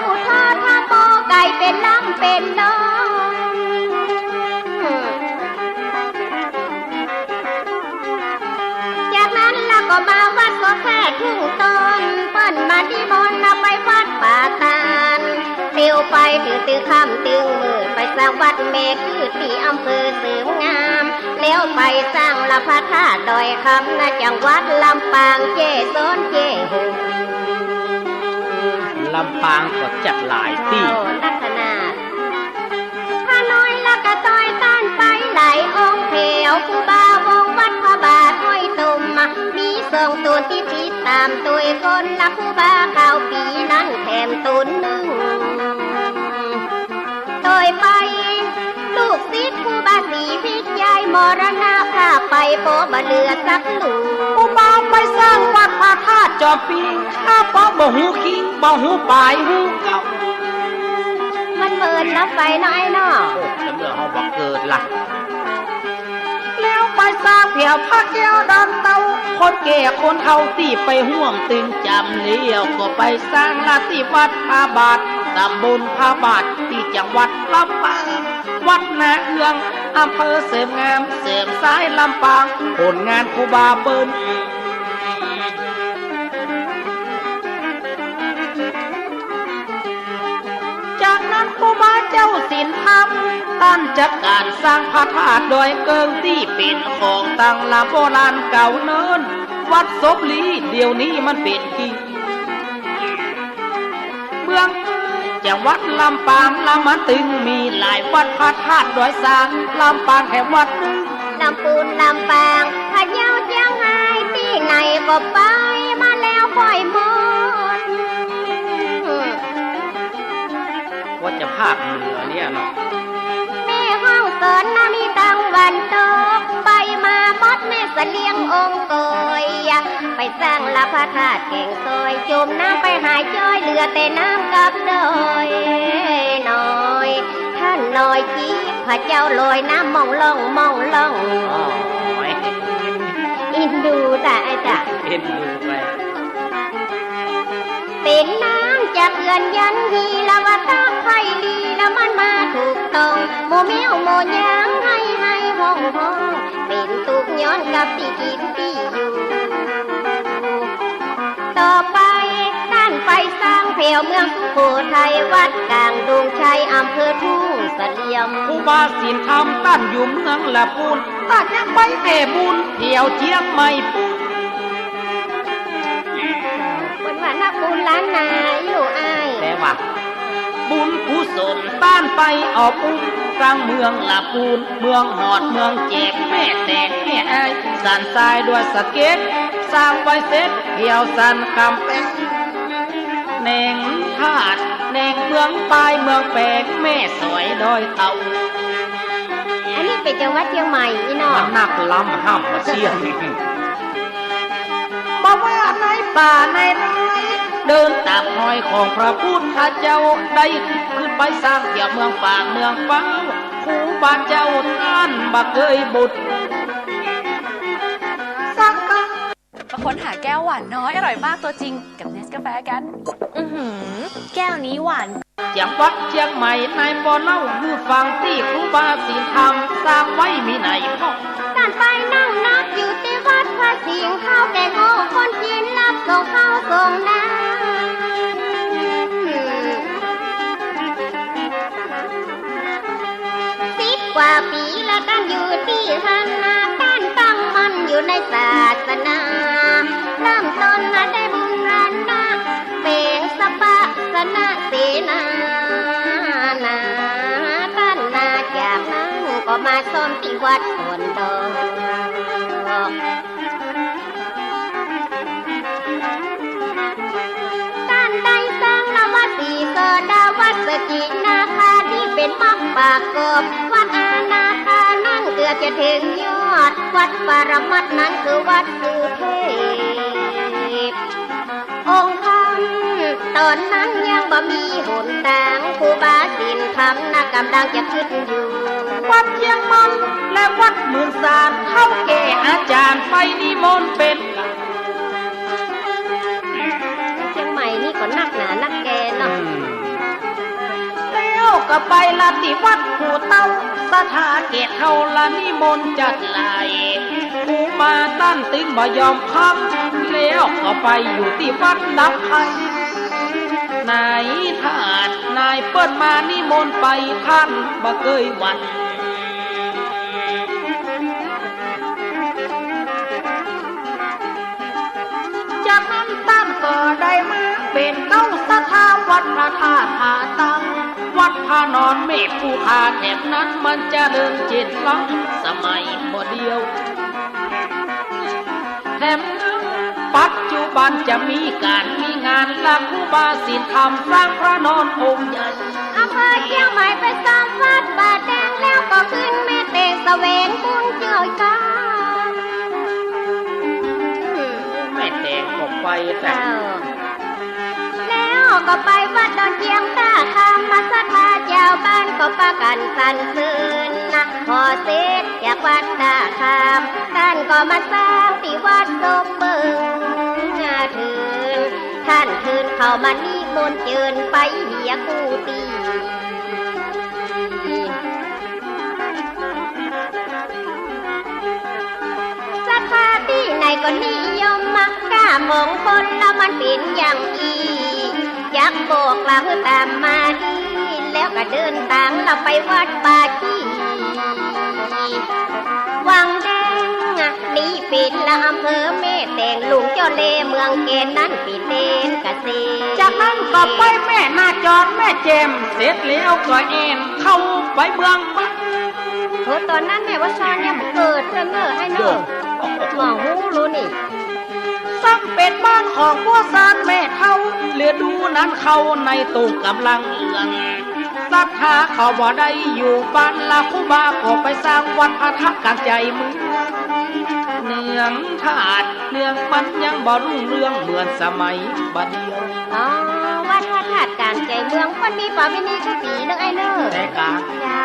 ผู้ทอดพระโมไก่เป๋นลำเป๋นดอน จากนั้นละก็มาวัดสวนแพทย์ทุ่งตน เปิ้นมานิมนต์ละไปวัดป่าตาด เตียวไปตึงตึงค่ำตึงมืด ไปสร้างวัดแม่กืดตี้อำเภอเสริมงาม แล้วไปสร้างละพระธาตุดอยคำ ณ จังหวัดลำปางแจ้ซ้อนแจ้ห่ม ลำปางก็จัดหลายตี้ เจ้า นักขนาด พระน้อยละก็ตวยต้านไปหลายองค์แถว ครูบาวงวัดพระบาทห้อยตม มีสองต๋นตี้ติดต๋ามตวยก้น ละครูบาข้าวปี๋นั้นแถมต๋นนึ่ง ตวยไปลูกศิษย์ครูบาศรีวิชัยมรณภาพไป ปอบ่เหลือสักลูก ครูบาไปสร้างวัดพระธาตุจอมปี ข้าปอบ่ฮู้คิง บ่ฮู้ป๋ายฮู้เก่า มันเมินนับไปเนาะอ้ายเนาะ โอ้ แต่เมื่อเฮาบ่เกิดละ แล้วไปสร้างแถวพระแก้วดอนเต่า คนแก่คนเฒ่าตี้ไปฮ่วมตึงจ๋ำ แล้วก็ไปสร้างละตี้วัดพระบาท ต๋ำบลพระบาท ตี้จังหวัดลำปาง วัดนาเอือง อำเภอเสริมงาม เสริมสายลำปาง ผลงานครูบาเปิ้น จากนั้นครูบาเจ้าศีลธรรม ต้านจัดก๋านสร้างพระธาตุดอยเกิง ตี้เป๋นของตังละโบราณเก่าเนิ่น วัดศพลี เดี๋ยวนี้มันเป๋นกิ่ง เมือง จังหวัดลำปางละมันตึงมีหลายวัดพระธาตุดอยสาง ลำปางแถมวัดนึ่ง ลำปูนลำปาง พะเยาเจียงฮาย ตี้ไหนก็ไปมาแล้วค่อยหมด ว่าจะภาคเหนือเนี่ยเนาะ แม่ฮ่องสอนนะมีตังวันตก ไปมาหมดแม่เสลียงองค์กอย ไปสร้างละพระธาตุแก่งซอย จมน้ำไปหายจ้อย เหลือแต่น้ำกับดอย น้อย ท่านน้อยจี๊ด พระเจ้าลอยน้ำม่องล่องม่องล่อง โอ้ย อินดูจ้ะอ้ายจ้ะ อินดูไป เป๋นน้ำจากเอือนยันฮี ละว่าตากไผดี ละมันมาถูกต้อง หมู่แมวหมู่หยังไห้ไห้ฮ้องฮ้อง เป๋นตุ๊กข์ย้อนกับตี้กิ๋นตี้อยู่ ต่อไปต้านไปสร้าง แถวเมืองสุโขทัย วัดก๋างดงชัย อำเภอทุ่งเสลี่ยม ครูบาศีลธรรมต้านอยู่เมืองละปูน ต้านยังไปแผ่บุญแถวเจียงใหม่ปูน เปิ้นว่านักบุญล้านนาอยู่อ้าย แต่ว่าบุญกุศลต้านไปเอาบุญกั๋งเมืองละปูน เมืองฮอดเมืองแจก แม่แตงแม่อ้าย สันทรายดอยสะเก็ด สร้างไว้เสร็จแถวสันกำแพง แหน่งธาตุ แหน่งเมืองปาย เมืองแปง แม่สอย ดอยเต่า อันนี้เป๋นจังหวัดเจียงใหม่อี้เนาะ มันนักล้ำห้ำเสี้ยง บ่ว่าในป่าในดอย เดินต๋ามฮอยของพระพุทธเจ้า ได้ขึ้นไปสร้างเตี้ยเมืองปากเมืองเป้า ครูบาเจ้าต้านบ่เกยบุญสักครั้ง มาค้นหาแก้วหวานน้อยอร่อยมากตัวจริงกับเนสกาแฟกัน อื้อหือ แก้วนี้หวาน จังหวัดเจียงใหม่ในบ่เล่าหื้อฟัง ตี้ครูบาศีลธรรมสร้างไว้มีไหนพ่อง ต้านไปนั่งนับอยู่ตี้วัดพระสิงห์ เข้าแก่งโฮคนจีนรับส่งเข้าส่งน้ำ สิบกว่าปี๋ละต้านอยู่ตี้หั้นนา ต้านตั้งมั่นอยู่ในศาสนา เริ่มต้นมาได้บูรณะ แป๋งสปะสนเสนานา ต้านนา จากนั้นก็มาซ่อมตี้วัดสวนดอก ต้านได้สร้างละวัดศรีโสดา วัดสกินาคา ตี้เป๋นมรรคประกอบ วัดอานาคานั้นเกือบจะเถิงยอด วัดปรมัตถ์นั้นคือวัดสุเทพ องค์ธรรมต๋อนนั้นยังบ่มีหนตาง ครูบาศีลธรรมนะก่ำลังจะขึ้นอยู่ วัดเจียงมันและวัดหมื่นสาร เฒ่าแก่อาจ๋ารย์ไปนิมนต์เป๋น เจียงใหม่นี่ก็นักหนานักแกเนาะ อืม แล้วก็ไปละตี้วัดภูเต้า ศรัทธาแก่เฒ่าละนิมนต์จัดหลาย ครูบาต้านตึงบ่ยอมพัก แล้วก็ไปอยู่ตี้วัดดับภัย นายธาตุนายเปิ้นมานิมนต์ไป ต้านบ่เกยหวั่น จากนั้นต้านก็ได้มาเป๋นเก๊าศรัทธาวัดพระธาตุผาตั้ง วัดพระนอน แม่ผู้ข้าแถบนั้นมันเจริญเจนล้ำสมัยบ่เดียว แถมปัจจุบันจะมีก๋านมีงานละครูบาศีลธรรมสร้างพระนอนองค์ใหญ่ อำเภอเจียงใหม่ไปสร้างวัดป่าแดง แล้วก็ขึ้นแม่แตงแสวงบุญเจ้าอีกครั้ง แม่แตงก็ไปแต่ เจ้า แล้วก็ไปวัดดอนเจียงต้าคำ มาศรัทธาจาวบ้านก็ปากั๋นสรรเสริญนะ พอเสร็จจากวัดต้าคำ ต้านก็มาสร้างตี้วัดศพเปิงเถิน ต้านเถินเข้ามานิมนต์เจิญไปเหียกู้ตี้ ศรัทธาตี้ไหนก็นิยมมา ก้ามองคนละมันเป๋นอย่างอี้ จักบอกละหื้อต๋ามมาอี้ แล้วก็เดินตางละไปวัดป่าจี้ วังแดง นี่เป๋นละอำเภอแม่แตง ลุงเจ้าเล่ห์เมืองแกนนั้นเป๋นแดนเกษตร จากนั้นก็ไปแม่นาจร แม่แจ่ม เสร็จแล้วก็แอ่นเข้าไปเมืองปัก โห ต๋อนนั้นแม่วัชชายังบ่เกิดเตื้อเน่ออ้ายเน่อ โยม หม่องฮู้ลูนี่ ซ้ำเป๋นบ้านของพวกซานแม่เฒ่า ฤดูนั้นเข้าในตูงก๋ำลังเอือน ศรัทธาเขาบ่ได้อยู่บ้านละ ครูบาก็ไปสร้างวัดพระธาตุก๋างใจ๋เมือง เนืองธาตุเมืองมันยังบ่รุ่งเรืองเหมือนสมัยบ่าเดี่ยว อ๋อ วัดพระธาตุก๋างใจ๋เมือง มันมีประเพณีจักปี๋เน่ออ้ายเน่อ แต่กา เจ้า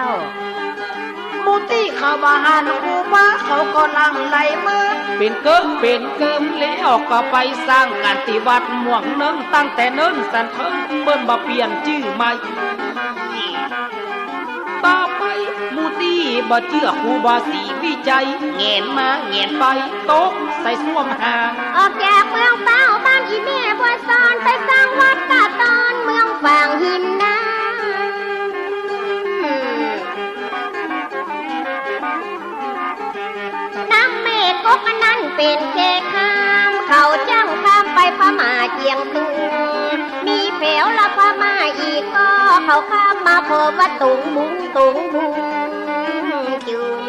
หมู่ตี้เขาบ่หันครูบาเขาก็หลั่งไหลมา เป๋นเกิ๊กเป๋นเกิม แล้วก็ไปสร้างกั๋นตี้วัดม่วงเนิ่ง ตั้งแต่เนิ่นสันเทิง เปิ้นบ่เปลี่ยนจื้อใหม่ ต่อไปหมู่ตี้บ่เจื้อครูบาศรีวิชัย แหงนมาแหงนไป ตกใส่ส้วมหาง ออกจากเมืองเป้าบ้านอี่แม่บัวสอน ไปสร้างวัดป่าตอน ฝั่งหินน้ำ นางแม่กกอันนั้นเป๋นเขตข้าม เขาจั้งข้ามไปพม่าเจียงตุง มีแผวละพม่าอีกก็ เขาข้ามมาผ่อวัดตุงมุง ตุงมุงจุม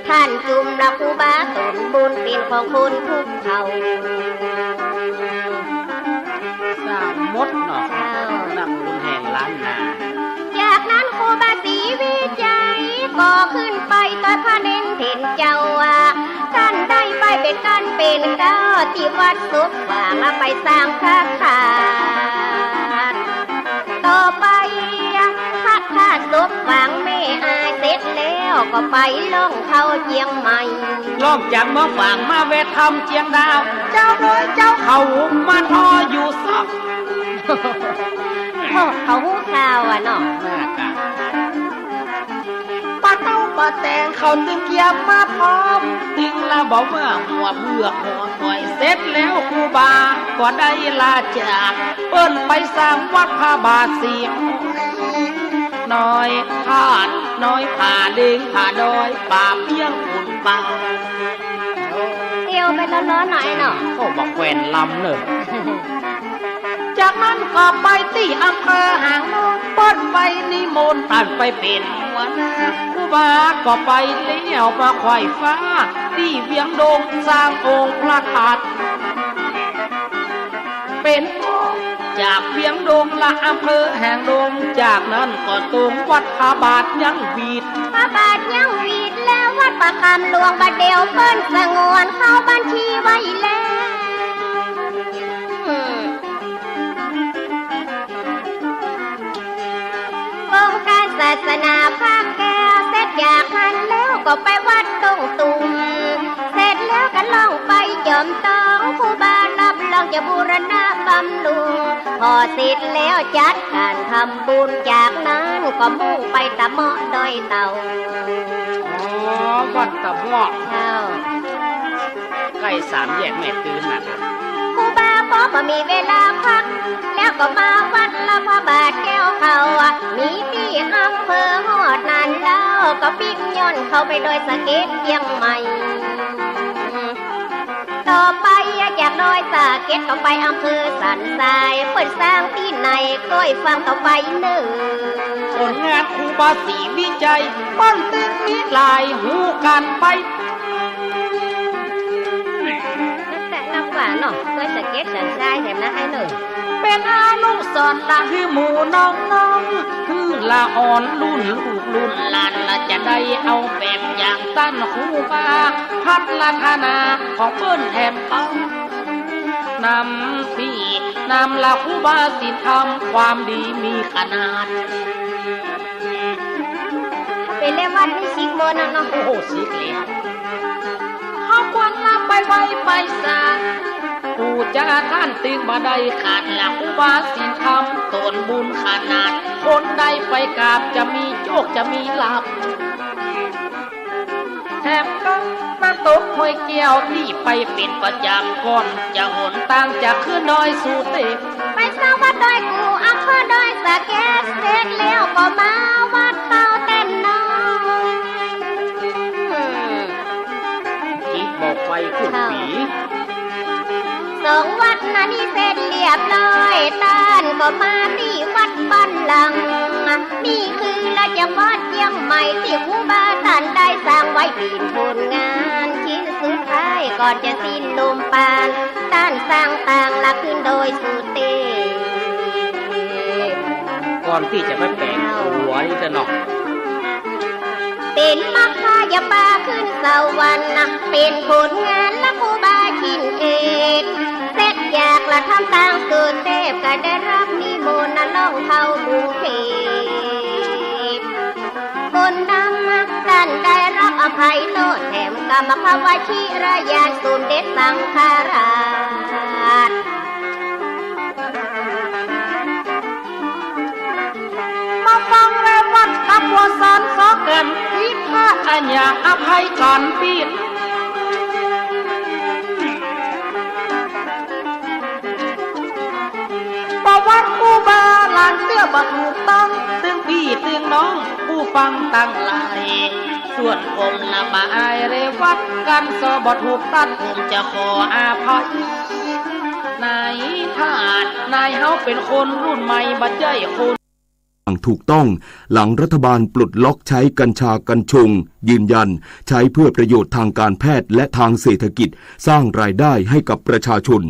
ต้านจุมละครูบาต๋นบุญเป๋นของคนทุกข์เขา สามมดเนาะ เจ้า นักบุญแห่งล้านนา จากนั้นครูบาศรีวิชัยก็ขึ้นไปตวยพระเณรเถรเจ้าว่า ต้านได้ไปเป๋นก้านเป๋นเกล้าตี้วัดศพฝาง ไปสร้างพระธาตุ ต่อไปพระธาตุศพฝางแม่อายเสร็จแล้วก็ไปล่องเข้าเจียงใหม่ ล่องจากเมืองฝางมาแวะถ้ำเจียงดาว เจ้าโดยเจ้าเขามาทออยู่ซอก โอ้ เขาฮู้ข่าวอะเนาะ น่ากะ ป้าเต๊าป้าแตงเขาตึงเกียมมาพร้อม ตึงละบ่าว่าหัวเบือกหัวหอย เสร็จแล้วครูบาก็ได้ลาจาก เปิ้นไปสร้างวัดพระบาทสี่ห้อย น้อยธาตุน้อยผาเล็งผาดอย ป่าเปี้ยงขุนป่า เตียวไปร้อนๆ หน่อยเนาะ โอ้ บ่าแคว่นลำเน่อ จากนั้นก็ไปตี้อำเภอหางดง เปิ้นไปนิมนต์ต้านไปเป๋นหัวหน้า ครูบาก็ไปแล้วมาไขว่ฟ้า ตี้เวียงดงสร้างองค์พระธาตุ เป๋นจากเวียงดงละอำเภอหางดง จากนั้นก็ตรงวัดพระบาทยังหวีด พระบาทยังหวีด และวัดประคำหลวงบัดเดี่ยวเปิ้นสงวนเข้าบัญชีไว้แล้ว กรมการศาสนาพระแก้ว เสร็จจากหั้นแล้วก็ไปวัดดงตุ่ม เสร็จแล้วก็ล่องไปจอมตอง ครูบารับรองจะบูรณะบำรุง พอเสร็จแล้วจัดการทำบุญ จากนั้นก็มุ่งไปตะเมาะดอยเต่า อ๋อ วัดตะเมาะ เจ้า ใก้สามแยกแม่ตื้นน่ะ ครูบาพอบ่มีเวลาพัก แล้วก็มาวัดละพระบาทแก้วเขา มีตี้อำเภอฮอดนั่นแล้ว ก็ปิ๊กย่อนเข้าไปดอยสะเก็ดเจียงใหม่ ต่อไปจากดอยสะเก็ดก็ไปอำเภอสันทราย เปิ้นสร้างตี้ไหนก้อยฟังต่อไปเน่อ ผลงานครูบาศรีวิชัย เปิ้นตึงมีหลายฮู้กั๋นไป นับแต่นับว่าเนาะ ดอยสะเก็ดสันทรายแถมนะไอ้เน่อ เป๋นอนุสรณ์ละหื้อหมู่น้องๆ หื้อละอ่อนรุ่นลูกรุ่นหลาน ละจะได้เอาแบบอย่างต้านครูบา พัฒนาของเปิ้นแถมไป นำตี้นำละครูบาศีลธรรม ความดีมีขนาด เป๋นแล้ววัดนี้สิกมนต์นะเนาะ โอ้โห สิกแล้ว เฮาควรละไปไหว้ไปสา ปู่จาต้านตึงบ่ได้ขาด ละครูบาศีลธรรมต๋นบุญขนาด คนได้ไปกราบจะมีโจคจะมีลาภ แถมก็น้ำตกห้วยแก้วตี้ไปเป๋นประจ๋ำ ก่อนจะหนตางจะขึ้นดอยสุเตพ ไปสร้างวัดดอยกู่ อำเภอดอยสะเก็ด เสร็จแล้วก็มาวัดเขาแต้นน้อย จิตบ่ไปขึ้นปี สองวัดนั้นนี้เสร็จเรียบร้อย ต้านก็มาตี้วัดบ้านหลัง นี่คือละจังหวัดเจียงใหม่ ตี้ครูบาต้านได้สร้างไว้เป๋นผลงานชิ้นสุดท้าย ก่อนจะสิ้นลมปราณ ต้านสร้างตางละขึ้นดอยสุเตพ ก่อนตี้จะไปแป๋งหัวนี่เต๊อะเนาะ เป๋นมัคคายาปาขึ้นสวรรค์นะ เป๋นผลงานละครูบาชิ้นเอก เสร็จจากละทำตางสุเตพ ก็ได้รับนิมนต์นะล่องเข้ากรุงเทพ คนนำต้านได้รับอภัยโทษ แถมกรรมภาวะชิรญาณสมเด็จสังฆราช มาฟังเรวัตกับบัวสอนสอแก่น พิพาทอาญาอภัยกันปี ประวัติครูบาหลานเต บ่ถูกต้องตึงปี้ตึงน้องผู้ฟังตังหลาย ส่วนผมนะบ่อายเรวัต กันสอบ่ถูกตั๊ดผมจะขออภัย นายทาส นายเฮาเป๋นคนรุ่นใหม่บ่ใจ้คน อย่างถูกต้อง หลังรัฐบาลปลดล็อกใช้กัญชากัญชง ยืนยันใช้เพื่อประโยชน์ทางการแพทย์และทางเศรษฐกิจ สร้างรายได้ให้กับประชาชน